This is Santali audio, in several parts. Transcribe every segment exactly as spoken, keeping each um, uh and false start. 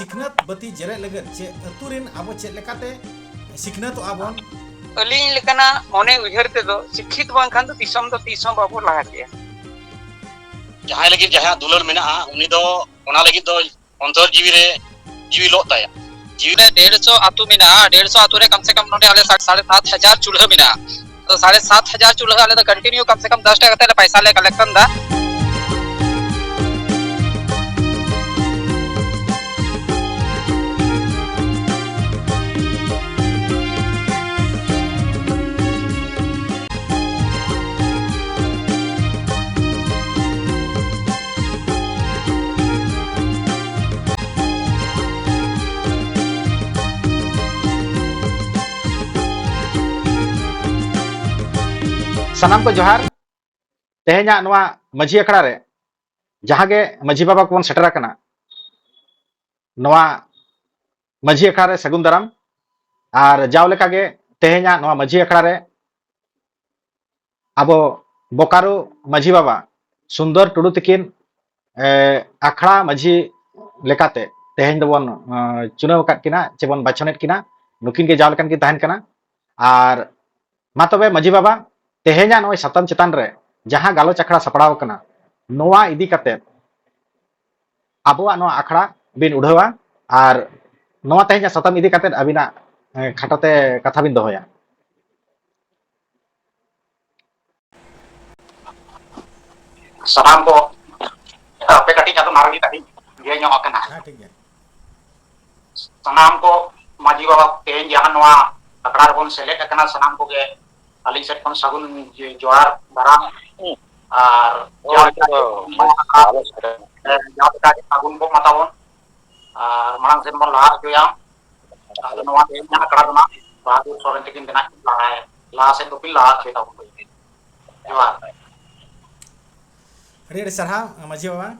ᱥᱤᱠᱷᱱᱟᱹᱛ ᱵᱟᱹᱛᱤ ᱡᱮᱨᱮᱫ ᱞᱟᱹᱜᱤᱫ ᱪᱮ ᱟᱹᱛᱩ ᱨᱮᱱ ᱟᱵᱚ ᱪᱮᱫ ᱞᱮᱠᱟᱛᱮ ᱥᱤᱠᱷᱱᱟᱹᱛᱚᱜᱼᱟ ᱵᱚᱱ? ᱟᱹᱞᱤᱧ ᱞᱮᱠᱟᱱᱟᱜ ᱢᱚᱱᱮ ᱩᱭᱦᱟᱹᱨ ᱛᱮᱫᱚ, ᱥᱤᱠᱠᱷᱤᱛ ᱵᱟᱝᱠᱷᱟᱱ ᱫᱚ ᱛᱤᱥ ᱦᱚᱸ ᱵᱟᱵᱚ ᱞᱟᱦᱟ ᱠᱮᱭᱟ᱾ ᱡᱟᱦᱟᱸᱭ ᱞᱟᱹᱜᱤᱫ ᱡᱟᱦᱟᱸᱭᱟᱜ ᱫᱩᱞᱟᱹᱲ ᱢᱮᱱᱟᱜᱼᱟ, ᱩᱱᱤ ᱫᱚ ᱚᱱᱟ ᱞᱟᱹᱜᱤᱫ ᱫᱚ ᱚᱱᱛᱚᱨ ᱡᱤᱣᱤ ᱨᱮ ᱡᱤᱣᱤ ᱞᱚᱜ ᱛᱟᱭᱟ᱾ ᱡᱤᱣᱤ ᱰᱮᱲᱥᱚ ᱟᱹᱛᱩ ᱢᱮᱱᱟᱜᱼᱟ, ᱰᱮᱲᱥᱚ ᱟᱹᱛᱩ ᱨᱮ ᱠᱚᱢ ᱥᱮ ᱠᱚᱢ ᱱᱚᱰᱮ ᱟᱞᱮ ᱥᱟᱲᱮ ᱥᱟᱛ ᱦᱟᱡᱟᱨ ᱪᱩᱞᱦᱟᱹ ᱢᱮᱱᱟᱜᱼᱟ᱾ ᱛᱚ ᱥᱟᱲᱮ ᱥᱟᱛ ᱦᱟᱡᱟᱨ ᱪᱩᱞᱦᱟᱹ ᱟᱞᱮ ᱫᱚ continue ᱠᱚᱢ ᱥᱮ ᱠᱚᱢ ᱫᱚᱥ ᱴᱟᱠᱟ ᱠᱟᱛᱮ ᱞᱮ ᱯᱟᱭᱥᱟ ᱞᱮ ᱠᱟᱞᱮᱠᱥᱚᱱ ᱫᱟ᱾ ᱥᱟᱱᱟᱢ ᱠᱚ ᱡᱚᱦᱟᱨ᱾ ᱛᱮᱦᱮᱧᱟᱜ ᱱᱚᱣᱟ ᱢᱟᱹᱡᱷᱤ ᱟᱠᱷᱲᱟ ᱨᱮ ᱡᱟᱦᱟᱸ ᱜᱮ ᱢᱟᱹᱡᱷᱤ ᱵᱟᱵᱟ ᱠᱚᱵᱚᱱ ᱥᱮᱴᱮᱨ ᱟᱠᱟᱱᱟ, ᱱᱚᱣᱟ ᱢᱟᱹᱡᱷᱤ ᱟᱠᱷᱲᱟ ᱨᱮ ᱥᱟᱹᱜᱩᱱ ᱫᱟᱨᱟᱢ᱾ ᱟᱨ ᱡᱟᱣ ᱞᱮᱠᱟ ᱜᱮ ᱛᱮᱦᱮᱧᱟᱜ ᱱᱚᱣᱟ ᱢᱟᱹᱡᱷᱤ ᱟᱠᱷᱲᱟ ᱨᱮ ᱟᱵᱚ ᱵᱳᱠᱟᱨᱳ ᱢᱟᱹᱡᱷᱤ ᱵᱟᱵᱟ ᱥᱩᱱᱫᱚᱨ ᱴᱩᱰᱩ ᱛᱤᱠᱤᱱ, ᱮ, ᱟᱠᱷᱲᱟ ᱢᱟᱹᱡᱷᱤ ᱞᱮᱠᱟᱛᱮ ᱛᱮᱦᱮᱧ ᱫᱚᱵᱚᱱ, ᱮ, ᱪᱩᱱᱟᱹᱣ ᱟᱠᱟᱫ ᱠᱤᱱᱟ ᱪᱮ ᱵᱚᱱ ᱵᱟᱪᱷᱚᱱᱮᱫ ᱠᱤᱱᱟ᱾ ᱱᱩᱠᱤᱱ ᱜᱮ ᱡᱟᱣ ᱞᱮᱠᱟᱱ ᱠᱤᱱ ᱛᱟᱦᱮᱱ ᱠᱟᱱᱟ᱾ ᱟᱨ ᱢᱟ ᱛᱚᱵᱮ ᱢᱟᱹᱡᱷᱤ ᱵᱟᱵᱟ, ᱛᱮᱦᱮᱧᱟᱜ ᱱᱚᱜᱼᱚᱭ ᱥᱟᱛᱟᱢ ᱪᱮᱛᱟᱱ ᱨᱮ ᱡᱟᱦᱟᱸ ᱜᱟᱞᱚᱪ ᱟᱠᱷᱲᱟ ᱥᱟᱯᱲᱟᱣ ᱟᱠᱟᱱᱟ, ᱱᱚᱣᱟ ᱤᱫᱤ ᱠᱟᱛᱮ ᱟᱵᱚᱣᱟᱜ ᱱᱚᱣᱟ ᱟᱠᱷᱲᱟ ᱵᱤᱱ ᱩᱰᱷᱟᱹᱣᱟ ᱟᱨ ᱱᱚᱣᱟ ᱛᱮᱦᱮᱧᱟᱜ ᱥᱟᱛᱟᱢ ᱤᱫᱤ ᱠᱟᱛᱮ ᱟᱹᱵᱤᱱᱟᱜ, ᱮ, ᱠᱷᱟᱴᱚ ᱛᱮ ᱠᱟᱛᱷᱟ ᱵᱤᱱ ᱫᱚᱦᱚᱭᱟ᱾ ᱥᱟᱱᱟᱢ ᱠᱚ ᱟᱯᱮ ᱠᱟᱹᱴᱤᱡ ᱟᱫᱚ ᱢᱟᱨᱟᱝ ᱠᱟᱹᱴᱤᱡ ᱤᱭᱟᱹ ᱧᱚᱜ ᱟᱠᱟᱱᱟ᱾ ᱦᱮᱸ, ᱴᱷᱤᱠ ᱜᱮᱭᱟ᱾ ᱥᱟᱱᱟᱢ ᱠᱚ ᱢᱟᱹᱡᱷᱤ ᱵᱟᱵᱟ ᱛᱮᱦᱮᱧ ᱡᱟᱦᱟᱸ ᱱᱚᱣᱟ ᱟᱠᱷᱲᱟ ᱨᱮᱵᱚᱱ ᱥᱮᱞᱮᱫ ᱟᱠᱟᱱᱟ, ᱥᱟᱱᱟᱢ ᱠᱚᱜᱮ ᱟᱹᱞᱤᱧ ᱥᱮᱫ ᱠᱷᱚᱱ ᱥᱟᱹᱜᱩᱱ ᱡᱚᱦᱟᱨ ᱫᱟᱨᱟᱢ᱾ ᱦᱩᱸ᱾ ᱟᱨ ᱦᱳᱭ, ᱡᱟᱦᱟᱸ ᱞᱮᱠᱟ ᱜᱮ ᱦᱳᱭ, ᱱᱚᱣᱟ ᱟᱠᱷᱲᱟ ᱟᱞᱚ ᱥᱮᱴᱮᱨ᱾ ᱡᱟᱦᱟᱸ ᱞᱮᱠᱟ ᱜᱮ ᱥᱟᱹᱜᱩᱱ ᱠᱚᱜ ᱢᱟ ᱛᱟᱵᱚᱱ᱾ ᱟᱨ ᱢᱟᱲᱟᱝ ᱥᱮᱫ ᱵᱚᱱ ᱞᱟᱦᱟ ᱦᱚᱪᱚᱭᱟ᱾ ᱟᱫᱚ ᱱᱚᱣᱟ ᱛᱮᱦᱮᱧ ᱟᱠᱷᱲᱟ ᱫᱚ ᱱᱟᱜ ᱵᱟᱦᱟᱫᱩᱨ ᱥᱚᱨᱮᱱ ᱛᱤᱠᱤᱱ ᱜᱮ ᱱᱟᱜ ᱞᱟᱦᱟ, ᱞᱟᱦᱟ ᱥᱮᱫ ᱫᱚᱠᱤᱱ ᱞᱟᱦᱟ ᱦᱚᱪᱚᱭ ᱛᱟᱵᱚᱱ᱾ ᱡᱚᱦᱟᱨ᱾ ᱟᱹᱰᱤ ᱟᱹᱰᱤ ᱥᱟᱨᱦᱟᱣ, ᱢᱟᱹᱡᱷᱤ ᱵᱟᱵᱟ᱾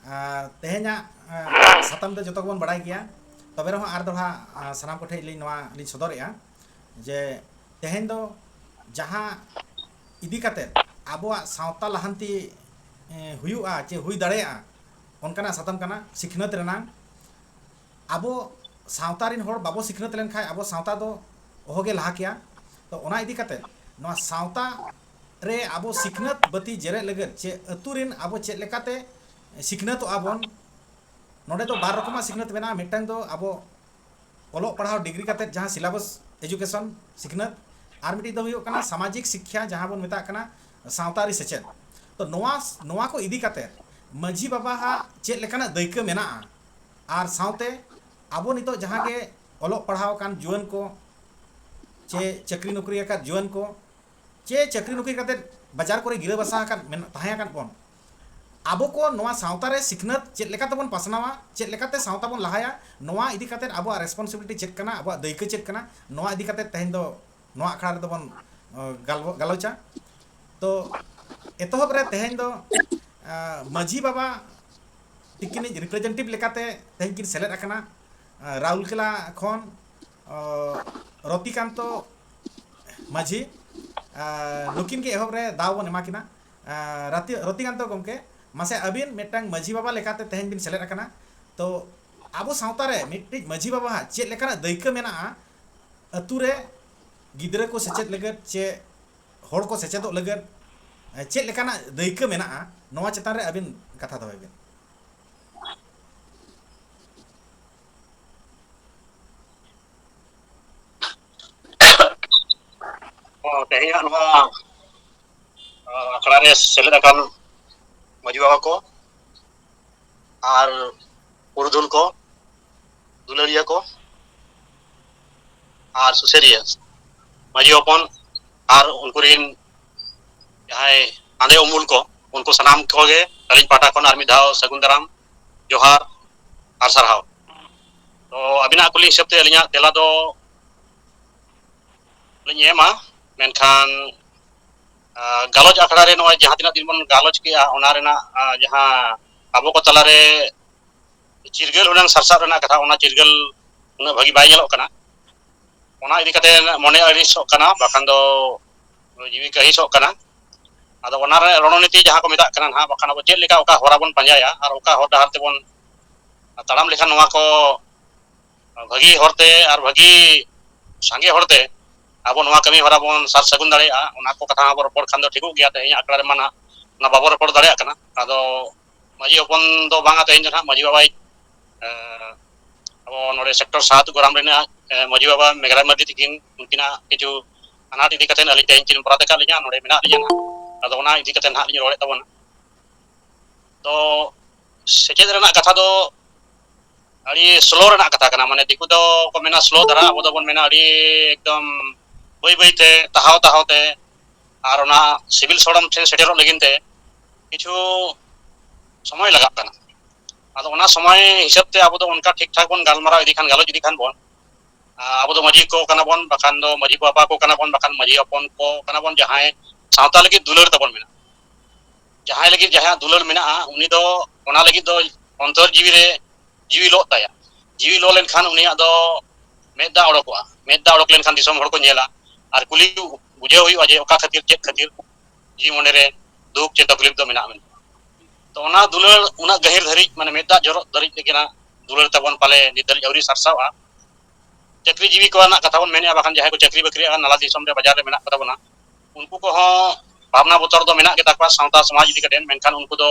ᱟᱨ ᱛᱮᱦᱮᱧᱟᱜ, ᱟᱨ, ᱥᱟᱛᱟᱢ ᱫᱚ ᱡᱚᱛᱚ ᱜᱮᱵᱚᱱ ᱵᱟᱲᱟᱭ ᱜᱮᱭᱟ᱾ ᱛᱚᱵᱮ ᱨᱮᱦᱚᱸ ᱟᱨ ᱫᱚᱦᱲᱟ, ᱟᱨ, ᱥᱟᱱᱟᱢ ᱠᱚᱴᱷᱮᱱ ᱞᱤᱧ ᱱᱚᱣᱟ ᱞᱤᱧ ᱥᱚᱫᱚᱨᱮᱜᱼᱟ ᱡᱮ ᱛᱮᱦᱮᱧ ᱫᱚ ᱡᱟᱦᱟᱸ ᱤᱫᱤ ᱠᱟᱛᱮᱫ ᱟᱵᱚᱣᱟᱜ ᱥᱟᱶᱛᱟ ᱞᱟᱦᱟᱱᱛᱤ, ᱮ, ᱦᱩᱭᱩᱜᱼᱟ ᱪᱮ ᱦᱩᱭ ᱫᱟᱲᱮᱭᱟᱜᱼᱟ, ᱚᱱᱠᱟᱱᱟᱜ ᱥᱟᱛᱟᱢ ᱠᱟᱱᱟ ᱥᱤᱠᱷᱱᱟᱹᱛ ᱨᱮᱱᱟᱝ᱾ ᱟᱵᱚ ᱥᱟᱶᱛᱟ ᱨᱮᱱ ᱦᱚᱲ ᱵᱟᱵᱚ ᱥᱤᱠᱷᱱᱟᱹᱛ ᱞᱮᱱᱠᱷᱟᱱ ᱟᱵᱚ ᱥᱟᱶᱛᱟ ᱫᱚ ᱚᱦᱚᱜᱮ ᱞᱟᱦᱟ ᱠᱮᱭᱟ᱾ ᱛᱚ ᱚᱱᱟ ᱤᱫᱤ ᱠᱟᱛᱮ ᱱᱚᱣᱟ ᱥᱟᱶᱛᱟ ᱨᱮ ᱟᱵᱚ ᱥᱤᱠᱷᱱᱟᱹᱛ ᱵᱟᱹᱛᱤ ᱡᱮᱨᱮᱫ ᱞᱟᱹᱜᱤᱫ ᱪᱮ ᱟᱹᱛᱩ ᱨᱮᱱ ᱟᱵᱚ ᱪᱮᱫ ᱞᱮᱠᱟᱛᱮ ᱥᱤᱠᱷᱱᱟᱹᱛᱚᱜᱼᱟ ᱵᱚᱱ, ᱱᱚᱰᱮ ᱫᱚ ᱵᱟᱨ ᱨᱚᱠᱚᱢᱟᱜ ᱥᱤᱠᱷᱱᱟᱹᱛ ᱢᱮᱱᱟᱜᱼᱟ᱾ ᱢᱤᱫᱴᱟᱝ ᱫᱚ ᱟᱵᱚ ᱚᱞᱚᱜ ᱯᱟᱲᱦᱟᱣ ᱰᱤᱜᱽᱨᱤ ᱠᱟᱛᱮ ᱡᱟᱦᱟᱸ ᱥᱤᱞᱟᱵᱟᱥ ᱮᱡᱩᱠᱮᱥᱚᱱ ᱥᱤᱠᱷᱱᱟᱹᱛ, ᱟᱨ ᱢᱤᱫᱴᱤᱡ ᱫᱚ ᱦᱩᱭᱩᱜ ᱠᱟᱱᱟ ᱥᱟᱢᱟᱡᱤᱠ ᱥᱤᱠᱠᱷᱟ, ᱡᱟᱦᱟᱸ ᱵᱚᱱ ᱢᱮᱛᱟᱜ ᱠᱟᱱᱟ ᱥᱟᱶᱛᱟ ᱟᱹᱨᱤ ᱥᱮᱪᱮᱫ᱾ ᱛᱚ ᱱᱚᱣᱟ, ᱱᱚᱣᱟ ᱠᱚ ᱤᱫᱤ ᱠᱟᱛᱮ ᱢᱟᱹᱡᱷᱤ ᱵᱟᱵᱟᱣᱟᱜ ᱪᱮᱫ ᱞᱮᱠᱟᱱᱟᱜ ᱫᱟᱹᱭᱠᱟᱹ ᱢᱮᱱᱟᱜᱼᱟ, ᱟᱨ ᱥᱟᱶᱛᱮ ᱟᱵᱚ ᱱᱤᱛᱚᱜ ᱡᱟᱦᱟᱸ ᱜᱮ ᱚᱞᱚᱜ ᱯᱟᱲᱦᱟᱣ ᱟᱠᱟᱱ ᱡᱩᱣᱟᱹᱱ ᱠᱚ ᱪᱮ ᱪᱟᱹᱠᱨᱤ ᱱᱚᱠᱨᱤ ᱟᱠᱟᱫ ᱡᱩᱣᱟᱹᱱ ᱠᱚ ᱪᱮ ᱪᱟᱹᱠᱨᱤ ᱱᱚᱠᱨᱤ ᱠᱟᱛᱮ ᱵᱟᱡᱟᱨ ᱠᱚᱨᱮ ᱜᱤᱨᱟᱹ ᱵᱟᱥᱟ ᱟᱠᱟᱫ ᱢᱮᱱ-, ᱛᱟᱦᱮᱸ ᱟᱠᱟᱫ ᱵᱚᱱ, ᱟᱵᱚ ᱠᱚ ᱱᱚᱣᱟ ᱥᱟᱶᱛᱟ ᱨᱮ ᱥᱤᱠᱷᱱᱟᱹᱛ ᱪᱮᱫ ᱞᱮᱠᱟ ᱛᱮᱵᱚᱱ ᱯᱟᱥᱱᱟᱣᱟ, ᱪᱮᱫ ᱞᱮᱠᱟᱛᱮ ᱥᱟᱶᱛᱟ ᱵᱚᱱ ᱞᱟᱦᱟᱭᱟ, ᱱᱚᱣᱟ ᱤᱫᱤ ᱠᱟᱛᱮ ᱟᱵᱚᱣᱟᱜ ᱨᱮᱥᱯᱚᱱᱥᱤᱵᱤᱞᱤᱴᱤ ᱪᱮᱫ ᱠᱟᱱᱟ, ᱟᱵᱚᱣᱟᱜ ᱫᱟᱹᱭᱠᱟᱹ ᱪᱮᱫ ᱠᱟᱱᱟ, ᱱᱚᱣᱟ ᱤᱫᱤ ᱠᱟᱛᱮ ᱛᱮᱦᱮᱧ ᱫᱚ ᱱᱚᱣᱟ ᱟᱠᱷᱲᱟ ᱨᱮᱫᱚ ᱵᱚᱱ, ᱚ, ᱜᱟᱞᱚ-, ᱜᱟᱞᱚᱪᱟ᱾ ᱛᱚ ᱮᱛᱚᱦᱚᱵ ᱨᱮ ᱛᱮᱦᱮᱧ ᱫᱚ, ᱟ, ᱢᱟᱹᱡᱷᱤ ᱵᱟᱵᱟ ᱛᱤᱠᱤᱱᱤᱡ ᱨᱤᱯᱨᱮᱡᱮᱱᱴᱮᱴᱤᱵᱷ ᱞᱮᱠᱟᱛᱮ ᱛᱮᱦᱮᱧ ᱠᱤᱱ ᱥᱮᱞᱮᱫ ᱟᱠᱟᱱᱟ, ᱟ, ᱨᱟᱩᱞᱠᱮᱞᱟ ᱠᱷᱚᱱ, ᱚ, ᱨᱚᱛᱤᱠᱟᱱᱛᱚ ᱢᱟᱹᱡᱷᱤ, ᱟ, ᱱᱩᱠᱤᱱ ᱜᱮ ᱮᱦᱚᱵ ᱨᱮ ᱫᱟᱣ ᱵᱚᱱ ᱮᱢᱟ ᱠᱤᱱᱟ᱾ ᱟ, ᱨᱟᱛᱤ-, ᱨᱚᱛᱤᱠᱟᱱᱛᱚ ᱜᱚᱢᱠᱮ, ᱢᱟᱥᱮ ᱟᱹᱵᱤᱱ ᱢᱤᱫᱴᱟᱝ ᱢᱟᱹᱡᱷᱤ ᱵᱟᱵᱟ ᱞᱮᱠᱟᱛᱮ ᱛᱮᱦᱮᱧ ᱵᱤᱱ ᱥᱮᱞᱮᱫ ᱟᱠᱟᱱᱟ, ᱛᱚ ᱟᱵᱚ ᱥᱟᱶᱛᱟ ᱨᱮ ᱢᱤᱫᱴᱤᱡ ᱢᱟᱹᱡᱷᱤ ᱵᱟᱵᱟᱣᱟᱜ ᱪᱮᱫ ᱞᱮᱠᱟᱱᱟᱜ ᱫᱟᱹᱭᱠᱟᱹ ᱢᱮᱱᱟᱜᱼᱟ ᱟᱹᱛᱩ ᱨᱮ ᱜᱤᱫᱽᱨᱟᱹ ᱠᱚ ᱥᱮᱪᱮᱫ ᱞᱟᱹᱜᱤᱫ ᱪᱮ ᱦᱚᱲ ᱠᱚ ᱥᱮᱪᱮᱫᱚᱜ ᱞᱟᱹᱜᱤᱫ, ᱮ, ᱪᱮᱫ ᱞᱮᱠᱟᱱᱟᱜ ᱫᱟᱹᱭᱠᱟᱹ ᱢᱮᱱᱟᱜᱼᱟ, ᱱᱚᱣᱟ ᱪᱮᱛᱟᱱ ᱨᱮ ᱟᱹᱵᱤᱱ ᱠᱟᱛᱷᱟ ᱫᱚᱦᱚᱭ ᱵᱤᱱ᱾ ᱚ, ᱛᱮᱦᱮᱧᱟᱜ ᱱᱚᱣᱟ, ᱚ, ᱟᱠᱷᱲᱟ ᱨᱮ ᱥᱮᱞᱮᱫ ᱟᱠᱟᱱ ᱢᱟᱹᱡᱷᱤ ᱵᱟᱵᱟ ᱠᱚ ᱟᱨ ᱯᱩᱨᱩᱫᱷᱩᱞ ᱠᱚ, ᱫᱩᱞᱟᱹᱲᱤᱭᱟᱹ ᱠᱚ ᱟᱨ ᱥᱩᱥᱟᱹᱨᱤᱭᱟᱹ ᱢᱟᱹᱡᱷᱤ ᱦᱚᱯᱚᱱ ᱟᱨ ᱩᱱᱠᱩ ᱨᱤᱱ ᱡᱟᱦᱟᱸᱭ ᱟᱸᱫᱮ ᱩᱢᱩᱞ ᱠᱚ, ᱩᱱᱠᱩ ᱥᱟᱱᱟᱢ ᱠᱚᱜᱮ ᱟᱹᱞᱤᱧ ᱯᱟᱦᱴᱟ ᱠᱷᱚᱱ ᱟᱨ ᱢᱤᱫ ᱫᱷᱟᱣ ᱥᱟᱹᱜᱩᱱ ᱫᱟᱨᱟᱢ, ᱡᱚᱦᱟᱨ ᱟᱨ ᱥᱟᱨᱦᱟᱣ᱾ ᱛᱚ ᱟᱹᱵᱤᱱᱟᱜ ᱠᱩᱞᱤ ᱦᱤᱥᱟᱹᱵ ᱛᱮ ᱟᱹᱞᱤᱧᱟᱜ ᱛᱮᱞᱟ ᱫᱚ ᱞᱤᱧ ᱮᱢᱟ, ᱢᱮᱱᱠᱷᱟᱱ, ᱟ, ᱜᱟᱞᱚᱪ ᱟᱠᱷᱲᱟ ᱨᱮ ᱱᱚᱜᱼᱚᱭ ᱡᱟᱦᱟᱸ ᱛᱤᱱᱟᱹᱜ ᱫᱤᱱ ᱵᱚᱱ ᱜᱟᱞᱚᱪ ᱠᱮᱜᱼᱟ, ᱚᱱᱟ ᱨᱮᱱᱟᱜ, ᱟ, ᱡᱟᱦᱟᱸ ᱟᱵᱚ ᱠᱚ ᱛᱟᱞᱟᱨᱮ ᱪᱤᱨᱜᱟᱹᱞ ᱦᱩᱱᱟᱹᱝ ᱥᱟᱨᱥᱟᱜ ᱨᱮᱱᱟᱜ ᱠᱟᱛᱷᱟ, ᱚᱱᱟ ᱪᱤᱨᱜᱟᱹᱞ ᱩᱱᱟᱹᱜ ᱵᱷᱟᱹᱜᱤ ᱵᱟᱭ ᱧᱮᱞᱚᱜ ᱠᱟᱱᱟ᱾ ᱚᱱᱟ ᱤᱫᱤ ᱠᱟᱛᱮ ᱢᱚᱱᱮ ᱟᱹᱲᱤᱥᱚᱜ ᱠᱟᱱᱟ, ᱵᱟᱠᱷᱟᱱ ᱫᱚ ᱡᱤᱣᱤ ᱠᱟᱹᱦᱤᱥᱚᱜ ᱠᱟᱱᱟ᱾ ᱟᱫᱚ ᱚᱱᱟ ᱨᱮ ᱨᱚᱬᱚᱱᱤᱛᱤ ᱡᱟᱦᱟᱸ ᱠᱚ ᱢᱮᱛᱟᱜ ᱠᱟᱱᱟ ᱱᱟᱦᱟᱜ, ᱵᱟᱠᱷᱟᱱ ᱟᱵᱚ ᱪᱮᱫ ᱞᱮᱠᱟ ᱚᱠᱟ ᱦᱚᱨᱟ ᱵᱚᱱ ᱯᱟᱸᱡᱟᱭᱟ ᱟᱨ ᱚᱠᱟ ᱦᱚᱨ ᱰᱟᱦᱟᱨ ᱛᱮᱵᱚᱱ ᱛᱟᱲᱟᱢ ᱞᱮᱠᱷᱟᱱ ᱱᱚᱣᱟ ᱠᱚ ᱵᱷᱟᱹᱜᱤ ᱦᱚᱨᱛᱮ ᱟᱨ ᱵᱷᱟᱹᱜᱤ ᱥᱟᱸᱜᱮ ᱦᱚᱲᱛᱮ ᱟᱵᱚ ᱱᱚᱣᱟ ᱠᱟᱹᱢᱤ ᱦᱚᱨᱟ ᱵᱚᱱ ᱥᱟᱨ ᱥᱟᱹᱜᱩᱱ ᱫᱟᱲᱮᱭᱟᱜᱼᱟ, ᱚᱱᱟ ᱠᱚ ᱠᱟᱛᱷᱟ ᱦᱚᱸ ᱵᱚᱱ ᱨᱚᱯᱚᱲ ᱠᱷᱟᱱ ᱫᱚ ᱴᱷᱤᱠᱚᱜ ᱜᱮᱭᱟ᱾ ᱛᱮᱦᱮᱧ ᱟᱠᱷᱲᱟ ᱨᱮᱢᱟ ᱱᱟᱜ ᱚᱱᱟ ᱵᱟᱵᱚ ᱨᱚᱯᱚᱲ ᱫᱟᱲᱮᱭᱟᱜ ᱠᱟᱱᱟ᱾ ᱟᱫᱚ ᱢᱟᱹᱡᱷᱤ ᱦᱚᱯᱚᱱ ᱫᱚ ᱵᱟᱝᱟ, ᱛᱮᱦᱮᱧ ᱫᱚ ᱱᱟᱜ ᱢᱟᱹᱡᱷᱤ ᱵᱟᱵᱟᱭ, ᱮ, ᱟᱵᱚ ᱱᱚᱰᱮ ᱥᱮᱠᱴᱚᱨ ᱥᱟᱛ ᱜᱚᱨᱟᱢ ᱨᱮᱱᱟᱜ, ᱮ, ᱢᱟᱹᱡᱷᱤ ᱵᱟᱵᱟ ᱢᱮᱜᱷᱨᱟᱡᱽ ᱢᱟᱹᱨᱰᱤ ᱛᱤᱠᱤᱱ, ᱩᱱᱠᱤᱱᱟᱜ ᱠᱤᱪᱷᱩ ᱟᱱᱟᱴ ᱤᱫᱤ ᱠᱟᱛᱮ ᱟᱹᱞᱤᱧ ᱛᱮᱦᱮᱧ ᱠᱤᱱ ᱵᱚᱨᱟᱫ ᱟᱠᱟᱫ ᱞᱤᱧᱟ, ᱱᱚᱰᱮ ᱢᱮᱱᱟᱜ ᱞᱤᱧᱟ ᱱᱟᱜ᱾ ᱟᱫᱚ ᱚᱱᱟ ᱤᱫᱤ ᱠᱟᱛᱮ ᱱᱟᱜ ᱞᱤᱧ ᱨᱚᱲᱮᱫ ᱛᱟᱵᱚᱱᱟ᱾ ᱛᱚ ᱥᱮᱪᱮᱫ ᱨᱮᱱᱟᱜ ᱠᱟᱛᱷᱟ ᱫᱚ ᱟᱹᱰᱤ ᱥᱞᱳ ᱨᱮᱱᱟᱜ ᱠᱟᱛᱷᱟ ᱠᱟᱱᱟ᱾ ᱢᱟᱱᱮ ᱫᱤᱠᱩ ᱫᱚ ᱠᱚ ᱢᱮᱱᱟ ᱥᱞᱳ ᱫᱷᱟᱨᱟ, ᱟᱵᱚ ᱫᱚᱵᱚᱱ ᱢᱮᱱᱟ ᱟᱹᱰᱤ ᱮᱠᱫᱚᱢ ᱵᱟᱹᱭ ᱵᱟᱹᱭᱛᱮ, ᱛᱟᱦᱟᱣ ᱛᱟᱦᱟᱣ ᱛᱮ, ᱟᱨ ᱚᱱᱟ ᱥᱤᱵᱤᱞ ᱥᱚᱲᱚᱢ ᱴᱷᱮᱱ ᱥᱮᱴᱮᱨᱚᱜ ᱞᱟᱹᱜᱤᱫ ᱛᱮ ᱠᱤᱪᱷᱩ ᱥᱚᱢᱚᱭ ᱞᱟᱜᱟᱜ ᱠᱟᱱᱟ᱾ ᱟᱫᱚ ᱚᱱᱟ ᱥᱚᱢᱚᱭ ᱦᱤᱥᱟᱹᱵ ᱛᱮ ᱟᱵᱚ ᱫᱚ ᱚᱱᱠᱟ ᱴᱷᱤᱠ ᱴᱷᱟᱠ ᱵᱚᱱ ᱜᱟᱞᱢᱟᱨᱟᱣ ᱤᱫᱤ ᱠᱷᱟᱱ, ᱜᱟᱞᱚᱪ ᱤᱫᱤ ᱠᱷᱟᱱ ᱵᱚᱱ, ᱟᱵᱚ ᱫᱚ ᱢᱟᱹᱡᱷᱤ ᱠᱚ ᱠᱟᱱᱟ ᱵᱚᱱ, ᱵᱟᱠᱷᱟᱱ ᱫᱚ ᱢᱟᱹᱡᱷᱤ ᱵᱟᱵᱟ ᱠᱚ ᱠᱟᱱᱟ ᱵᱚᱱ, ᱵᱟᱠᱷᱟᱱ ᱢᱟᱹᱡᱷᱤ ᱦᱚᱯᱚᱱ ᱠᱚ ᱠᱟᱱᱟ ᱵᱚᱱ, ᱡᱟᱦᱟᱸᱭ ᱥᱟᱶᱛᱟ ᱞᱟᱹᱜᱤᱫ ᱫᱩᱞᱟᱹᱲ ᱛᱟᱵᱚᱱ ᱢᱮᱱᱟᱜᱼᱟ᱾ ᱡᱟᱦᱟᱸᱭ ᱞᱟᱹᱜᱤᱫ ᱡᱟᱦᱟᱸᱭᱟᱜ ᱫᱩᱞᱟᱹᱲ ᱢᱮᱱᱟᱜᱼᱟ, ᱩᱱᱤ ᱫᱚ ᱚᱱᱟ ᱞᱟᱹᱜᱤᱫ ᱫᱚ ᱚᱱᱛᱚᱨ ᱡᱤᱣᱤ ᱨᱮ ᱡᱤᱣᱤ ᱞᱚᱜ ᱛᱟᱭᱟ᱾ ᱡᱤᱣᱤ ᱞᱚ ᱞᱮᱱᱠᱷᱟᱱ ᱩᱱᱤᱭᱟᱜ ᱫᱚ ᱢᱮᱫ ᱫᱟᱜ ᱚᱰᱚᱠᱚᱜᱼᱟ᱾ ᱢᱮᱫ ᱫᱟᱜ ᱚᱰᱚᱠ ᱞᱮᱱᱠᱷᱟᱱ ᱫᱤᱥᱚᱢ ᱦᱚᱲ ᱠᱚ ᱧᱮᱞᱟ ᱟᱨ ᱠᱩᱞᱤ ᱵᱩᱡᱷᱟᱹᱣ ᱦᱩᱭᱩᱜᱼᱟ ᱡᱮ ᱚᱠᱟ ᱠᱷᱟᱹᱛᱤᱨ, ᱪᱮᱫ ᱠᱷᱟᱹᱛᱤᱨ ᱡᱤᱣᱤ ᱢᱚᱱᱮᱨᱮ ᱫᱩᱠ ᱪᱮ ᱛᱟᱠᱞᱤᱯ ᱫᱚ ᱢᱮᱱᱟᱜᱼᱟ ᱢᱮᱱᱛᱮ᱾ ᱛᱚ ᱚᱱᱟ ᱫᱩᱞᱟᱹᱲ ᱩᱱᱟᱹᱜ ᱜᱟᱹᱦᱤᱨ ᱫᱷᱟᱹᱨᱤᱡ, ᱢᱟᱱᱮ ᱢᱮᱫ ᱫᱟᱜ ᱡᱚᱨᱚᱜ ᱫᱷᱟᱹᱨᱤᱡ ᱞᱮᱠᱟᱱᱟᱜ ᱫᱩᱞᱟᱹᱲ ᱛᱟᱵᱚᱱ ᱯᱟᱞᱮ ᱱᱤᱛ ᱫᱷᱟᱹᱨᱤᱡ ᱟᱹᱣᱨᱤ ᱥᱟᱨᱥᱟᱣᱜᱼᱟ᱾ ᱪᱟᱹᱠᱨᱤ ᱡᱤᱣᱤ ᱠᱚᱣᱟᱜ ᱠᱟᱛᱷᱟ ᱵᱚᱱ ᱢᱮᱱᱮᱫᱼᱟ, ᱵᱟᱠᱷᱟᱱ ᱡᱟᱦᱟᱸᱭ ᱠᱚ ᱪᱟᱹᱠᱨᱤ ᱵᱟᱹᱠᱨᱤᱭᱟᱜᱼᱟ, ᱱᱟᱞᱟ ᱫᱤᱥᱚᱢ ᱨᱮ ᱵᱟᱡᱟᱨ ᱨᱮ ᱢᱮᱱᱟᱜ ᱠᱚᱛᱟ ᱵᱚᱱᱟ, ᱩᱱᱠᱩ ᱠᱚᱦᱚᱸ ᱵᱷᱟᱵᱽᱱᱟ ᱵᱚᱛᱚᱨ ᱫᱚ ᱢᱮᱱᱟᱜ ᱜᱮᱛᱟ ᱠᱚᱣᱟ ᱥᱟᱶᱛᱟ ᱥᱚᱢᱟᱡᱽ ᱤᱫᱤ ᱠᱟᱛᱮ, ᱢᱮᱱᱠᱷᱟᱱ ᱩᱱᱠᱩ ᱫᱚ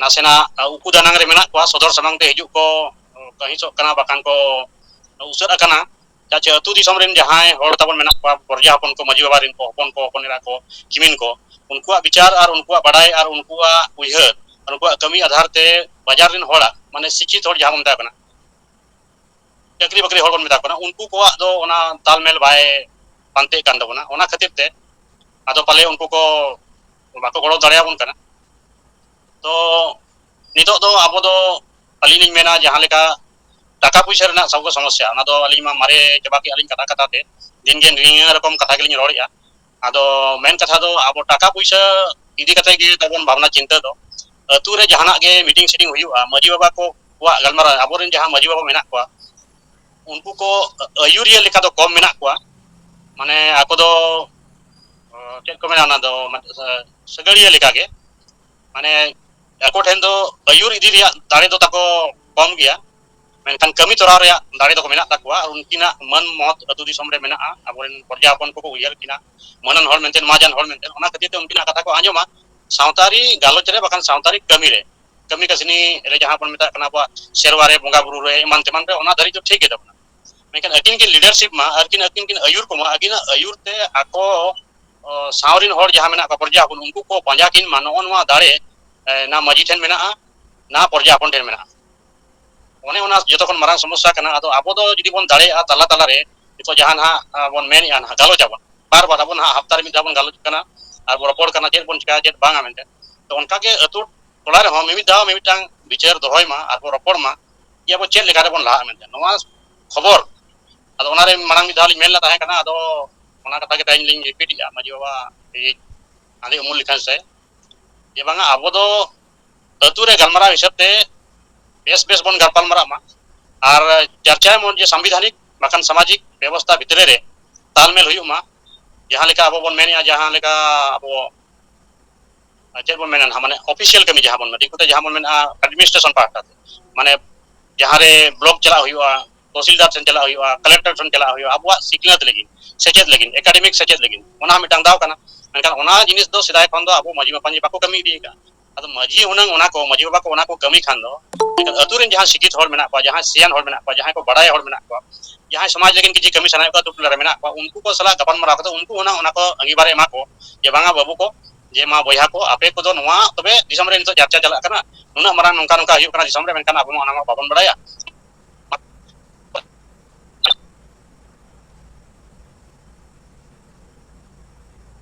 ᱱᱟᱥᱮᱱᱟᱜ ᱩᱠᱩ ᱫᱟᱱᱟᱝ ᱨᱮ ᱢᱮᱱᱟᱜ ᱠᱚᱣᱟ, ᱥᱚᱫᱚᱨ ᱥᱟᱢᱟᱝ ᱛᱮ ᱦᱤᱡᱩᱜ ᱠᱚ ᱠᱟᱹᱦᱤᱥᱚᱜ ᱠᱟᱱᱟ, ᱵᱟᱠᱷᱟᱱ ᱠᱚ ᱩᱥᱟᱹᱫ ᱟᱠᱟᱱᱟ᱾ ᱪᱮᱫᱟᱜ ᱪᱮ ᱟᱹᱛᱩ ᱫᱤᱥᱚᱢ ᱨᱮᱱ ᱡᱟᱦᱟᱸᱭ ᱦᱚᱲ ᱛᱟᱵᱚᱱ ᱢᱮᱱᱟᱜ ᱠᱚᱣᱟ, ᱯᱚᱨᱡᱟ ᱦᱚᱯᱚᱱ ᱠᱚ, ᱢᱟᱹᱡᱷᱤ ᱵᱟᱵᱟ ᱨᱮᱱ ᱠᱚ, ᱦᱚᱯᱚᱱ ᱠᱚ, ᱦᱚᱯᱚᱱ ᱮᱨᱟ ᱠᱚ, ᱠᱤᱢᱤᱱ ᱠᱚ, ᱩᱱᱠᱩᱣᱟᱜ ᱵᱤᱪᱟᱨ ᱟᱨ ᱩᱱᱠᱩᱣᱟᱜ ᱵᱟᱰᱟᱭ ᱟᱨ ᱩᱱᱠᱩᱣᱟᱜ ᱩᱭᱦᱟᱹᱨ ᱟᱨ ᱩᱱᱠᱩᱣᱟᱜ ᱠᱟᱹᱢᱤ ᱟᱫᱷᱟᱨ ᱛᱮ ᱵᱟᱡᱟᱨ ᱨᱮᱱ ᱦᱚᱲᱟᱜ, ᱢᱟᱱᱮ ᱥᱤᱠᱠᱷᱤᱛ ᱦᱚᱲ ᱡᱟᱦᱟᱸ ᱵᱚᱱ ᱢᱮᱛᱟ ᱠᱚ ᱠᱟᱱᱟ, ᱪᱟᱹᱠᱨᱤ ᱵᱟᱹᱠᱨᱤ ᱦᱚᱲ ᱵᱚᱱ ᱢᱮᱛᱟ ᱠᱚ ᱠᱟᱱᱟ, ᱩᱱᱠᱩ ᱠᱚᱣᱟᱜ ᱫᱚ ᱚᱱᱟ ᱛᱟᱞᱢᱮᱞ ᱵᱟᱭ ᱯᱟᱱᱛᱮᱜ ᱠᱟᱱ ᱛᱟᱵᱚᱱᱟ᱾ ᱚᱱᱟ ᱠᱷᱟᱹᱛᱤᱨ ᱛᱮ ᱟᱫᱚ ᱯᱟᱞᱮ ᱩᱱᱠᱩ ᱠᱚ ᱵᱟᱠᱚ ᱜᱚᱲᱚ ᱫᱟᱲᱮᱭᱟᱵᱚᱱ ᱠᱟᱱᱟ᱾ ᱛᱚ ᱱᱤᱛᱚᱜ ᱫᱚ ᱟᱵᱚ ᱫᱚ, ᱟᱹᱞᱤᱧ ᱞᱤᱧ ᱢᱮᱱᱟ, ᱡᱟᱦᱟᱸ ᱞᱮᱠᱟ ᱴᱟᱠᱟ ᱯᱩᱭᱥᱟᱹ ᱨᱮᱱᱟᱜ ᱥᱚᱵ ᱥᱚᱢᱚᱥᱥᱟ, ᱚᱱᱟ ᱫᱚ ᱟᱹᱞᱤᱧ ᱢᱟ ᱢᱟᱨᱮ ᱪᱟᱵᱟ ᱠᱮᱜᱼᱟ ᱞᱤᱧ ᱠᱟᱛᱷᱟ ᱠᱟᱛᱷᱟ ᱛᱮ, ᱫᱤᱱ ᱜᱮ ᱱᱤᱭᱟᱹ ᱨᱚᱠᱚᱢ ᱠᱟᱛᱷᱟ ᱜᱮᱞᱤᱧ ᱨᱚᱲᱮᱜᱼᱟ᱾ ᱟᱫᱚ ᱢᱮᱱ ᱠᱟᱛᱷᱟ ᱫᱚ ᱟᱵᱚ ᱴᱟᱠᱟ ᱯᱩᱭᱥᱟᱹ ᱤᱫᱤ ᱠᱟᱛᱮ ᱜᱮ ᱛᱟᱵᱚᱱ ᱵᱷᱟᱵᱽᱱᱟ ᱪᱤᱱᱛᱟᱹ ᱫᱚ᱾ ᱟᱹᱛᱩ ᱨᱮ ᱡᱟᱦᱟᱱᱟᱜ ᱜᱮ ᱢᱤᱴᱤᱝ ᱥᱤᱴᱤᱝ ᱦᱩᱭᱩᱜᱼᱟ, ᱢᱟᱹᱡᱷᱤ ᱵᱟᱵᱟ ᱠᱚ ᱠᱚᱣᱟᱜ ᱜᱟᱞᱢᱟᱨᱟᱣ, ᱟᱵᱚᱨᱮᱱ ᱡᱟᱦᱟᱸ ᱢᱟᱹᱡᱷᱤ ᱵᱟᱵᱟ ᱢᱮᱱᱟᱜ ᱠᱚᱣᱟ, ᱩᱱᱠᱩ ᱠᱚ ᱟᱹᱭᱩᱨᱤᱭᱟᱹ ᱞᱮᱠᱟ ᱫᱚ ᱠᱚᱢ ᱢᱮᱱᱟᱜ ᱠᱚᱣᱟ᱾ ᱢᱟᱱᱮ ᱟᱠᱚ ᱫᱚ, ᱪᱮᱫ ᱠᱚ ᱢᱮᱱᱟ, ᱚᱱᱟ ᱫᱚ ᱢᱟᱱᱮ ᱥᱟᱹᱜᱟᱹᱲᱤᱭᱟᱹ ᱞᱮᱠᱟᱜᱮ, ᱢᱟᱱᱮ ᱟᱠᱚ ᱴᱷᱮᱱ ᱫᱚ ᱟᱹᱭᱩᱨ ᱤᱫᱤ ᱨᱮᱭᱟᱜ ᱫᱟᱲᱮ ᱫᱚ ᱛᱟᱠᱚ ᱠᱚᱢ ᱜᱮᱭᱟ᱾ ᱢᱮᱱᱠᱷᱟᱱ ᱠᱟᱹᱢᱤ ᱛᱚᱨᱟᱣ ᱨᱮᱭᱟᱜ ᱫᱟᱲᱮ ᱫᱚᱠᱚ ᱢᱮᱱᱟᱜ ᱛᱟᱠᱚᱣᱟ, ᱟᱨ ᱩᱱᱠᱤᱱᱟᱜ ᱢᱟᱹᱱ ᱢᱚᱦᱚᱛ ᱟᱹᱛᱩ ᱫᱤᱥᱚᱢ ᱨᱮ ᱢᱮᱱᱟᱜᱼᱟ᱾ ᱟᱵᱚᱨᱮᱱ ᱯᱨᱚᱡᱟ ᱦᱚᱯᱚᱱ ᱠᱚᱠᱚ ᱩᱭᱦᱟᱹᱨ ᱠᱤᱱᱟ ᱢᱟᱹᱱᱟᱱ ᱦᱚᱲ ᱢᱮᱱᱛᱮ, ᱢᱟᱡᱟᱱ ᱦᱚᱲ ᱢᱮᱱᱛᱮ, ᱚᱱᱟ ᱠᱷᱟᱹᱛᱤᱨ ᱛᱮ ᱩᱱᱠᱤᱱᱟᱜ ᱠᱟᱛᱷᱟ ᱠᱚ ᱟᱸᱡᱚᱢᱟ᱾ ᱥᱟᱶᱛᱟᱨᱤ ᱜᱟᱞᱚᱪ ᱨᱮ ᱵᱟᱠᱷᱟᱱ ᱥᱟᱶᱛᱟᱨᱤ ᱠᱟᱹᱢᱤ ᱨᱮ, ᱠᱟᱹᱢᱤ ᱠᱟᱹᱥᱱᱤ ᱨᱮ, ᱡᱟᱦᱟᱸ ᱵᱚᱱ ᱢᱮᱛᱟᱜ ᱠᱟᱱᱟ ᱟᱵᱚᱣᱟᱜ ᱥᱮᱨᱣᱟ ᱨᱮ, ᱵᱚᱸᱜᱟ ᱵᱩᱨᱩ ᱨᱮ, ᱮᱢᱟᱱ ᱛᱮᱢᱟᱱ ᱨᱮ, ᱚᱱᱟ ᱫᱷᱟᱹᱨᱤᱡ ᱫᱚ ᱴᱷᱤᱠ ᱜᱮ ᱛᱟᱵᱚᱱᱟ᱾ ᱢᱮᱱᱠᱷᱟᱱ ᱟᱹᱠᱤᱱ ᱠᱤᱱ ᱞᱤᱰᱟᱨᱥᱤᱯ ᱢᱟ, ᱟᱹᱠᱤᱱ, ᱟᱹᱠᱤᱱ ᱠᱤᱱ ᱟᱹᱭᱩᱨ ᱠᱚᱢᱟ, ᱟᱹᱠᱤᱱᱟᱜ ᱟᱹᱭᱩᱨ ᱛᱮ ᱟᱠᱚ, ᱚ, ᱥᱟᱶ ᱨᱤᱱ ᱦᱚᱲ ᱡᱟᱦᱟᱸ ᱢᱮᱱᱟᱜ ᱠᱚᱣᱟ, ᱯᱨᱚᱡᱟ ᱦᱚᱯᱚᱱ, ᱩᱱᱠᱩ ᱠᱚ ᱯᱟᱸᱡᱟ ᱠᱤᱱ ᱢᱟ, ᱱᱚᱜᱼᱚ ᱱᱚᱣᱟ ᱫᱟᱲᱮ, ᱮ, ᱱᱟ ᱢᱟᱹᱡᱷᱤ ᱴᱷᱮᱱ ᱢᱮᱱᱟᱜᱼᱟ, ᱱᱟ ᱯᱨᱚᱡᱟ ᱦᱚᱯᱚᱱ ᱴᱷᱮᱱ ᱢᱮᱱᱟᱜᱼᱟ᱾ ᱚᱱᱮ ᱚᱱᱟ ᱡᱚᱛᱚ ᱠᱷᱚᱱ ᱢᱟᱨᱟᱝ ᱥᱚᱢᱚᱥᱥᱟ ᱠᱟᱱᱟ᱾ ᱟᱫᱚ ᱟᱵᱚ ᱫᱚ ᱡᱩᱫᱤ ᱵᱚᱱ ᱫᱟᱲᱮᱭᱟᱜᱼᱟ, ᱛᱟᱞᱟ ᱛᱟᱞᱟ ᱨᱮ, ᱱᱤᱛᱚᱜ ᱡᱟᱦᱟᱸ ᱱᱟᱦᱟᱜ, ᱟ, ᱵᱚᱱ ᱢᱮᱱᱮᱜᱼᱟ, ᱱᱟᱦᱟᱜ ᱜᱟᱞᱚᱪ ᱟᱵᱚᱱ, ᱵᱟᱨ ᱵᱟᱨ ᱟᱵᱚ ᱱᱟᱦᱟᱜ ᱦᱟᱯᱛᱟ ᱨᱮ ᱢᱤᱫ ᱫᱷᱟᱣ ᱵᱚᱱ ᱜᱟᱞᱚᱪ ᱠᱟᱱᱟ, ᱟᱨ ᱵᱚᱱ ᱨᱚᱯᱚᱲ ᱠᱟᱱᱟ ᱪᱮᱫ ᱵᱚᱱ ᱪᱤᱠᱟᱭᱟ, ᱪᱮᱫ ᱵᱟᱝᱟ ᱢᱮᱱᱛᱮ᱾ ᱛᱚ ᱚᱱᱠᱟ ᱜᱮ ᱟᱹᱛᱩ ᱴᱚᱞᱟ ᱨᱮᱦᱚᱸ ᱢᱤᱢᱤᱫ ᱫᱷᱟᱣ ᱢᱤᱢᱤᱫᱴᱟᱝ ᱵᱤᱪᱟᱹᱨ ᱫᱚᱦᱚᱭ ᱢᱟ, ᱟᱨ ᱵᱚᱱ ᱨᱚᱯᱚᱲ ᱢᱟ, ᱡᱮ ᱟᱵᱚ ᱪᱮᱫ ᱞᱮᱠᱟ ᱨᱮᱵᱚᱱ ᱞᱟᱦᱟᱜᱼᱟ ᱢᱮᱱᱛᱮ᱾ ᱱᱚᱣᱟ ᱠᱷᱚᱵᱚᱨ, ᱟᱫᱚ ᱚᱱᱟᱨᱮ ᱢᱟᱲᱟᱝ ᱢᱤᱫ ᱫᱷᱟᱣ ᱞᱤᱧ ᱢᱮᱱ ᱞᱮᱫ ᱛᱟᱦᱮᱸ ᱠᱟᱱᱟ, ᱟᱫᱚ ᱚᱱᱟ ᱠᱟᱛᱷᱟ ᱜᱮ ᱛᱮᱦᱮᱧ ᱞᱤᱧ ᱨᱤᱯᱤᱴᱮᱜᱼᱟ, ᱢᱟᱹᱡᱷᱤ ᱵᱟᱵᱟ ᱤᱡ ᱟᱸᱫᱮ ᱩᱢᱩᱞ ᱞᱮᱠᱷᱟᱱ ᱥᱮ, ᱡᱮ ᱵᱟᱝᱟ, ᱟᱵᱚ ᱫᱚ ᱟᱹᱛᱩ ᱨᱮ ᱜᱟᱞᱢᱟᱨᱟᱣ ᱦᱤᱥᱟᱹᱵ ᱛᱮ ᱵᱮᱥ ᱵᱮᱥ ᱵᱚᱱ ᱜᱟᱯᱟᱞ ᱢᱟᱨᱟᱜ ᱢᱟ, ᱟᱨ ᱪᱟᱨᱪᱟᱭ ᱢᱚᱱ ᱡᱮ ᱥᱟᱝᱵᱤᱫᱷᱟᱱᱤᱠ ᱵᱟᱠᱷᱟᱱ ᱥᱟᱢᱟᱡᱤᱠ ᱵᱮᱵᱚᱥᱛᱷᱟ ᱵᱷᱤᱛᱨᱤ ᱨᱮ ᱛᱟᱞᱢᱮᱞ ᱦᱩᱭᱩᱜ ᱢᱟ᱾ ᱡᱟᱦᱟᱸ ᱞᱮᱠᱟ ᱟᱵᱚ ᱵᱚᱱ ᱢᱮᱱᱮᱜᱼᱟ, ᱡᱟᱦᱟᱸ ᱞᱮᱠᱟ ᱟᱵᱚ, ᱪᱮᱫ ᱵᱚᱱ ᱢᱮᱱᱟ ᱱᱟᱦᱟᱜ, ᱢᱟᱱᱮ ᱚᱯᱷᱤᱥᱤᱭᱟᱞ ᱠᱟᱹᱢᱤ ᱡᱟᱦᱟᱸ ᱵᱚᱱ ᱢᱮᱱᱟ, ᱫᱤᱠᱩ ᱛᱮ ᱡᱟᱦᱟᱸ ᱵᱚᱱ ᱢᱮᱱᱟ ᱮᱰᱢᱤᱱᱤᱥᱴᱨᱮᱥᱚᱱ ᱯᱟᱦᱴᱟ ᱛᱮ, ᱢᱟᱱᱮ ᱡᱟᱦᱟᱸ ᱨᱮ ᱵᱞᱚᱠ ᱪᱟᱞᱟᱜ ᱦᱩᱭᱩᱜᱼᱟ, ᱛᱚᱦᱥᱤᱞᱫᱟᱨ ᱴᱷᱮᱱ ᱪᱟᱞᱟᱜ ᱦᱩᱭᱩᱜᱼᱟ, ᱠᱟᱞᱮᱠᱴᱚᱨ ᱴᱷᱮᱱ ᱪᱟᱞᱟᱜ ᱦᱩᱭᱩᱜᱼᱟ, ᱟᱵᱚᱣᱟᱜ ᱥᱤᱠᱷᱱᱟᱹᱛ ᱞᱟᱹᱜᱤᱫ, ᱥᱮᱪᱮᱫ ᱞᱟᱹᱜᱤᱫ, ᱮᱠᱟᱰᱮᱢᱤᱠ ᱥᱮᱪᱮᱫ ᱞᱟᱹᱜᱤᱫ, ᱚᱱᱟ ᱦᱚᱸ ᱢᱤᱫᱴᱟᱝ ᱫᱟᱣ ᱠᱟᱱᱟ᱾ ᱢᱮᱱᱠᱷᱟᱱ ᱚᱱᱟ ᱡᱤᱱᱤᱥ ᱫᱚ ᱥᱮᱫᱟᱭ ᱠᱷᱚᱱ ᱫᱚ ᱟᱵᱚ ᱢᱟᱹᱡᱷᱤ ᱢᱟᱯᱟᱧᱡᱤ ᱵᱟᱠᱚ ᱠᱟᱹᱢᱤ ᱤᱫᱤ ᱟᱠᱟᱫᱼᱟ᱾ ᱟᱫᱚ ᱢᱟᱹᱡᱷᱤ ᱦᱩᱱᱟᱹᱝ ᱚᱱᱟ ᱠᱚ, ᱢᱟᱹᱡᱷᱤ ᱵᱟᱵᱟ ᱠᱚ ᱚᱱᱟ ᱠᱚ ᱠᱟᱹᱢᱤ ᱠᱷᱟᱱ ᱫᱚ, ᱮᱱᱠᱷᱟᱱ ᱟᱹᱛᱩ ᱨᱮᱱ ᱡᱟᱦᱟᱸᱭ ᱥᱤᱠᱷᱤᱛ ᱦᱚᱲ ᱢᱮᱱᱟᱜ ᱠᱚᱣᱟ, ᱡᱟᱦᱟᱸᱭ ᱥᱮᱭᱟᱱ ᱦᱚᱲ ᱢᱮᱱᱟᱜ ᱠᱚᱣᱟ, ᱡᱟᱦᱟᱸᱭ ᱠᱚ ᱵᱟᱲᱟᱭ ᱦᱚᱲ ᱢᱮᱱᱟᱜ ᱠᱚᱣᱟ, ᱡᱟᱦᱟᱸᱭ ᱥᱚᱢᱟᱡᱽ ᱞᱟᱹᱜᱤᱫ ᱠᱤᱪᱷᱩ ᱠᱟᱹᱢᱤ ᱥᱟᱱᱟᱭᱮᱫ ᱠᱚᱣᱟ ᱟᱹᱛᱩ ᱴᱚᱞᱟ ᱨᱮ ᱢᱮᱱᱟᱜ ᱠᱚᱣᱟ, ᱩᱱᱠᱩ ᱠᱚ ᱥᱟᱞᱟᱜ ᱜᱟᱯᱟᱞ ᱢᱟᱨᱟᱣ ᱠᱟᱛᱮ ᱩᱱᱠᱩ ᱦᱩᱱᱟᱹᱝ ᱚᱱᱟ ᱠᱚ ᱟᱸᱜᱤᱵᱷᱟᱨ ᱮ ᱮᱢᱟ ᱠᱚ, ᱡᱮ ᱵᱟᱝᱟ ᱵᱟᱹᱵᱩ ᱠᱚ, ᱡᱮ ᱢᱟ ᱵᱚᱭᱦᱟ ᱠᱚ, ᱟᱯᱮ ᱠᱚᱫᱚ ᱱᱚᱣᱟ ᱛᱚᱵᱮ ᱫᱤᱥᱚᱢ ᱨᱮ ᱱᱤᱛᱚᱜ ᱪᱟᱨᱪᱟ ᱪᱟᱞᱟᱜ ᱠᱟᱱᱟ, ᱱᱩᱱᱟᱹᱜ ᱢᱟᱨᱟᱝ ᱱᱚᱝᱠᱟ ᱱᱚᱝᱠᱟ ᱦᱩᱭᱩᱜ ᱠᱟᱱᱟ ᱫᱤᱥᱚᱢ ᱨᱮ, ᱢᱮᱱᱠᱷᱟᱱ ᱟᱵᱚ ᱢᱟ ᱚᱱᱟ ᱢᱟ ᱵᱟᱵᱚᱱ ᱵᱟᱲᱟᱭᱟ᱾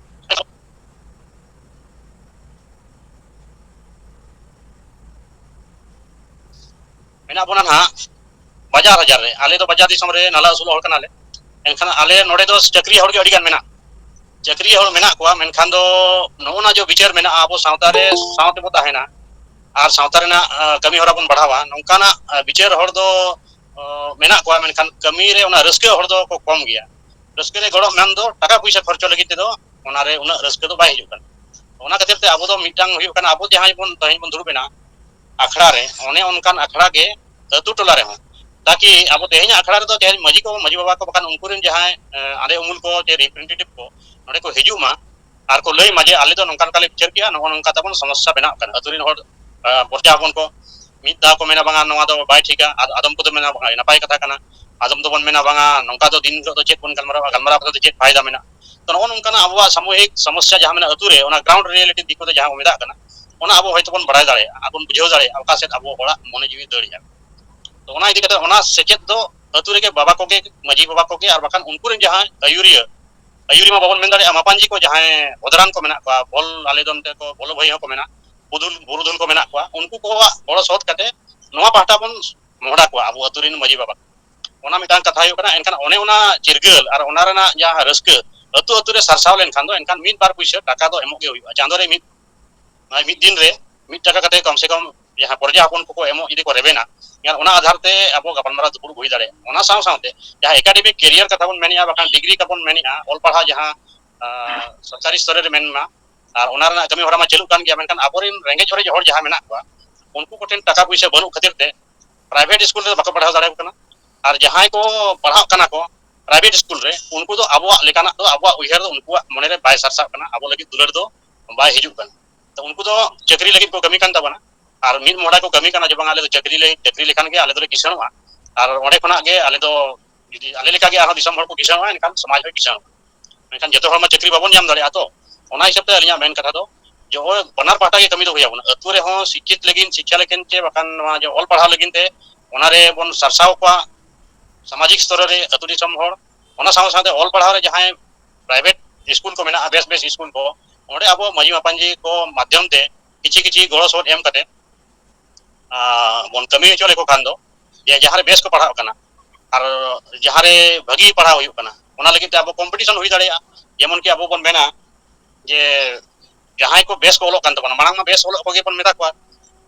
ᱢᱮᱱᱟᱜ ᱵᱚᱱᱟ ᱱᱟᱦᱟᱜ ᱵᱟᱡᱟᱨ ᱵᱟᱡᱟᱨ ᱨᱮ᱾ ᱟᱞᱮ ᱫᱚ ᱵᱟᱡᱟᱨ ᱫᱤᱥᱚᱢ ᱨᱮ ᱱᱟᱞᱟ ᱟᱹᱥᱩᱞ ᱦᱚᱲ ᱠᱟᱱᱟᱞᱮ᱾ ᱮᱱᱠᱷᱟᱱ ᱟᱞᱮ ᱱᱚᱰᱮ ᱫᱚ ᱪᱟᱹᱠᱨᱤ ᱦᱚᱲ ᱜᱮ ᱟᱹᱰᱤ ᱜᱟᱱ ᱢᱮᱱᱟᱜ, ᱪᱟᱹᱠᱨᱤ ᱦᱚᱲ ᱢᱮᱱᱟᱜ ᱠᱚᱣᱟ, ᱢᱮᱱᱠᱷᱟᱱ ᱫᱚ ᱱᱚᱜᱼᱚ ᱱᱟ ᱡᱮ ᱵᱤᱪᱟᱹᱨ ᱢᱮᱱᱟᱜᱼᱟ ᱟᱵᱚ ᱥᱟᱶᱛᱟ ᱨᱮ, ᱥᱟᱶ ᱛᱮᱵᱚ ᱛᱟᱦᱮᱱᱟ ᱟᱨ ᱥᱟᱶᱛᱟ ᱨᱮᱱᱟᱜ, ᱟ, ᱠᱟᱹᱢᱤ ᱦᱚᱨᱟ ᱵᱚᱱ ᱵᱟᱲᱦᱟᱣᱟ, ᱱᱚᱝᱠᱟᱱᱟᱜ, ᱟ, ᱵᱤᱪᱟᱹᱨ ᱦᱚᱲ ᱫᱚ, ᱚ, ᱢᱮᱱᱟᱜ ᱠᱚᱣᱟ, ᱢᱮᱱᱠᱷᱟᱱ ᱠᱟᱹᱢᱤ ᱨᱮ ᱚᱱᱟ ᱨᱟᱹᱥᱠᱟᱹ ᱦᱚᱲ ᱫᱚ ᱠᱚ ᱠᱚᱢ ᱜᱮᱭᱟ᱾ ᱨᱟᱹᱥᱠᱟᱹ ᱨᱮ ᱜᱚᱲᱚ ᱢᱮᱱ ᱫᱚ ᱴᱟᱠᱟ ᱯᱚᱭᱥᱟ ᱠᱷᱚᱨᱪᱚ ᱞᱟᱹᱜᱤᱫ ᱛᱮᱫᱚ ᱚᱱᱟ ᱨᱮ ᱩᱱᱟᱹᱜ ᱨᱟᱹᱥᱠᱟᱹ ᱫᱚ ᱵᱟᱭ ᱦᱤᱡᱩᱜ ᱠᱟᱱᱟ᱾ ᱚᱱᱟ ᱠᱷᱟᱹᱛᱤᱨ ᱛᱮ ᱟᱵᱚ ᱫᱚ ᱢᱤᱫᱴᱟᱝ ᱦᱩᱭᱩᱜ ᱠᱟᱱᱟ, ᱟᱵᱚ ᱡᱟᱦᱟᱸᱭ ᱵᱚᱱ ᱛᱮᱦᱮᱧ ᱵᱚᱱ ᱫᱩᱲᱩᱵ ᱮᱱᱟ ᱟᱠᱷᱲᱟ ᱨᱮ, ᱚᱱᱮ ᱚᱱᱠᱟᱱ ᱟᱠᱷᱲᱟ ᱜᱮ ᱟᱹᱛᱩ ᱴᱚᱞᱟ ᱨᱮᱦᱚᱸ ᱛᱟᱠᱤ ᱟᱵᱚ ᱛᱮᱦᱮᱧᱟᱜ ᱟᱠᱷᱲᱟ ᱨᱮᱫᱚ ᱛᱮᱦᱮᱧ ᱢᱟᱹᱡᱷᱤ ᱠᱚ, ᱢᱟᱹᱡᱷᱤ ᱵᱟᱵᱟ ᱠᱚ, ᱵᱟᱠᱷᱟᱱ ᱩᱱᱠᱩ ᱨᱮᱱ ᱡᱟᱦᱟᱸᱭ ᱟᱸᱫᱮ ᱩᱢᱩᱞ ᱠᱚ ᱪᱮ ᱨᱤᱯᱨᱮᱡᱮᱱᱴᱮᱴᱤᱵᱷ ᱠᱚ ᱱᱚᱰᱮ ᱠᱚ ᱦᱤᱡᱩᱜ ᱢᱟ ᱟᱨ ᱠᱚ ᱞᱟᱹᱭ ᱢᱟ ᱡᱮ ᱟᱞᱮ ᱫᱚ ᱱᱚᱝᱠᱟ ᱱᱚᱝᱠᱟ ᱞᱮ ᱵᱤᱪᱟᱹᱨ ᱠᱮᱜᱼᱟ, ᱱᱚᱜᱼᱚ ᱱᱚᱝᱠᱟ ᱛᱟᱵᱚᱱ ᱥᱚᱢᱚᱥᱥᱟ ᱵᱮᱱᱟᱜ ᱠᱟᱱᱟ᱾ ᱟᱹᱛᱩ ᱨᱮᱱ ᱦᱚᱲ ᱯᱚᱨᱡᱟ ᱦᱚᱯᱚᱱ ᱠᱚ ᱢᱤᱫ ᱫᱷᱟᱣ ᱠᱚ ᱢᱮᱱᱟ ᱵᱟᱝᱟ ᱱᱚᱣᱟ ᱫᱚ ᱵᱟᱭ ᱴᱷᱤᱠᱟ, ᱟᱨ ᱟᱫᱚᱢ ᱠᱚᱫᱚ ᱢᱮᱱᱟ ᱵᱟᱝᱟ ᱱᱟᱯᱟᱭ ᱠᱟᱛᱷᱟ ᱠᱟᱱᱟ, ᱟᱫᱚᱢ ᱫᱚᱵᱚᱱ ᱢᱮᱱᱟ ᱵᱟᱝᱟ ᱱᱚᱝᱠᱟ ᱫᱚ ᱫᱤᱱ ᱦᱤᱞᱳᱜ ᱫᱚ ᱪᱮᱫ ᱵᱚᱱ ᱜᱟᱞᱢᱟᱨᱟᱣᱟ, ᱜᱟᱞᱢᱟᱨᱟᱣ ᱠᱟᱛᱮ ᱫᱚ ᱪᱮᱫ ᱯᱷᱟᱭᱫᱟ ᱢᱮᱱᱟᱜᱼᱟ᱾ ᱛᱚ ᱱᱚᱜᱼᱚ ᱱᱚᱝᱠᱟᱱᱟᱜ ᱟᱵᱚᱣᱟᱜ ᱥᱟᱢᱩᱦᱤᱠ ᱥᱚᱢᱚᱥᱥᱟ ᱡᱟᱦᱟᱸ ᱢᱮᱱᱟᱜᱼᱟ ᱟᱹᱛᱩ ᱨᱮ, ᱚᱱᱟ ᱜᱨᱟᱣᱩᱱᱰ ᱨᱤᱭᱮᱞᱤᱴᱤ ᱫᱤᱠ ᱠᱚᱛᱮ ᱡᱟᱦᱟᱸ ᱵᱚᱱ ᱢᱮᱛᱟᱜ ᱠᱟᱱᱟ, ᱚᱱᱟ ᱟᱵᱚ ᱦᱚᱭᱛᱳ ᱵᱚᱱ ᱵᱟᱲᱟᱭ ᱫᱟᱲᱮᱭᱟᱜᱼᱟ ᱟᱨ ᱵᱚᱱ ᱵᱩᱡᱷᱟᱹᱣ ᱫᱟᱲᱮᱭᱟᱜᱼᱟ ᱚᱠᱟ ᱥᱮᱫ ᱟᱵᱚ ᱦᱚᱲᱟᱜ ᱢᱚᱱᱮ ᱡᱤᱣᱤ ᱫᱟᱹᱲ ᱮᱜᱼᱟ᱾ ᱛᱚ ᱚᱱᱟ ᱤᱫᱤ ᱠᱟᱛᱮ ᱚᱱᱟ ᱥᱮᱪᱮᱫ ᱫᱚ ᱟᱹᱛᱩ ᱨᱮᱜᱮ ᱵᱟᱵᱟ ᱠᱚᱜᱮ, ᱢᱟᱹᱡᱷᱤ ᱵᱟᱵᱟ ᱠᱚᱜᱮ ᱟᱨ ᱵᱟᱠᱷᱟᱱ ᱩᱱᱠᱩ ᱨᱮᱱ ᱡᱟᱦᱟᱸᱭ ᱟᱹᱭᱩᱨᱤᱭᱟᱹ, ᱟᱹᱭᱩᱨᱤᱭᱟᱹ ᱢᱟ ᱵᱟᱵᱚᱱ ᱢᱮᱱ ᱫᱟᱲᱮᱭᱟᱜᱼᱟ, ᱢᱟᱯᱟᱱᱡᱤ ᱠᱚ ᱡᱟᱦᱟᱸᱭ ᱦᱚᱫᱨᱟᱱ ᱠᱚ ᱢᱮᱱᱟᱜ ᱠᱚᱣᱟ, ᱵᱚᱞ ᱟᱞᱮ ᱫᱚ ᱱᱚᱛᱮ ᱠᱚ ᱵᱚᱞᱚ ᱵᱷᱟᱹᱭ ᱦᱚᱸᱠᱚ ᱢᱮᱱᱟ, ᱯᱩᱫᱩᱞ ᱵᱩᱨᱩᱫᱷᱩᱞ ᱠᱚ ᱢᱮᱱᱟᱜ ᱠᱚᱣᱟ, ᱩᱱᱠᱩ ᱠᱚᱣᱟᱜ ᱜᱚᱲᱚ ᱥᱚᱦᱚᱫ ᱠᱟᱛᱮ ᱱᱚᱣᱟ ᱯᱟᱦᱴᱟ ᱵᱚᱱ ᱢᱚᱦᱰᱟ ᱠᱚᱣᱟ ᱟᱵᱚ ᱟᱹᱛᱩ ᱨᱮᱱ ᱢᱟᱹᱡᱷᱤ ᱵᱟᱵᱟ᱾ ᱚᱱᱟ ᱢᱤᱫᱴᱟᱝ ᱠᱟᱛᱷᱟ ᱦᱩᱭᱩᱜ ᱠᱟᱱᱟ᱾ ᱮᱱᱠᱷᱟᱱ ᱚᱱᱮ ᱚᱱᱟ ᱪᱤᱨᱜᱟᱹᱞ ᱟᱨ ᱚᱱᱟ ᱨᱮᱱᱟᱜ ᱡᱟᱦᱟᱸ ᱨᱟᱹᱥᱠᱟᱹ ᱟᱹᱛᱩ ᱟᱹᱛᱩ ᱨᱮ ᱥᱟᱨᱥᱟᱣ ᱞᱮᱱᱠᱷᱟᱱ ᱫᱚ ᱮᱱᱠᱷᱟᱱ ᱢᱤᱫ ᱵᱟᱨ ᱯᱩᱭᱥᱟᱹ ᱴᱟᱠᱟ ᱫᱚ ᱮᱢᱚᱜ ᱜᱮ ᱦᱩᱭᱩᱜᱼᱟ᱾ ᱪᱟᱸᱫᱳ ᱨᱮ ᱢᱤᱫ, ᱢᱤᱫ ᱫᱤᱱ ᱨᱮ ᱢᱤᱫ ᱴᱟᱠᱟ ᱠᱟᱛᱮ ᱠᱚᱢ ᱥᱮ ᱠᱚᱢ ᱡᱟᱦᱟᱸ ᱯᱚᱨᱡᱟ ᱦᱚᱯᱚᱱ ᱠᱚᱠᱚ ᱮᱢᱚᱜ ᱡᱩᱫᱤ ᱠᱚ ᱨᱮᱵᱮᱱᱟ, ᱮᱱᱠᱷᱟᱱ ᱚᱱᱟ ᱟᱫᱷᱟᱨ ᱛᱮ ᱟᱵᱚ ᱜᱟᱯᱟᱞᱢᱟᱨᱟᱣ ᱫᱩᱯᱲᱩᱵ ᱦᱩᱭ ᱫᱟᱲᱮᱭᱟᱜᱼᱟ᱾ ᱚᱱᱟ ᱥᱟᱶ ᱥᱟᱶᱛᱮ ᱡᱟᱦᱟᱸ ᱮᱠᱟᱰᱮᱢᱤᱠ ᱠᱮᱨᱤᱭᱟᱨ ᱠᱟᱛᱷᱟ ᱵᱚᱱ ᱢᱮᱱᱮᱜᱼᱟ, ᱵᱟᱠᱷᱟᱱ ᱰᱤᱜᱽᱨᱤ ᱠᱟᱛᱷᱟ ᱵᱚᱱ ᱢᱮᱱᱮᱜᱼᱟ, ᱚᱞ ᱯᱟᱲᱦᱟᱣ ᱡᱟᱦᱟᱸ ᱟᱸ, ᱥᱚᱨᱠᱟᱨᱤ ᱥᱛᱚᱨ ᱨᱮ ᱢᱮᱱ ᱢᱟ, ᱟᱨ ᱚᱱᱟ ᱨᱮᱱᱟᱜ ᱠᱟᱹᱢᱤ ᱦᱚᱨᱟ ᱢᱟ ᱪᱟᱹᱞᱩᱜ ᱠᱟᱱ ᱜᱮᱭᱟ, ᱢᱮᱱᱠᱷᱟᱱ ᱟᱵᱚᱨᱮᱱ ᱨᱮᱸᱜᱮᱡ ᱚᱨᱮᱡ ᱦᱚᱲ ᱡᱟᱦᱟᱸ ᱢᱮᱱᱟᱜ ᱠᱚᱣᱟ, ᱩᱱᱠᱩ ᱠᱚᱴᱷᱮᱱ ᱴᱟᱠᱟ ᱯᱩᱭᱥᱟᱹ ᱵᱟᱹᱱᱩᱜ ᱠᱷᱟᱹᱛᱤᱨ ᱛᱮ ᱯᱨᱟᱭᱵᱷᱮᱴ ᱥᱠᱩᱞ ᱨᱮ ᱵᱟᱠᱚ ᱯᱟᱲᱦᱟᱣ ᱫᱟᱲᱮᱭᱟᱠᱚ ᱠᱟᱱᱟ᱾ ᱟᱨ ᱡᱟᱦᱟᱸᱭ ᱠᱚ ᱯᱟᱲᱦᱟᱜ ᱠᱟᱱᱟ ᱠᱚ ᱯᱨᱟᱭᱵᱷᱮᱴ ᱥᱠᱩᱞ ᱨᱮ, ᱩᱱᱠᱩ ᱫᱚ ᱟᱵᱚᱣᱟᱜ ᱞᱮᱠᱟᱱᱟᱜ ᱫᱚ, ᱟᱵᱚᱣᱟᱜ ᱩᱭᱦᱟᱹᱨ ᱫᱚ ᱩᱱᱠᱩᱣᱟᱜ ᱢᱚᱱᱮᱨᱮ ᱵᱟᱭ ᱥᱟᱨᱥᱟᱜ ᱠᱟᱱᱟ, ᱟᱵᱚ ᱞᱟᱹᱜᱤᱫ ᱫᱩᱞᱟᱹᱲ ᱫᱚ ᱵᱟᱭ ᱦᱤᱡᱩᱜ ᱠᱟᱱᱟ᱾ ᱛᱚ ᱩᱱᱠᱩ ᱫᱚ ᱪᱟᱹᱠᱨᱤ ᱞᱟᱹᱜᱤᱫ ᱠᱚ ᱠᱟᱹᱢᱤ ᱠᱟᱱ ᱛᱟᱵᱚᱱᱟ, ᱟᱨ ᱢᱤᱫ ᱢᱚᱦᱰᱟ ᱠᱚ ᱠᱟᱹᱢᱤ ᱠᱟᱱᱟ ᱡᱮ ᱵᱟᱝ ᱟᱞᱮ ᱫᱚ ᱪᱟᱹᱠᱨᱤ ᱞᱮ, ᱪᱟᱹᱠᱨᱤ ᱞᱮᱠᱷᱟᱱ ᱜᱮ ᱟᱞᱮ ᱫᱚᱞᱮ ᱠᱤᱥᱟᱹᱬᱚᱜᱼᱟ, ᱟᱨ ᱚᱸᱰᱮ ᱠᱷᱚᱱᱟᱜ ᱜᱮ ᱟᱞᱮ ᱫᱚ ᱡᱩᱫᱤ ᱟᱞᱮ ᱞᱮᱠᱟᱜᱮ ᱟᱨᱦᱚᱸ ᱫᱤᱥᱚᱢ ᱦᱚᱲ ᱠᱚ ᱠᱤᱥᱟᱹᱬᱚᱜᱼᱟ, ᱮᱱᱠᱷᱟᱱ ᱥᱚᱢᱟᱡᱽ ᱦᱚᱸᱭ ᱠᱤᱥᱟᱹᱬᱚᱜᱼᱟ᱾ ᱢᱮᱱᱠᱷᱟᱱ ᱡᱚᱛᱚ ᱦᱚᱲ ᱢᱟ ᱪᱟᱹᱠᱨᱤ ᱵᱟᱵᱚᱱ ᱧᱟᱢ ᱫᱟᱲᱮᱭᱟᱜᱼᱟ᱾ ᱛᱚ ᱚᱱᱟ ᱦᱤᱥᱟᱹᱵ ᱛᱮ ᱟᱹᱞᱤᱧᱟᱜ ᱢᱮᱱ ᱠᱟᱛᱷᱟ ᱫᱚ ᱡᱮ ᱱᱚᱜᱼᱚᱭ ᱵᱟᱱᱟᱨ ᱯᱟᱦᱴᱟ ᱜᱮ ᱠᱟᱹᱢᱤ ᱫᱚ ᱦᱩᱭ ᱟᱵᱚᱱᱟ᱾ ᱟᱹᱛᱩ ᱨᱮᱦᱚᱸ ᱥᱤᱠᱠᱷᱤᱛ ᱞᱟᱹᱜᱤᱫ, ᱥᱤᱠᱠᱷᱟ ᱞᱟᱹᱜᱤᱫ ᱪᱮ ᱵᱟᱠᱷᱟᱱ ᱱᱚᱣᱟ ᱡᱮ ᱚᱞ ᱯᱟᱲᱦᱟᱣ ᱞᱟᱹᱜᱤᱫ ᱛᱮ ᱚᱱᱟ ᱨᱮ ᱵᱚᱱ ᱥᱟᱨᱥᱟᱣ ᱠᱚᱣᱟ ᱥᱟᱢᱟᱡᱤᱠ ᱥᱛᱚᱨ ᱨᱮ ᱟᱹᱛᱩ ᱫᱤᱥᱚᱢ ᱦᱚᱲ᱾ ᱚᱱᱟ ᱥᱟᱶ ᱥᱟᱶᱛᱮ ᱚᱞ ᱯᱟᱲᱦᱟᱣ ᱨᱮ ᱡᱟᱦᱟᱸᱭ ᱯᱨᱟᱭᱵᱷᱮᱴ ᱥᱠᱩᱞ ᱠᱚ ᱢᱮᱱᱟᱜᱼᱟ, ᱵᱮᱥ ᱵᱮᱥ ᱥᱠᱩᱞ ᱠᱚ, ᱚᱸᱰᱮ ᱟᱵᱚ ᱢᱟᱹᱡᱷᱤ ᱢᱟᱯᱟᱱᱡᱤ ᱠᱚ ᱢᱟᱫᱽᱫᱷᱚᱢ ᱛᱮ ᱠᱤᱪᱷᱤ ᱠᱤᱪᱷᱤ ᱜᱚᱲᱚ ᱥᱚᱦᱚᱫ ᱮᱢ ᱠᱟᱛᱮ ᱟᱸ, ᱵᱚᱱ ᱠᱟᱹᱢᱤ ᱦᱚᱪᱚ ᱞᱮᱠᱚ ᱠᱷᱟᱱ ᱫᱚ, ᱡᱮ ᱡᱟᱦᱟᱸ ᱨᱮ ᱵᱮᱥ ᱠᱚ ᱯᱟᱲᱦᱟᱜ ᱠᱟᱱᱟ ᱟᱨ ᱡᱟᱦᱟᱸ ᱨᱮ ᱵᱷᱟᱹᱜᱤ ᱯᱟᱲᱦᱟᱣ ᱦᱩᱭᱩᱜ ᱠᱟᱱᱟ, ᱚᱱᱟ ᱞᱟᱹᱜᱤᱫ ᱛᱮ ᱟᱵᱚ ᱠᱚᱢᱯᱤᱴᱤᱥᱚᱱ ᱦᱩᱭ ᱫᱟᱲᱮᱭᱟᱜᱼᱟ᱾ ᱡᱮᱢᱚᱱ ᱠᱤ ᱟᱵᱚ ᱵᱚᱱ ᱢᱮᱱᱟ ᱡᱮ ᱡᱟᱦᱟᱸᱭ ᱠᱚ ᱵᱮᱥ ᱠᱚ ᱚᱞᱚᱜ ᱠᱟᱱ ᱛᱟᱵᱚᱱᱟ, ᱢᱟᱲᱟᱝ ᱢᱟ ᱵᱮᱥ ᱚᱞᱚᱜ ᱠᱚᱜᱮ ᱵᱚᱱ ᱢᱮᱛᱟ ᱠᱚᱣᱟ,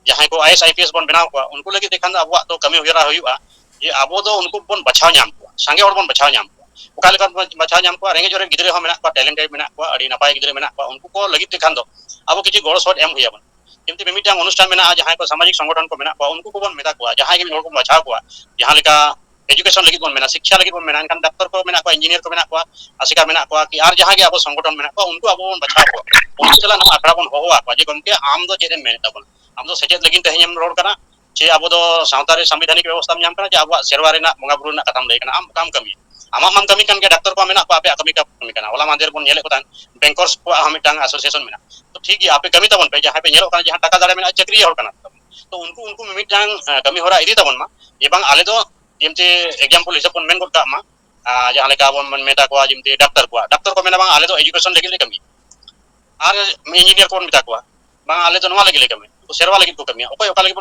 ᱡᱟᱦᱟᱸᱭ ᱠᱚ I S, I P S ᱵᱚᱱ ᱵᱮᱱᱟᱣ ᱠᱚᱣᱟ, ᱩᱱᱠᱩ ᱞᱟᱹᱜᱤᱫ ᱛᱮ ᱠᱷᱟᱱ ᱫᱚ ᱟᱵᱚᱣᱟᱜ ᱫᱚ ᱠᱟᱹᱢᱤ ᱦᱚᱨᱟ ᱦᱩᱭᱩᱜᱼᱟ ᱡᱮ ᱟᱵᱚ ᱫᱚ ᱩᱱᱠᱩ ᱵᱚᱱ ᱵᱟᱪᱷᱟᱣ ᱧᱟᱢ ᱠᱚᱣᱟ, ᱥᱟᱸᱜᱮ ᱦᱚᱲ ᱵᱚᱱ ᱵᱟᱪᱷᱟᱣ ᱧᱟᱢ ᱠᱚᱣᱟ᱾ ᱚᱠᱟ ᱞᱮᱠᱟ ᱵᱚᱱ ᱵᱟᱪᱷᱟᱣ ᱧᱟᱢ ᱠᱚᱣᱟ? ᱨᱮᱸᱜᱮᱡ ᱚᱨᱮᱡ ᱜᱤᱫᱽᱨᱟᱹ ᱦᱚᱸ ᱢᱮᱱᱟᱜ ᱠᱚᱣᱟ, ᱴᱮᱞᱮᱱᱴᱮᱰ ᱢᱮᱱᱟᱜ ᱠᱚᱣᱟ, ᱟᱹᱰᱤ ᱱᱟᱯᱟᱭ ᱜᱤᱫᱽᱨᱟᱹ ᱢᱮᱱᱟᱜ ᱠᱚᱣᱟ, ᱩᱱᱠᱩ ᱠᱚ ᱞᱟᱹᱜᱤᱫ ᱛᱮ ᱠᱷᱟᱱ ᱫᱚ ᱟᱵᱚ ᱠᱤᱪᱷᱩ ᱜᱚᱲᱚ ᱥᱚᱦᱚᱫ ᱮᱢ ᱦᱩᱭ ᱟᱵᱚᱱᱟ᱾ ᱡᱮᱢᱛᱤ ᱢᱤᱢᱤᱫᱴᱟᱝ ᱚᱱᱩᱥᱴᱷᱟᱱ ᱢᱮᱱᱟᱜᱼᱟ, ᱡᱟᱦᱟᱸᱭ ᱠᱚ ᱥᱟᱢᱟᱡᱤᱠ ᱥᱚᱝᱜᱚᱴᱷᱚᱱ ᱠᱚ ᱢᱮᱱᱟᱜ ᱠᱚᱣᱟ, ᱩᱱᱠᱩ ᱠᱚᱵᱚᱱ ᱢᱮᱛᱟ ᱠᱚᱣᱟ, ᱡᱟᱦᱟᱸᱭ ᱜᱮ ᱢᱤᱫ ᱦᱚᱲ ᱠᱚ ᱵᱟᱪᱷᱟᱣ ᱠᱚᱣᱟ, ᱡᱟᱦᱟᱸ ᱞᱮᱠᱟ ᱮᱡᱩᱠᱮᱥᱚᱱ ᱞᱟᱹᱜᱤᱫ ᱵᱚᱱ ᱢᱮᱱᱟ, ᱥᱤᱠᱠᱷᱟ ᱞᱟᱹᱜᱤᱫ ᱵᱚᱱ ᱢᱮᱱᱟ, ᱮᱱᱠᱷᱟᱱ ᱰᱟᱠᱛᱚᱨ ᱠᱚ ᱢᱮᱱᱟᱜ ᱠᱚᱣᱟ, ᱤᱧᱡᱤᱱᱤᱭᱟᱨ ᱠᱚ ᱢᱮᱱᱟᱜ ᱠᱚᱣᱟ, ᱟᱥᱮᱠᱟ ᱢᱮᱱᱟᱜ ᱠᱚᱣᱟ, ᱠᱤ ᱟᱨ ᱡᱟᱦᱟᱸ ᱜᱮ ᱟᱵᱚ ᱥᱚᱝᱜᱚᱴᱷᱚᱱ ᱢᱮᱱᱟᱜ ᱠᱚᱣᱟ, ᱩᱱᱠᱩ ᱟᱵᱚ ᱵᱚᱱ ᱵᱟᱪᱷᱟᱣ ᱠᱚᱣᱟ, ᱩᱱᱠᱩ ᱥᱟᱞᱟᱜ ᱱᱚᱣᱟ ᱟᱠᱷᱲᱟ ᱵᱚᱱ ᱦᱚᱦᱚ ᱟᱠᱚᱣᱟ ᱡᱮ, "ᱜᱚᱢᱠᱮ, ᱟᱢ ᱫᱚ ᱪᱮᱫ ᱮᱢ ᱢᱮᱱᱮᱫ ᱛᱟᱵᱚᱱᱟ? ᱟᱢ ᱫᱚ ᱥᱮᱪᱮᱫ ᱞᱟᱹᱜᱤᱫ ᱛᱮᱦᱮᱧ ᱮᱢ ᱨᱚᱲ ᱠᱟᱱᱟ, ᱪᱮ ᱟᱵᱚ ᱫᱚ ᱥᱟᱶᱛᱟ ᱨᱮ ᱥᱟᱝᱵᱤᱫᱷᱟᱱᱤᱠ ᱵᱮᱵᱚᱥᱛᱷᱟᱢ ᱧᱟᱢ ᱠᱟᱱᱟ, ᱪᱮ ᱟᱵᱚᱣᱟᱜ ᱥᱮᱨᱣᱟ ᱨᱮᱱᱟᱜ ᱵᱚᱸᱜᱟ ᱵᱩᱨᱩ ᱨᱮᱱᱟᱜ ᱠᱟᱛᱷᱟᱢ ᱞᱟᱹᱭ ᱠᱟᱱᱟ, ᱟᱢ ᱚᱠᱟᱢ ᱠᱟᱹᱢᱤᱭᱟ? ᱟᱢᱟᱜ ᱢᱟᱢ ᱠᱟᱹᱢᱤ ᱠᱟᱱ ᱜᱮᱭᱟ, ᱰᱟᱠᱛᱚᱨ ᱠᱚᱣᱟᱜ ᱢᱮᱱᱟᱜ ᱠᱚᱣᱟ, ᱟᱯᱮᱭᱟᱜ ᱠᱟᱹᱢᱤ ᱠᱟᱹᱢᱤ ᱠᱟᱱᱟ, ᱦᱚᱞᱟ ᱢᱟᱦᱫᱮᱨ ᱵᱚᱱ ᱧᱮᱞᱮᱫ ᱠᱚ ᱛᱟᱦᱮᱸᱫ, ᱵᱮᱝᱠᱚᱨᱥ ᱠᱚᱣᱟᱜ ᱦᱚᱸ ᱢᱤᱫᱴᱟᱝ ᱟᱥᱳᱥᱤᱭᱮᱥᱚᱱ ᱢᱮᱱᱟᱜᱼᱟ᱾ ᱛᱚ ᱴᱷᱤᱠ ᱜᱮᱭᱟ, ᱟᱯᱮ ᱠᱟᱹᱢᱤ ᱛᱟᱵᱚᱱ ᱯᱮ, ᱡᱟᱦᱟᱸᱭ ᱯᱮ ᱧᱮᱞᱚᱜ ᱠᱟᱱᱟ, ᱡᱟᱦᱟᱸ ᱴᱟᱠᱟ ᱫᱟᱲᱮ ᱢᱮᱱᱟᱜᱼᱟ, ᱪᱟᱹᱠᱨᱤᱭᱟᱹ ᱦᱚᱲ ᱠᱟᱱᱟ ᱯᱮ ᱛᱟᱵᱚᱱ, ᱛᱚ ᱩᱱᱠᱩ, ᱩᱱᱠᱩ ᱢᱤᱢᱤᱫᱴᱟᱝ, ᱮ, ᱠᱟᱹᱢᱤ ᱦᱚᱨᱟ ᱤᱫᱤ ᱛᱟᱵᱚᱱ ᱢᱟ, ᱡᱮ ᱵᱟᱝ ᱟᱞᱮ ᱫᱚ ᱡᱮᱢᱛᱤ ᱮᱠᱡᱟᱢᱯᱚᱞ ᱦᱤᱥᱟᱹᱵ ᱵᱚᱱ ᱢᱮᱱ ᱜᱚᱫ ᱠᱟᱜ ᱢᱟ, ᱟᱨ ᱡᱟᱦᱟᱸ ᱞᱮᱠᱟ ᱵᱚᱱ ᱢᱮᱛᱟ ᱠᱚᱣᱟ, ᱡᱮᱢᱛᱤ ᱰᱟᱠᱛᱟᱨ ᱠᱚᱣᱟᱜ, ᱰᱟᱠᱛᱟᱨ ᱠᱚ ᱢᱮᱱᱟ, "ᱵᱟᱝ, ᱟᱞᱮ ᱫᱚ ᱮᱡᱩᱠᱮᱥᱚᱱ ᱞᱟᱹᱜᱤᱫ ᱞᱮ ᱠᱟᱹᱢᱤᱭᱟ", ᱟᱨ ᱤᱧᱡᱤᱱᱤᱭᱟᱨ ᱠᱚᱵᱚᱱ ᱢᱮᱛᱟ ᱠᱚᱣᱟ, "ᱵᱟᱝ, ᱟᱞᱮ ᱫᱚ ᱱᱚᱣᱟ ᱞᱟᱹᱜᱤᱫ ᱞᱮ ᱠᱟᱹᱢᱤᱭᱟ", ᱩᱱᱠᱩ ᱥᱮᱨᱣᱟ ᱞᱟᱹᱜᱤᱫ ᱠᱚ ᱠᱟᱹᱢᱤᱭᱟ, ᱚᱠᱚᱭ ᱚᱠᱟ ᱞᱟᱹᱜᱤᱫ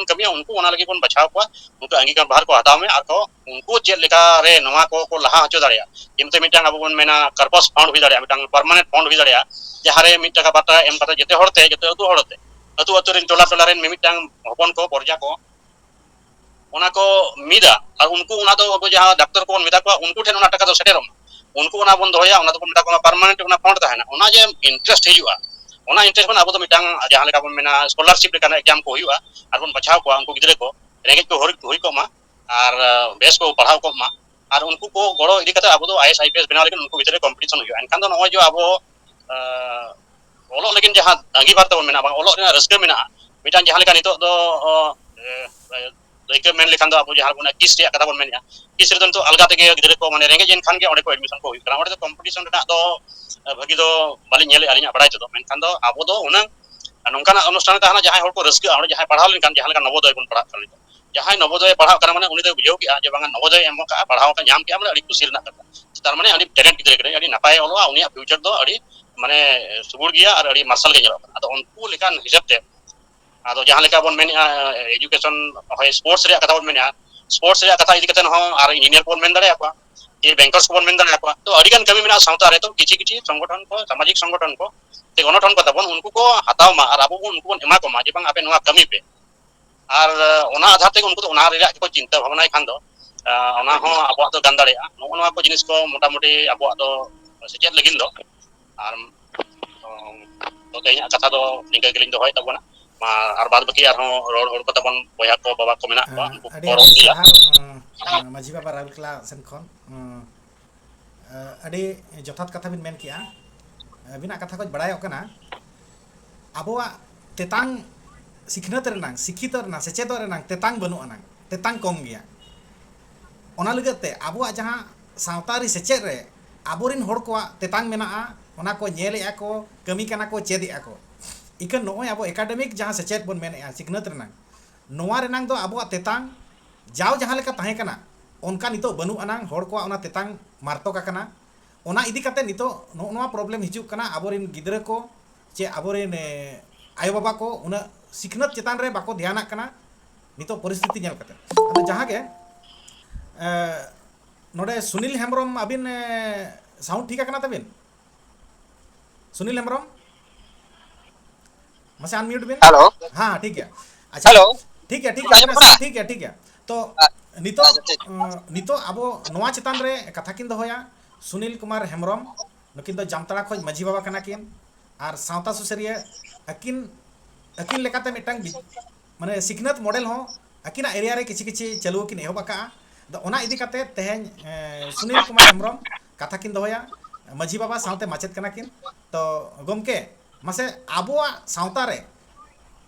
ᱵᱚᱱ ᱵᱟᱪᱷᱟᱣ ᱠᱚᱣᱟ, ᱩᱱᱠᱩ ᱟᱸᱜᱤᱵᱷᱟᱨ ᱠᱚ ᱦᱟᱛᱟᱣ ᱢᱮ, ᱟᱨ ᱠᱚ ᱩᱱᱠᱩ ᱪᱮᱫ ᱞᱮᱠᱟ ᱨᱮ ᱱᱚᱣᱟ ᱠᱚ ᱠᱚ ᱞᱟᱦᱟ ᱦᱚᱪᱚ ᱫᱟᱲᱮᱭᱟᱜᱼᱟ᱾ ᱡᱮᱢᱛᱮ ᱢᱤᱫᱴᱟᱝ ᱟᱵᱚ ᱵᱚᱱ ᱢᱮᱱᱟ ᱠᱟᱨᱯᱟᱥ ᱯᱷᱟᱱᱰ ᱦᱩᱭ ᱫᱟᱲᱮᱭᱟᱜᱼᱟ, ᱢᱤᱫᱴᱟᱝ ᱯᱟᱨᱢᱟᱱᱮᱱᱴ ᱯᱷᱟᱱᱰ ᱦᱩᱭ ᱫᱟᱲᱮᱭᱟᱜᱼᱟ, ᱡᱟᱦᱟᱸ ᱨᱮ ᱢᱤᱫ ᱴᱟᱠᱟ ᱵᱟᱨ ᱴᱟᱠᱟ ᱮᱢ ᱠᱟᱛᱮ ᱡᱚᱛᱚ ᱦᱚᱲ ᱛᱮ, ᱡᱚᱛᱚ ᱟᱹᱛᱩ ᱦᱚᱲ ᱛᱮ, ᱟᱹᱛᱩ ᱟᱹᱛᱩ ᱨᱮᱱ, ᱴᱚᱞᱟ ᱴᱚᱞᱟ ᱨᱮᱱ ᱢᱤᱢᱤᱫᱴᱟᱝ ᱦᱚᱯᱚᱱ ᱠᱚ, ᱯᱚᱨᱡᱟ ᱠᱚ, ᱚᱱᱟ ᱠᱚ ᱢᱤᱫᱟ, ᱟᱨ ᱩᱱᱠᱩ ᱚᱱᱟ ᱫᱚ ᱟᱵᱚ ᱡᱟᱦᱟᱸ ᱰᱟᱠᱛᱚᱨ ᱠᱚᱵᱚᱱ ᱢᱮᱛᱟ ᱠᱚᱣᱟ, ᱩᱱᱠᱩ ᱴᱷᱮᱱ ᱚᱱᱟ ᱴᱟᱠᱟ ᱫᱚ ᱥᱮᱴᱮᱨᱚᱜ ᱢᱟ᱾ ᱩᱱᱠᱩ ᱚᱱᱟ ᱵᱚᱱ ᱫᱚᱦᱚᱭᱟ, ᱚᱱᱟ ᱫᱚᱠᱚ ᱢᱮᱛᱟ ᱠᱚᱣᱟ ᱯᱟᱨᱢᱟᱱᱮᱱᱴ, ᱚᱱᱟ ᱯᱷᱟᱱᱰ ᱛᱟᱦᱮᱱᱟ, ᱚᱱᱟ ᱡᱮ ᱤᱱᱴᱟᱨᱮᱥᱴ ᱦᱤᱡᱩᱜᱼᱟ, ᱚᱱᱟ ᱤᱱᱴᱟᱨᱮᱥᱴ ᱠᱷᱚᱱ ᱟᱵᱚ ᱫᱚ ᱢᱤᱫᱴᱟᱝ ᱡᱟᱦᱟᱸ ᱞᱮᱠᱟ ᱵᱚᱱ ᱢᱮᱱᱟ ᱥᱠᱚᱞᱟᱨᱥᱤᱯ ᱞᱮᱠᱟᱱᱟᱜ ᱮᱠᱡᱟᱢ ᱠᱚ ᱦᱩᱭᱩᱜᱼᱟ, ᱟᱨ ᱵᱚᱱ ᱵᱟᱪᱷᱟᱣ ᱠᱚᱣᱟ, ᱩᱱᱠᱩ ᱜᱤᱫᱽᱨᱟᱹ ᱠᱚ ᱨᱮᱸᱜᱮᱡ ᱠᱚ ᱦᱩᱭ, ᱦᱩᱭ ᱠᱚᱜ ᱢᱟ, ᱟᱨ ᱟᱸ, ᱵᱮᱥ ᱠᱚ ᱯᱟᱲᱦᱟᱣ ᱠᱚᱜ ᱢᱟ, ᱟᱨ ᱩᱱᱠᱩ ᱠᱚ ᱜᱚᱲᱚ ᱤᱫᱤ ᱠᱟᱛᱮ ᱟᱵᱚ ᱫᱚ I E S, I P S ᱵᱮᱱᱟᱣ ᱞᱟᱹᱜᱤᱫ ᱩᱱᱠᱩ ᱵᱷᱤᱛᱨᱤ ᱨᱮ ᱠᱚᱢᱯᱤᱴᱤᱥᱚᱱ ᱦᱩᱭᱩᱜᱼᱟ᱾ ᱮᱱᱠᱷᱟᱱ ᱫᱚ ᱱᱚᱜᱼᱚᱭ ᱡᱮ ᱟᱵᱚ, ᱟᱸ, ᱚᱞᱚᱜ ᱞᱟᱹᱜᱤᱫ ᱡᱟᱦᱟᱸ ᱟᱸᱜᱤᱵᱷᱟᱨ ᱛᱟᱵᱚᱱ ᱢᱮᱱᱟᱜᱼᱟ, ᱵᱟᱝ ᱚᱞᱚᱜ ᱨᱮᱱᱟᱜ ᱨᱟᱹᱥᱠᱟᱹ ᱢᱮᱱᱟᱜᱼᱟ, ᱢᱤᱫᱴᱟᱝ ᱡᱟᱦᱟᱸ ᱞᱮᱠᱟ ᱱᱤᱛᱚᱜ ᱫᱚ, ᱚ, ᱮ, ᱮ, ᱫᱟᱹᱭᱠᱟᱹ ᱢᱮᱱ ᱞᱮᱠᱷᱟᱱ ᱫᱚ ᱟᱵᱚ ᱡᱟᱦᱟᱸ ᱵᱚᱱ ᱠᱤᱥ ᱨᱮᱭᱟᱜ ᱠᱟᱛᱷᱟ ᱵᱚᱱ ᱢᱮᱱᱮᱫᱼᱟ, ᱠᱤᱥ ᱨᱮᱫᱚ ᱱᱤᱛᱚᱜ ᱟᱞᱜᱟ ᱛᱮᱜᱮ ᱜᱤᱫᱽᱨᱟᱹ ᱠᱚ ᱢᱟᱱᱮ ᱨᱮᱸᱜᱮᱡ ᱮᱱ ᱠᱷᱟᱱ ᱜᱮ ᱚᱸᱰᱮ ᱠᱚ ᱮᱰᱢᱤᱥᱚᱱ ᱠᱚ ᱦᱩᱭᱩᱜ ᱠᱟᱱᱟ᱾ ᱚᱸᱰᱮ ᱫᱚ ᱠᱚᱢᱯᱤᱴᱤᱥᱚᱱ ᱨᱮᱱᱟᱜ ᱫᱚ, ᱮ, ᱵᱷᱟᱹᱜᱤ ᱫᱚ ᱵᱟᱹᱞᱤᱧ ᱧᱮᱞᱮᱫᱼᱟ ᱟᱹᱞᱤᱧᱟᱜ ᱵᱟᱲᱟᱭ ᱛᱮᱫᱚ᱾ ᱢᱮᱱᱠᱷᱟᱱ ᱫᱚ ᱟᱵᱚ ᱫᱚ ᱩᱱᱟᱹᱝ ᱱᱚᱝᱠᱟᱱᱟᱜ ᱚᱱᱩᱥᱴᱷᱟᱱ ᱨᱮ ᱛᱟᱦᱮᱱᱟ, ᱡᱟᱦᱟᱸᱭ ᱦᱚᱲ ᱠᱚ ᱨᱟᱹᱥᱠᱟᱹᱜᱼᱟ, ᱚᱸᱰᱮ ᱡᱟᱦᱟᱸᱭ ᱯᱟᱲᱦᱟᱣ ᱞᱮᱱᱠᱷᱟᱱ, ᱡᱟᱦᱟᱸ ᱞᱮᱠᱟ ᱱᱚᱵᱳᱫᱚᱭ ᱵᱚᱱ ᱯᱟᱲᱦᱟᱜ ᱠᱟᱱᱟ ᱱᱤᱛᱚᱜ, ᱡᱟᱦᱟᱸᱭ ᱱᱚᱵᱳᱫᱚᱭ ᱯᱟᱲᱦᱟᱜ ᱠᱟᱱᱟ ᱢᱟᱱᱮ ᱩᱱᱤ ᱫᱚᱭ ᱵᱩᱡᱷᱟᱹᱣ ᱠᱮᱜᱼᱟ ᱡᱮ ᱵᱟᱝᱟ ᱱᱚᱵᱳᱫᱚᱭ ᱮᱢ ᱠᱟᱜᱼᱟ, ᱯᱟᱲᱦᱟᱣ ᱠᱟᱜᱼᱟ, ᱧᱟᱢ ᱠᱮᱜᱼᱟ, ᱢᱟᱱᱮ ᱟᱹᱰᱤ ᱠᱩᱥᱤ ᱨᱮᱱᱟᱜ ᱠᱟᱛᱷᱟ᱾ ᱛᱟᱨ ᱢᱟᱱᱮ ᱟᱹᱰᱤ ᱴᱮᱞᱮᱱᱴ ᱜᱤᱫᱽᱨᱟᱹ ᱠᱟᱱᱟᱭ, ᱟᱹᱰᱤ ᱱᱟᱯᱟᱭᱮ ᱚᱞᱚᱜᱼᱟ, ᱩᱱᱤᱭᱟᱜ ᱯᱷᱤᱭᱩᱪᱟᱨ ᱫᱚ ᱟᱹᱰᱤ ᱢᱟᱱᱮ ᱥᱩᱜᱩᱲ ᱜᱮᱭᱟ ᱟᱨ ᱟᱹᱰᱤ ᱢᱟᱨᱥᱟᱞ ᱜᱮ ᱧᱮᱞᱚᱜ ᱠᱟᱱᱟ᱾ ᱟᱫᱚ ᱩᱱᱠᱩ ᱞᱮᱠᱟᱱ ᱦᱤᱥᱟᱹᱵ ᱛᱮ, ᱟᱫᱚ ᱡᱟᱦᱟᱸ ᱞᱮᱠᱟ ᱵᱚᱱ ᱢᱮᱱᱮᱜᱼᱟ, ᱮᱡᱩᱠᱮᱥᱚᱱ, ᱦᱳᱭ, ᱥᱯᱳᱨᱴᱥ ᱨᱮᱭᱟᱜ ᱠᱟᱛᱷᱟ ᱵᱚᱱ ᱢᱮᱱᱮᱜᱼᱟ, ᱥᱯᱳᱨᱴᱥ ᱨᱮᱭᱟᱜ ᱠᱟᱛᱷᱟ ᱤᱫᱤ ᱠᱟᱛᱮ ᱦᱚᱸ ᱟᱨ ᱤᱧᱡᱤᱱᱤᱭᱟᱨ ᱠᱚᱵᱚᱱ ᱢᱮᱱ ᱫᱟᱲᱮᱭᱟᱠᱚᱣᱟ, ᱠᱤ ᱵᱮᱝᱠᱟᱨᱥ ᱠᱚᱵᱚᱱ ᱢᱮᱱ ᱫᱟᱲᱮᱭᱟᱠᱚᱣᱟ᱾ ᱛᱚ ᱟᱹᱰᱤ ᱜᱟᱱ ᱠᱟᱹᱢᱤ ᱢᱮᱱᱟᱜᱼᱟ ᱥᱟᱶᱛᱟ ᱨᱮ, ᱛᱚ ᱠᱤᱪᱷᱤ ᱠᱤᱪᱷᱤ ᱥᱚᱝᱜᱚᱴᱷᱚᱱ ᱠᱚ, ᱥᱟᱢᱟᱡᱤᱠ ᱥᱚᱝᱜᱚᱴᱷᱚᱱ ᱠᱚ, ᱥᱮ ᱜᱚᱱᱚᱴᱷᱚᱱ ᱠᱚ ᱛᱟᱵᱚᱱ, ᱩᱱᱠᱩ ᱠᱚ ᱦᱟᱛᱟᱣ ᱢᱟ ᱟᱨ ᱟᱵᱚ ᱵᱚᱱ ᱩᱱᱠᱩ ᱵᱚᱱ ᱮᱢᱟ ᱠᱚᱢᱟ ᱡᱮ ᱵᱟᱝ ᱟᱯᱮ ᱱᱚᱣᱟ ᱠᱟᱹᱢᱤ ᱯᱮ᱾ ᱟᱨ, ᱟᱸ, ᱚᱱᱟ ᱟᱫᱷᱟᱨ ᱛᱮᱜᱮ ᱩᱱᱠᱩ ᱫᱚ ᱚᱱᱟ ᱨᱮᱭᱟᱜ ᱜᱮᱠᱚ ᱪᱤᱱᱛᱟᱹ ᱵᱷᱟᱵᱽᱱᱟᱭ ᱠᱷᱟᱱ ᱫᱚ, ᱟᱸ, ᱚᱱᱟ ᱦᱚᱸ ᱟᱵᱚᱣᱟᱜ ᱫᱚ ᱜᱟᱱ ᱫᱟᱲᱮᱭᱟᱜᱼᱟ᱾ ᱱᱚᱜᱼᱚ ᱱᱚᱣᱟ ᱠᱚ ᱡᱤᱱᱤᱥ ᱠᱚ ᱢᱚᱴᱟᱢᱩᱴᱤ ᱟᱵᱚᱣᱟᱜ ᱫᱚ ᱥᱮᱪᱮᱫ ᱞᱟᱹᱜᱤᱫ ᱫᱚ᱾ ᱟᱨ, ᱩᱸ, ᱛᱚ ᱛᱮᱦᱮᱧᱟᱜ ᱠᱟᱛᱷᱟ ᱫᱚ ᱱᱤᱝᱠᱟᱹ ᱜᱮᱞᱤᱧ ᱫᱚᱦᱚᱭᱮᱫ ᱛᱟᱵᱚᱱᱟ᱾ ᱢᱟ, ᱟᱨ ᱵᱟᱫ ᱵᱟᱹᱠᱤ ᱟᱨᱦᱚᱸ ᱨᱚᱲ, ᱨᱚᱲ ᱠᱚ ᱛᱟᱵᱚᱱ ᱵᱚᱭᱦᱟ ᱠᱚ, ᱵᱟᱵᱟ ᱠᱚ ᱢᱮᱱᱟᱜ ᱠᱚᱣᱟ, ᱩᱱᱠᱩ ᱠᱚ ᱟᱹᱰᱤ ᱨᱚᱲ ᱟᱹᱰᱤ ᱜᱮᱭᱟ᱾ ᱥᱟᱨᱦᱟᱣ, ᱩᱸ, ᱢᱟᱹᱡᱷᱤ ᱵᱟᱵᱟ ᱨᱟᱦᱩᱞ ᱠᱮᱞᱟ ᱥᱮᱱ ᱠᱷᱚᱱ, ᱩᱸ, ᱟᱹᱰᱤ ᱡᱚᱛᱷᱟᱛ ᱠᱟᱛᱷᱟ ᱵᱤᱱ ᱢᱮᱱ ᱠᱮᱜᱼᱟ᱾ ᱟᱹᱵᱤᱱᱟᱜ ᱠᱟᱛᱷᱟ ᱠᱷᱚᱱ ᱵᱟᱲᱟᱭᱚᱜ ᱠᱟᱱᱟ, ᱟᱵᱚᱣᱟᱜ ᱛᱮᱛᱟᱝ, ᱥᱤᱠᱷᱱᱟᱹᱛ ᱨᱮᱱᱟᱝ, ᱥᱤᱠᱠᱷᱤᱛᱚ ᱨᱮᱱᱟᱝ, ᱥᱮᱪᱮᱫᱚᱜ ᱨᱮᱱᱟᱝ ᱛᱮᱛᱟᱝ ᱵᱟᱹᱱᱩᱜ ᱟᱱᱟᱝ, ᱛᱮᱛᱟᱝ ᱠᱚᱢ ᱜᱮᱭᱟ᱾ ᱚᱱᱟ ᱞᱟᱹᱜᱤᱫ ᱛᱮ ᱟᱵᱚᱣᱟᱜ ᱡᱟᱦᱟᱸ ᱥᱟᱶᱛᱟ ᱟᱹᱨᱤ ᱥᱮᱪᱮᱫ ᱨᱮ ᱟᱵᱚᱨᱮᱱ ᱦᱚᱲ ᱠᱚᱣᱟᱜ ᱛᱮᱛᱟᱝ ᱢᱮᱱᱟᱜᱼᱟ, ᱚᱱᱟ ᱠᱚ ᱧᱮᱞᱮᱜᱼᱟ ᱠᱚ, ᱠᱟᱹᱢᱤ ᱠᱟᱱᱟ ᱠᱚ, ᱪᱮᱫᱮᱜᱼᱟ ᱠᱚ᱾ ᱤᱠᱷᱟᱹᱱ ᱱᱚᱜᱼᱚᱭ ᱟᱵᱚ academic ᱡᱟᱦᱟᱸ ᱥᱮᱪᱮᱫ ᱵᱚᱱ ᱢᱮᱱᱮᱜᱼᱟ, ᱥᱤᱠᱷᱱᱟᱹᱛ ᱨᱮᱱᱟᱝ, ᱱᱚᱣᱟ ᱨᱮᱱᱟᱝ ᱫᱚ ᱟᱵᱚᱣᱟᱜ ᱛᱮᱛᱟᱝ ᱡᱟᱣ ᱡᱟᱦᱟᱸ ᱞᱮᱠᱟ ᱛᱟᱦᱮᱸ ᱠᱟᱱᱟ, ᱚᱱᱠᱟ ᱱᱤᱛᱚᱜ ᱵᱟᱹᱱᱩᱜ ᱟᱱᱟᱝ, ᱦᱚᱲ ᱠᱚᱣᱟᱜ ᱚᱱᱟ ᱛᱮᱛᱟᱝ ᱢᱟᱨᱛᱚᱠ ᱟᱠᱟᱱᱟ᱾ ᱚᱱᱟ ᱤᱫᱤ ᱠᱟᱛᱮ ᱱᱤᱛᱚᱜ ᱱᱚᱜᱼᱚ ᱱᱚᱣᱟ problem ᱦᱤᱡᱩᱜ ᱠᱟᱱᱟ, ᱟᱵᱚᱨᱮᱱ ᱜᱤᱫᱽᱨᱟᱹ ᱠᱚ ᱪᱮ ᱟᱵᱚᱨᱮᱱ, ᱮ, ᱟᱭᱳᱼᱵᱟᱵᱟ ᱠᱚ ᱩᱱᱟᱹᱜ ᱥᱤᱠᱷᱱᱟᱹᱛ ᱪᱮᱛᱟᱱ ᱨᱮ ᱵᱟᱠᱚ ᱫᱷᱮᱭᱟᱱᱟᱜ ᱠᱟᱱᱟ ᱱᱤᱛᱚᱜ ᱯᱚᱨᱤᱥᱛᱷᱤᱛᱤ ᱧᱮᱞ ᱠᱟᱛᱮ᱾ ᱟᱫᱚ ᱡᱟᱦᱟᱸ ᱜᱮ, ᱮ, ᱱᱚᱰᱮ ᱥᱩᱱᱤᱞ ᱦᱮᱢᱵᱨᱚᱢ, ᱟᱹᱵᱤᱱ, ᱮ, sound ᱴᱷᱤᱠ ᱟᱠᱟᱱᱟ ᱛᱟᱹᱵᱤᱱ? ᱥᱩᱱᱤᱞ ᱦᱮᱢᱵᱨᱚᱢ, ᱢᱟᱥᱮ unmute ᱵᱤᱱ᱾ ᱦᱮᱞᱳ᱾ ᱦᱮᱸ, ᱴᱷᱤᱠ ᱜᱮᱭᱟ᱾ ᱟᱪᱪᱷᱟ, ᱦᱮᱞᱳ᱾ ᱴᱷᱤᱠ ᱜᱮᱭᱟ, ᱴᱷᱤᱠ ᱜᱮᱭᱟ, ᱟᱸᱡᱚᱢᱚᱜ ᱠᱟᱱᱟ? ᱴᱷᱤᱠ ᱜᱮᱭᱟ, ᱴᱷᱤᱠ ᱜᱮᱭᱟ᱾ ᱛᱚ, ᱟᱪᱪᱷᱟ, ᱱᱤᱛᱚᱜ, ᱟᱪᱪᱷᱟ, ᱴᱷᱤᱠ᱾ ᱩᱸ, ᱱᱤᱛᱚᱜ ᱟᱵᱚ ᱱᱚᱣᱟ ᱪᱮᱛᱟᱱ ᱨᱮ ᱠᱟᱛᱷᱟ ᱠᱤᱱ ᱫᱚᱦᱚᱭᱟ, ᱥᱩᱱᱤᱞ ᱠᱩᱢᱟᱨ ᱦᱮᱢᱵᱨᱚᱢ, ᱱᱩᱠᱤᱱ ᱫᱚ ᱡᱟᱢᱛᱟᱲᱟ ᱠᱷᱚᱱ ᱢᱟᱹᱡᱷᱤ ᱵᱟᱵᱟ ᱠᱟᱱᱟ ᱠᱤᱱ, ᱟᱨ ᱥᱟᱶᱛᱟ ᱥᱩᱥᱟᱹᱨᱤᱭᱟᱹ, ᱟᱹᱠᱤᱱ, ᱟᱹᱠᱤᱱ ᱞᱮᱠᱟᱛᱮ ᱢᱤᱫᱴᱟᱝ ᱵᱤ-, ᱢᱟᱱᱮ ᱥᱤᱠᱷᱱᱟᱹᱛ model ᱦᱚᱸ ᱟᱹᱠᱤᱱᱟᱜ area ᱨᱮ ᱠᱤᱪᱷᱤ ᱠᱤᱪᱷᱤ ᱪᱟᱹᱞᱩ ᱠᱤᱱ ᱮᱦᱚᱵ ᱟᱠᱟᱜᱼᱟ᱾ ᱟᱫᱚ ᱚᱱᱟ ᱤᱫᱤ ᱠᱟᱛᱮ ᱛᱮᱦᱮᱧ, ᱮ, ᱥᱩᱱᱤᱞ ᱠᱩᱢᱟᱨ ᱦᱮᱢᱵᱨᱚᱢ ᱠᱟᱛᱷᱟ ᱠᱤᱱ ᱫᱚᱦᱚᱭᱟ, ᱢᱟᱹᱡᱷᱤ ᱵᱟᱵᱟ ᱥᱟᱶᱛᱮ ᱢᱟᱪᱮᱫ ᱠᱟᱱᱟ ᱠᱤᱱ᱾ ᱛᱚ ᱜᱚᱢᱠᱮ, ᱢᱟᱥᱮ ᱟᱵᱚᱣᱟᱜ ᱥᱟᱶᱛᱟ ᱨᱮ,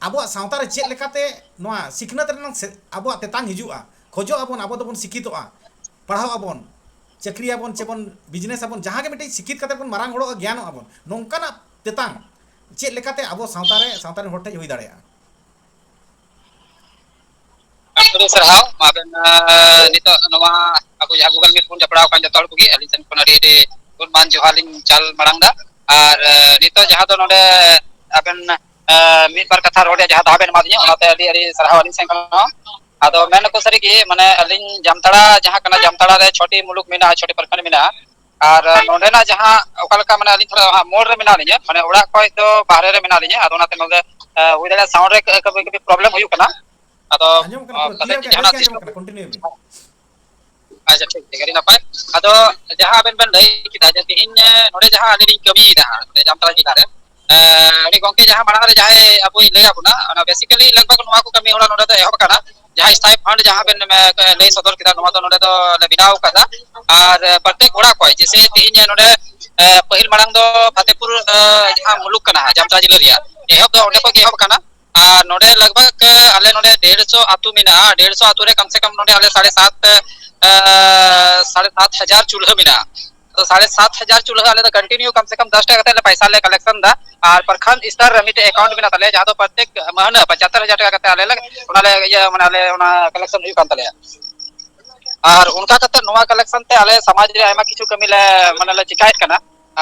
ᱟᱵᱚᱣᱟᱜ ᱥᱟᱶᱛᱟ ᱨᱮ ᱪᱮᱫ ᱞᱮᱠᱟᱛᱮ ᱱᱚᱣᱟ ᱥᱤᱠᱷᱱᱟᱹᱛ ᱨᱮᱱᱟᱜ ᱥᱮ-, ᱟᱵᱚᱣᱟᱜ ᱛᱮᱛᱟᱝ ᱦᱤᱡᱩᱜᱼᱟ? ᱠᱷᱚᱡᱚᱜ ᱟᱵᱚᱱ, ᱟᱵᱚ ᱫᱚᱵᱚᱱ ᱥᱤᱠᱷᱤᱛᱚᱜᱼᱟ, ᱯᱟᱲᱦᱟᱣ ᱟᱵᱚᱱ, ᱪᱟᱹᱠᱨᱤᱭᱟᱵᱚᱱ, ᱪᱮᱵᱚᱱ business ᱟᱵᱚᱱ, ᱡᱟᱦᱟᱸ ᱜᱮ ᱢᱤᱫᱴᱤᱡ ᱥᱤᱠᱷᱤᱛ ᱠᱟᱛᱮ ᱵᱚᱱ ᱢᱟᱨᱟᱝ ᱦᱚᱲᱚᱜᱼᱟ, ᱜᱮᱭᱟᱱᱚᱜ ᱟᱵᱚᱱ, ᱱᱚᱝᱠᱟᱱᱟᱜ ᱛᱮᱛᱟᱝ ᱪᱮᱫ ᱞᱮᱠᱟᱛᱮ ᱟᱵᱚ ᱥᱟᱶᱛᱟ ᱨᱮ, ᱥᱟᱶᱛᱟ ᱨᱮᱱ ᱦᱚᱲ ᱴᱷᱮᱱ ᱦᱩᱭ ᱫᱟᱲᱮᱭᱟᱜᱼᱟ? ᱟᱹᱰᱤ ᱥᱟᱨᱦᱟᱣ᱾ ᱟᱵᱮᱱ, ᱟᱸ, ᱱᱤᱛᱚᱜ ᱱᱚᱣᱟ ᱟᱵᱚ ᱡᱟᱦᱟᱸ Google Meet ᱵᱚᱱ ᱡᱚᱯᱲᱟᱣ ᱟᱠᱟᱱ ᱡᱚᱛᱚ ᱦᱚᱲ ᱠᱚᱜᱮ, ᱟᱹᱞᱤᱧ ᱥᱮᱱ ᱠᱷᱚᱱ ᱟᱹᱰᱤ ᱟᱹᱰᱤ ᱜᱩᱱᱢᱟᱱ ᱡᱚᱦᱟᱨ ᱞᱤᱧ ᱪᱟᱞ ᱢᱟᱲᱟᱝ ᱮᱫᱟ᱾ ᱟᱨ, ᱟᱸ, ᱱᱤᱛᱚᱜ ᱡᱟᱦᱟᱸ ᱫᱚ ᱱᱚᱰᱮ ᱟᱵᱮᱱ, ᱟᱸ, ᱢᱤᱫ ᱵᱟᱨ ᱠᱟᱛᱷᱟ ᱨᱚᱲ ᱨᱮᱭᱟᱜ ᱡᱟᱦᱟᱸ ᱫᱟᱣ ᱵᱮᱱ ᱮᱢᱟᱫᱤᱧᱟ, ᱚᱱᱟᱛᱮ ᱟᱹᱰᱤ ᱟᱹᱰᱤ ᱥᱟᱨᱦᱟᱣ ᱟᱹᱞᱤᱧ ᱥᱮᱱ ᱠᱷᱚᱱ ᱦᱚᱸ᱾ ᱟᱫᱚ ᱢᱮᱱ ᱟᱠᱚ ᱥᱟᱹᱨᱤ ᱜᱮ, ᱢᱟᱱᱮ ᱟᱹᱞᱤᱧ ᱡᱟᱢᱛᱟᱲᱟ ᱡᱟᱦᱟᱸ ᱠᱟᱱᱟ, ᱡᱟᱢᱛᱟᱲᱟ ᱨᱮ ᱪᱷᱚᱴᱤ ᱢᱩᱞᱩᱠ ᱢᱮᱱᱟᱜᱼᱟ, ᱪᱷᱚᱴᱤ ᱯᱨᱚᱠᱷᱚᱸᱰ ᱢᱮᱱᱟᱜᱼᱟ᱾ ᱟᱨ ᱱᱚᱰᱮᱱᱟᱜ ᱡᱟᱦᱟᱸ ᱚᱠᱟ ᱞᱮᱠᱟ, ᱢᱟᱱᱮ ᱟᱹᱞᱤᱧ ᱛᱷᱚᱲᱟ ᱦᱟᱸᱜ ᱢᱳᱲ ᱨᱮ ᱢᱮᱱᱟᱜ ᱞᱤᱧᱟ, ᱢᱟᱱᱮ ᱚᱲᱟᱜ ᱠᱷᱚᱡ ᱫᱚ ᱵᱟᱦᱨᱮ ᱨᱮ ᱢᱮᱱᱟᱜ ᱞᱤᱧᱟ, ᱟᱫᱚ ᱚᱱᱟᱛᱮ ᱱᱚᱰᱮ, ᱮ, ᱦᱩᱭ ᱫᱟᱲᱮᱭᱟᱜᱼᱟ sound ᱨᱮ ᱠᱟᱹ-, ᱠᱟᱹᱴᱤᱡ problem ᱦᱩᱭᱩᱜ ᱠᱟᱱᱟ᱾ ᱟᱫᱚ, ᱟᱸᱡᱚᱢᱚᱜ ᱠᱟᱱᱟ, ᱚ, ᱯᱩᱨᱟᱹ ᱯᱟᱥᱮᱡ clear ᱜᱮ, ᱵᱮᱥ ᱡᱟᱦᱟᱱᱟᱜ ᱜᱮ ᱟᱸᱡᱚᱢᱚᱜ system ᱠᱟᱱᱟ, continue ᱵᱤᱱ᱾ ᱟᱪᱪᱷᱟ, ᱴᱷᱤᱠ, ᱴᱷᱤᱠ, ᱟᱹᱰᱤ ᱱᱟᱯᱟᱭ᱾ ᱟᱫᱚ ᱡᱟᱦᱟᱸ ᱟᱵᱮᱱ ᱵᱮᱱ ᱞᱟᱹᱭ ᱠᱮᱫᱟ ᱡᱮ ᱛᱮᱦᱮᱧ, ᱮ, ᱱᱚᱰᱮ ᱡᱟᱦᱟᱸ ᱟᱹᱞᱤᱧ ᱞᱤᱧ ᱠᱟᱹᱢᱤᱭᱮᱫᱟ ᱦᱟᱸᱜ, ᱱᱚᱰᱮ ᱡᱟᱢᱛᱟᱲᱟ ᱡᱮᱞᱟ ᱨᱮ, ᱟᱹᱰᱤ ᱜᱚᱝᱠᱮ ᱡᱟᱦᱟᱸ ᱢᱟᱲᱟᱝ ᱨᱮ ᱡᱟᱦᱟᱸᱭ ᱟᱵᱚᱭ ᱞᱟᱹᱭ ᱟᱵᱚᱱᱟ, ᱚᱱᱟ basically ᱞᱟᱜᱽ ᱵᱷᱟᱜᱽ ᱱᱚᱣᱟ ᱠᱚ ᱠᱟᱹᱢᱤ ᱦᱚᱨᱟ ᱱᱚᱰᱮ ᱫᱚ ᱮᱦᱚᱵ ᱟᱠᱟᱱᱟ᱾ ᱡᱟᱦᱟᱸ ᱥᱛᱷᱟᱭᱤ ᱯᱷᱟᱱᱰ ᱡᱟᱦᱟᱸ ᱵᱮᱱ ᱞᱟᱹᱭ ᱥᱚᱫᱚᱨ ᱠᱮᱫᱟ, ᱱᱚᱣᱟ ᱫᱚ ᱱᱚᱰᱮ ᱫᱚ ᱞᱮ ᱵᱮᱱᱟᱣ ᱟᱠᱟᱫᱟ᱾ ᱟᱨ ᱯᱨᱚᱛᱮᱠ ᱚᱲᱟᱜ ᱠᱷᱚᱱ ᱡᱮᱥᱮ ᱛᱮᱦᱮᱧ ᱱᱚᱰᱮ ᱯᱟᱹᱦᱤᱞ ᱢᱟᱲᱟᱝ ᱫᱚ ᱯᱷᱟᱛᱮᱯᱩᱨ ᱡᱟᱦᱟᱸ ᱢᱩᱞᱩᱠ ᱠᱟᱱᱟ ᱡᱟᱢᱛᱟᱲᱟ ᱡᱤᱞᱟᱹ ᱨᱮᱭᱟᱜ, ᱮᱦᱚᱵ ᱫᱚ ᱚᱸᱰᱮ ᱠᱷᱚᱱ ᱜᱮ ᱮᱦᱚᱵ ᱟᱠᱟᱱᱟ᱾ ᱟᱨ ᱱᱚᱰᱮ ᱞᱟᱜᱽ ᱵᱷᱟᱜᱽ ᱟᱞᱮ ᱱᱚᱰᱮ ᱰᱮᱲᱥᱚ ᱟᱹᱛᱩ ᱢᱮᱱᱟᱜᱼᱟ᱾ ᱰᱮᱲᱥᱚ ᱟᱹᱛᱩ ᱨᱮ ᱠᱚᱢ ᱥᱮ ᱠᱚᱢ ᱱᱚᱰᱮ ᱟᱞᱮ ᱥᱟᱲᱮ ᱥᱟᱛ ᱥᱟᱲᱮ ᱥᱟᱛ ᱦᱟᱡᱟᱨ ᱪᱩᱞᱦᱟᱹ ᱢᱮᱱᱟᱜᱼᱟ᱾ ᱟᱫᱚ ᱥᱟᱲᱮ ᱥᱟᱛ ᱦᱟᱡᱟᱨ ᱪᱩᱞᱦᱟᱹ ᱟᱞᱮ ᱫᱚ ᱠᱚᱱᱴᱤᱱᱤᱭᱩ ᱠᱚᱢ ᱥᱮ ᱠᱚᱢ ᱫᱚᱥ ᱴᱟᱠᱟ ᱠᱟᱛᱮ ᱞᱮ ᱯᱟᱭᱥᱟ ᱞᱮ ᱠᱟᱞᱮᱠᱥᱚᱱ ᱮᱫᱟ᱾ ᱟᱨ ᱯᱨᱚᱠᱷᱚᱸᱰ ᱥᱛᱚᱨ ᱨᱮ ᱢᱤᱫᱴᱮᱡ ᱮᱠᱟᱣᱩᱱᱴ ᱢᱮᱱᱟᱜ ᱛᱟᱞᱮᱭᱟ, ᱡᱟᱦᱟᱸ ᱫᱚ ᱯᱨᱚᱛᱮᱠ ᱢᱟᱹᱦᱱᱟᱹ ᱯᱚᱸᱪᱟᱛᱛᱳᱨ ᱦᱟᱡᱟᱨ ᱴᱟᱠᱟ ᱠᱟᱛᱮ ᱟᱞᱮ ᱞᱮ ᱚᱱᱟ ᱞᱮ ᱤᱭᱟᱹ ᱢᱟᱱᱮ ᱟᱞᱮ ᱚᱱᱟ ᱠᱟᱞᱮᱠᱥᱚᱱ ᱦᱩᱭᱩᱜ ᱠᱟᱱ ᱛᱟᱞᱮᱭᱟ᱾ ᱟᱨ ᱚᱱᱠᱟ ᱠᱟᱛᱮ ᱱᱚᱣᱟ ᱠᱟᱞᱮᱠᱥᱚᱱ ᱛᱮ ᱟᱞᱮ ᱥᱚᱢᱟᱡᱽ ᱨᱮ ᱟᱭᱢᱟ ᱠᱤᱪᱷᱩ ᱠᱟᱹᱢᱤ ᱞᱮ ᱢᱟᱱᱮ ᱞᱮ ᱪᱮᱠᱟᱭᱮᱫ ᱠᱟᱱᱟ᱾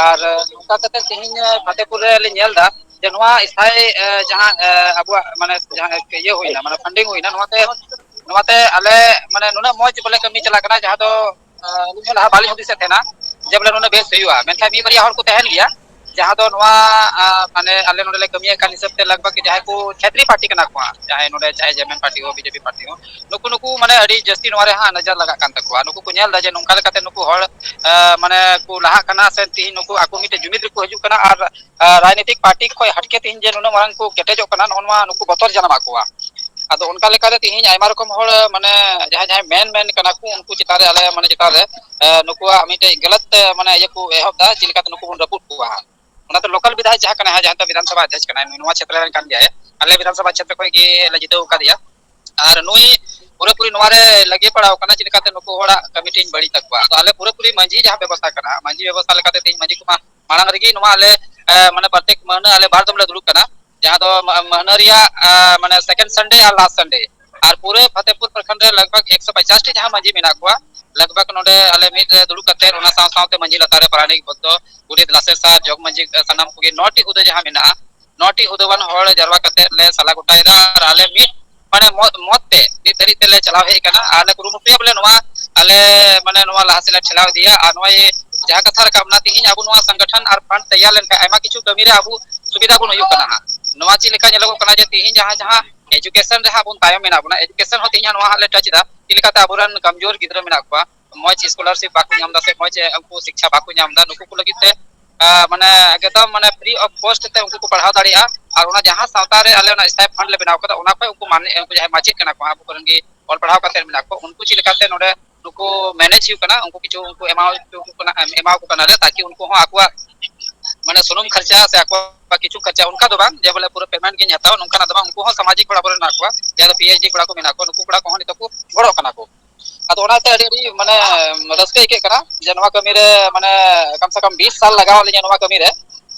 ᱟᱨ ᱚᱱᱠᱟ ᱠᱟᱛᱮ ᱛᱮᱦᱮᱧ ᱯᱷᱟᱛᱮᱯᱩᱨ ᱨᱮ ᱞᱮ ᱧᱮᱞ ᱮᱫᱟ ᱡᱮ ᱱᱚᱣᱟ ᱥᱛᱷᱟᱭᱤ ᱡᱟᱦᱟᱸ ᱟᱵᱚᱣᱟᱜ ᱢᱟᱱᱮ ᱡᱟᱦᱟᱸ ᱤᱭᱟᱹ ᱦᱩᱭᱱᱟ, ᱢᱟᱱᱮ ᱯᱷᱟᱱᱰᱤᱝ ᱦᱩᱭᱱᱟ, ᱱᱚᱣᱟᱛᱮ ᱱᱚᱣᱟᱛᱮ ᱟᱞᱮ ᱢᱟᱱᱮ ᱱᱩᱱᱟᱹᱜ ᱢᱚᱡᱽ ᱵᱚᱞᱮ ᱠᱟᱹᱢᱤ ᱪᱟᱞᱟᱜ ᱠᱟᱱᱟ, ᱡᱟᱦᱟᱸ ᱫᱚ ᱟᱹᱞᱤᱧ ᱦᱚᱸ ᱞᱟᱦᱟ ᱵᱟᱹᱞᱤᱧ ᱦᱩᱫᱤᱥᱮᱫ ᱛᱟᱦᱮᱱᱟ ᱡᱮ ᱵᱚᱞᱮ ᱱᱩᱱᱟᱹᱜ ᱵᱮᱥ ᱦᱩᱭᱩᱜᱼᱟ᱾ ᱢᱮᱱᱠᱷᱟᱱ ᱢᱤᱫ ᱵᱟᱨᱭᱟ ᱦᱚᱲ ᱠᱚ ᱛᱟᱦᱮᱱ ᱜᱮᱭᱟ ᱡᱟᱦᱟᱸ ᱫᱚ ᱱᱚᱣᱟ ᱢᱟᱱᱮ ᱟᱞᱮ ᱱᱚᱰᱮ ᱞᱮ ᱠᱟᱹᱢᱤᱭᱮᱫ ᱠᱟᱱ ᱦᱤᱥᱟᱹᱵ ᱛᱮ ᱞᱟᱜᱽ ᱵᱷᱟᱜᱽ ᱡᱟᱦᱟᱸᱭ ᱠᱚ ᱪᱷᱟᱹᱛᱨᱤ ᱯᱟᱨᱴᱤ ᱠᱟᱱᱟ ᱠᱚ ᱦᱟᱸᱜ, ᱡᱟᱦᱟᱸᱭ ᱱᱚᱰᱮ ᱪᱟᱦᱮ ᱡᱮ ᱮᱢ ᱮᱱ ᱯᱟᱨᱴᱤ ᱦᱳ, ᱵᱤᱡᱮᱯᱤ ᱯᱟᱨᱴᱤ ᱦᱳ, ᱱᱩᱠᱩ ᱱᱩᱠᱩ ᱢᱟᱱᱮ ᱟᱹᱰᱤ ᱡᱟᱹᱥᱛᱤ ᱱᱚᱣᱟ ᱨᱮ ᱦᱟᱸᱜ ᱱᱚᱡᱚᱨ ᱞᱟᱜᱟᱜ ᱠᱟᱱ ᱛᱟᱠᱚᱣᱟ᱾ ᱱᱩᱠᱩ ᱠᱚ ᱧᱮᱞ ᱮᱫᱟ ᱡᱮ ᱱᱚᱝᱠᱟ ᱞᱮᱠᱟᱛᱮ ᱱᱩᱠᱩ ᱦᱚᱲ ᱢᱟᱱᱮ ᱠᱚ ᱞᱟᱦᱟᱜ ᱠᱟᱱᱟ ᱥᱮ ᱛᱤᱦᱤᱧ ᱱᱩᱠᱩ ᱟᱠᱚ ᱢᱤᱫᱴᱮᱱ ᱡᱩᱢᱤᱫ ᱨᱮᱠᱚ ᱦᱤᱡᱩᱜ ᱠᱟᱱᱟ ᱟᱨ ᱨᱟᱡᱽᱱᱤᱛᱤᱠ ᱯᱟᱨᱴᱤ ᱠᱷᱚᱱ ᱦᱟᱴᱠᱮ ᱛᱤᱦᱤᱧ ᱡᱮ ᱱᱩᱱᱟᱹᱜ ᱢᱟᱨᱟᱝ ᱠᱚ ᱠᱮᱴᱮᱡᱚᱜ ᱠᱟᱱᱟ, ᱱᱚᱜᱼᱚ ᱱᱚᱣᱟ ᱱᱩᱠᱩ ᱵᱚᱛᱚᱨ ᱡᱟᱱᱟᱢᱟᱜ ᱠᱚᱣᱟ᱾ ᱟᱫᱚ ᱚᱱᱠᱟ ᱞᱮᱠᱟᱛᱮ ᱛᱤᱦᱤᱧ ᱟᱭᱢᱟ ᱨᱚᱠᱚᱢ ᱦᱚᱲ ᱢᱟᱱᱮ ᱡᱟᱦᱟᱸᱭ ᱡᱟᱦᱟᱸᱭ ᱢᱮᱱ ᱢᱮᱱ ᱠᱟᱱᱟ ᱠᱚ, ᱩᱱᱠᱩ ᱪᱮᱛᱟᱱ ᱨᱮ ᱟᱞᱮ ᱢᱟᱱᱮ ᱪᱮᱛᱟᱱ ᱨᱮ ᱱᱩᱠᱩᱣᱟᱜ ᱢᱤᱫᱴᱮᱡ ᱜᱟᱞᱟᱛ ᱢᱟᱱᱮ ᱤᱭᱟᱹ ᱠᱚ ᱮᱦᱚᱵ ᱮᱫᱟ, ᱪᱮᱫ ᱞᱮᱠᱟᱛᱮ ᱱᱩᱠᱩ ᱵᱚᱱ ᱨᱟᱹᱯᱩᱫ ᱠᱚᱣᱟ᱾ ᱚᱱᱟᱛᱮ ᱞᱳᱠᱟᱞ ᱵᱤᱫᱷᱟᱭᱚᱠ ᱡᱟᱦᱟᱸ ᱠᱟᱱᱟᱭ, ᱡᱟᱦᱟᱸᱭ ᱫᱚ ᱵᱤᱫᱷᱟᱱ ᱥᱚᱵᱷᱟ ᱚᱫᱽᱫᱷᱚᱠᱥ ᱠᱟᱱᱟᱭ, ᱱᱩᱭ ᱱᱚᱣᱟ ᱪᱷᱮᱛᱨᱚ ᱨᱮᱱ ᱠᱟᱱ ᱜᱮᱭᱟᱭ᱾ ᱟᱞᱮ ᱵᱤᱫᱷᱟᱱ ᱥᱚᱵᱷᱟ ᱪᱷᱮᱛᱨᱚ ᱠᱷᱚᱱ ᱜᱮ ᱞᱮ ᱡᱤᱛᱟᱹᱣ ᱟᱠᱟᱫᱮᱭᱟ᱾ ᱟᱨ ᱱᱩᱭ ᱯᱩᱨᱟᱹᱯᱩᱨᱤ ᱱᱚᱣᱟ ᱨᱮ ᱞᱟᱹᱜᱤᱫ ᱯᱟᱲᱟᱣ ᱠᱟᱱᱟ, ᱪᱮᱫ ᱞᱮᱠᱟᱛᱮ ᱱᱩᱠᱩ ᱦᱚᱲᱟᱜ ᱠᱟᱹᱢᱤ ᱴᱷᱮᱱ ᱵᱟᱹᱲᱤᱡ ᱛᱟᱠᱚᱣᱟ᱾ ᱟᱫᱚ ᱟᱞᱮ ᱯᱩᱨᱟᱹᱯᱩᱨᱤ ᱢᱟᱹᱡᱷᱤ ᱡᱟᱦᱟᱸ ᱵᱮᱵᱚᱥᱛᱷᱟ ᱠᱟᱱᱟ, ᱢᱟᱹᱡᱷᱤ ᱵᱮᱵᱚᱥᱛᱷᱟ ᱞᱮᱠᱟᱛᱮ ᱛᱮᱦᱮᱧ ᱢᱟᱹᱡᱷᱤ ᱠᱚᱢᱟ ᱢᱟᱲᱟᱝ ᱨᱮᱜᱮ ᱱᱚᱣᱟ ᱟᱞᱮ ᱢᱟᱱᱮ ᱯᱨᱚᱛᱮᱠ ᱢᱟᱹᱦᱱᱟᱹ ᱟᱞᱮ ᱵᱟᱨ ᱫᱚᱢ ᱞᱮ ᱫᱩᱲᱩᱵ ᱠᱟᱱᱟ, ᱡᱟᱦᱟᱸ ᱫᱚ ᱢᱟᱹᱦᱱᱟᱹ ᱨᱮᱭᱟᱜ ᱢᱟᱱᱮ ᱥᱮᱠᱮᱱᱰ ᱥᱟᱱᱰᱮ ᱟᱨ ᱞᱟᱥᱴ ᱥᱟᱱᱰᱮ᱾ ᱟᱨ ᱯᱩᱨᱟᱹ ᱯᱷᱟᱛᱮᱯᱩᱨ ᱯᱨᱚᱠᱷᱚᱸᱰ ᱨᱮ ᱞᱟᱜᱽ ᱵᱷᱟᱜᱽ ᱮᱠᱥᱚ ᱯᱚᱸᱪᱟᱥ ᱴᱤ ᱡᱟᱦᱟᱸ ᱢᱟᱹᱡᱷᱤ ᱢᱮᱱᱟᱜ ᱠᱚᱣᱟ, ᱞᱟᱜᱽ ᱵᱷᱟᱜᱽ ᱱᱚᱰᱮ ᱟᱞᱮ ᱢᱤᱫ ᱨᱮ ᱫᱩᱲᱩᱵ ᱠᱟᱛᱮ, ᱚᱱᱟ ᱥᱟᱶ ᱥᱟᱶᱛᱮ ᱢᱟᱹᱡᱷᱤ ᱞᱟᱛᱟᱨ ᱨᱮ ᱯᱟᱨᱟᱱᱤᱠ, ᱵᱚᱫᱽᱫᱚ, ᱜᱚᱰᱮᱛ, ᱞᱟᱥᱮᱨ ᱥᱟᱦᱮᱵᱽ, ᱡᱚᱜᱽ ᱢᱟᱹᱡᱷᱤ, ᱥᱟᱱᱟᱢ ᱠᱚᱜᱮ ᱱᱚ ᱴᱤ ᱦᱩᱫᱟᱹ ᱡᱟᱦᱟᱸ ᱢᱮᱱᱟᱜᱼᱟ, ᱱᱚ ᱴᱤ ᱦᱩᱫᱟᱹᱣᱟᱱ ᱦᱚᱲ ᱡᱟᱨᱣᱟ ᱠᱟᱛᱮ ᱞᱮ ᱥᱟᱞᱟ ᱜᱚᱴᱟᱭᱮᱫᱟ᱾ ᱟᱨ ᱟᱞᱮ ᱢᱤᱫ ᱢᱟᱱᱮ ᱢᱚᱛ, ᱢᱚᱛ ᱛᱮ ᱢᱤᱫ ᱫᱷᱟᱹᱨᱤᱡ ᱛᱮᱞᱮ ᱪᱟᱞᱟᱣ ᱦᱮᱡ ᱟᱠᱟᱱᱟ ᱟᱨ ᱞᱮ ᱠᱩᱨᱩᱢᱩᱴᱩᱭᱟ ᱵᱚᱞᱮ ᱱᱚᱣᱟ ᱟᱞᱮ ᱢᱟᱱᱮ ᱱᱚᱣᱟ ᱞᱟᱦᱟ ᱥᱮᱫ ᱞᱮ ᱴᱷᱮᱞᱟᱣ ᱤᱫᱤᱭᱟ᱾ ᱟᱨ ᱱᱚᱜᱼᱚᱭ ᱡᱟᱦᱟᱸ ᱠᱟᱛᱷᱟ ᱨᱟᱠᱟᱵ ᱮᱱᱟ, ᱛᱤᱦᱤᱧ ᱟᱵᱚ ᱱᱚᱣᱟ ᱥᱚᱝᱜᱚᱴᱷᱚᱱ ᱟᱨ ᱯᱷᱟᱱᱰ ᱛᱮᱭᱟᱨ ᱞᱮᱱᱠᱷᱟᱱ ᱟᱭᱢᱟ ᱠᱤᱪᱷᱩ ᱠᱟᱹᱢᱤ ᱨᱮ ᱟᱵᱚ ᱥᱩᱵᱤᱫᱷᱟ ᱵᱚᱱ ᱦᱩᱭᱩᱜ ᱠᱟᱱᱟ ᱦᱟᱸᱜ᱾ ᱱᱚᱣᱟ ᱪᱮᱫ ᱞᱮᱠᱟ ᱧᱮᱞᱚᱜᱚᱜ ᱠᱟᱱᱟ ᱡᱮ ᱛᱤᱦᱤᱧ ᱡᱟᱦᱟᱸ ᱡᱟᱦᱟᱸ ᱮᱡᱩᱠᱮᱥᱚᱱ ᱨᱮ ᱦᱟᱸᱜ ᱵᱚᱱ ᱛᱟᱭᱚᱢ ᱢᱮᱱᱟᱜ ᱵᱚᱱᱟ, ᱮᱡᱩᱠᱮᱥᱚᱱ ᱦᱚᱸ ᱛᱤᱦᱤᱧ ᱱᱚᱣᱟ ᱦᱟᱸᱜ ᱞᱮ ᱴᱟᱪ ᱮᱫᱟ, ᱪᱮᱫ ᱞᱮᱠᱟᱛᱮ ᱟᱵᱚᱨᱮᱱ ᱠᱚᱢᱡᱳᱨ ᱜᱤᱫᱽᱨᱟᱹ ᱢᱮᱱᱟᱜ ᱠᱚᱣᱟ, ᱢᱚᱡᱽ ᱥᱠᱚᱞᱟᱨᱥᱤᱯ ᱵᱟᱠᱚ ᱧᱟᱢ ᱮᱫᱟ ᱥᱮ ᱢᱚᱡᱽ ᱩᱱᱠᱩ ᱥᱤᱠᱪᱷᱟ ᱵᱟᱠᱚ ᱧᱟᱢ ᱮᱫᱟ, ᱱᱩᱠᱩ ᱠᱚ ᱞᱟᱹᱜᱤᱫ ᱛᱮ ᱢᱟᱱᱮ ᱮᱠᱫᱚᱢ ᱢᱟᱱᱮ free of cost ᱛᱮ ᱩᱱᱠᱩ ᱠᱚ ᱯᱟᱲᱦᱟᱣ ᱫᱟᱲᱮᱭᱟᱜᱼᱟ᱾ ᱟᱨ ᱚᱱᱟ ᱡᱟᱦᱟᱸ ᱥᱟᱶᱛᱟ ᱨᱮ ᱟᱞᱮ ᱚᱱᱟ stipend ᱞᱮ ᱵᱮᱱᱟᱣ ᱠᱟᱫᱟ, ᱚᱱᱟ ᱠᱷᱚᱱ ᱩᱱᱠᱩ ᱢᱟᱱᱮ ᱩᱱᱠᱩ ᱡᱟᱦᱟᱸᱭ ᱢᱟᱪᱮᱫ ᱠᱟᱱᱟ ᱠᱚ, ᱟᱵᱚ ᱠᱚᱨᱮᱱ ᱜᱮ ᱚᱞ ᱯᱟᱲᱦᱟᱣ ᱠᱟᱛᱮ ᱢᱮᱱᱟᱜ ᱠᱚ, ᱩᱱᱠᱩ ᱪᱮᱫ ᱞᱮᱠᱟᱛᱮ ᱱᱚᱰᱮ ᱱᱩᱠᱩ manage ᱦᱩᱭᱩᱜ ᱠᱟᱱᱟ, ᱩᱱᱠᱩ ᱠᱤᱪᱷᱩ ᱩᱱᱠᱩ ᱮᱢᱟ ᱠᱚ ᱠᱟᱱᱟ, ᱮᱢᱟ ᱠᱚ ᱠᱟᱱᱟᱞᱮ, ᱛᱟᱠᱤ ᱩᱱᱠᱩ ᱦᱚᱸ ᱟᱠᱚᱣᱟᱜ ᱢᱟᱱᱮ ᱥᱩᱱᱩᱢ ᱠᱷᱚᱨᱪᱟ ᱥᱮ ᱟᱠᱚᱣᱟᱜ ᱠᱤᱪᱷᱩ ᱠᱷᱚᱨᱪᱟ ᱚᱱᱠᱟ ᱫᱚ ᱵᱟᱝ ᱡᱮ ᱵᱚᱞᱮ ᱯᱩᱨᱟᱹ payment ᱜᱤᱧ ᱦᱟᱛᱟᱣᱟ, ᱱᱚᱝᱠᱟᱱᱟᱜ ᱫᱚ ᱵᱟᱝ᱾ ᱩᱱᱠᱩ ᱦᱚᱸ ᱥᱟᱢᱟᱡᱤᱠ ᱠᱚᱲᱟ ᱠᱚᱨᱮ ᱢᱮᱱᱟᱜ ᱠᱚᱣᱟ, ᱡᱟᱦᱟᱸ ᱫᱚ PhD ᱠᱚᱲᱟ ᱠᱚ ᱢᱮᱱᱟᱜ ᱠᱚᱣᱟ, ᱱᱩᱠᱩ ᱠᱚᱲᱟ ᱠᱚᱦᱚᱸ ᱱᱤᱛᱚᱜ ᱠᱚ ᱜᱚᱲᱚᱜ ᱠᱟᱱᱟ ᱠᱚ᱾ ᱟᱫᱚ ᱚᱱᱟᱛᱮ ᱟᱹᱰᱤ, ᱟᱹᱰᱤ ᱢᱟᱱᱮ ᱨᱟᱹᱥᱠᱟᱹ ᱟᱹᱭᱠᱟᱹᱜ ᱠᱟᱱᱟ ᱡᱮ ᱱᱚᱣᱟ ᱠᱟᱹᱢᱤ ᱨᱮ ᱢᱟᱱᱮ ᱠᱚᱢ ᱥᱮ ᱠᱚᱢ ᱵᱤᱥ ᱥᱟᱞ ᱞᱟᱜᱟᱣ ᱞᱤᱧᱟ ᱱᱚᱣᱟ ᱠᱟᱹᱢᱤ ᱨᱮ,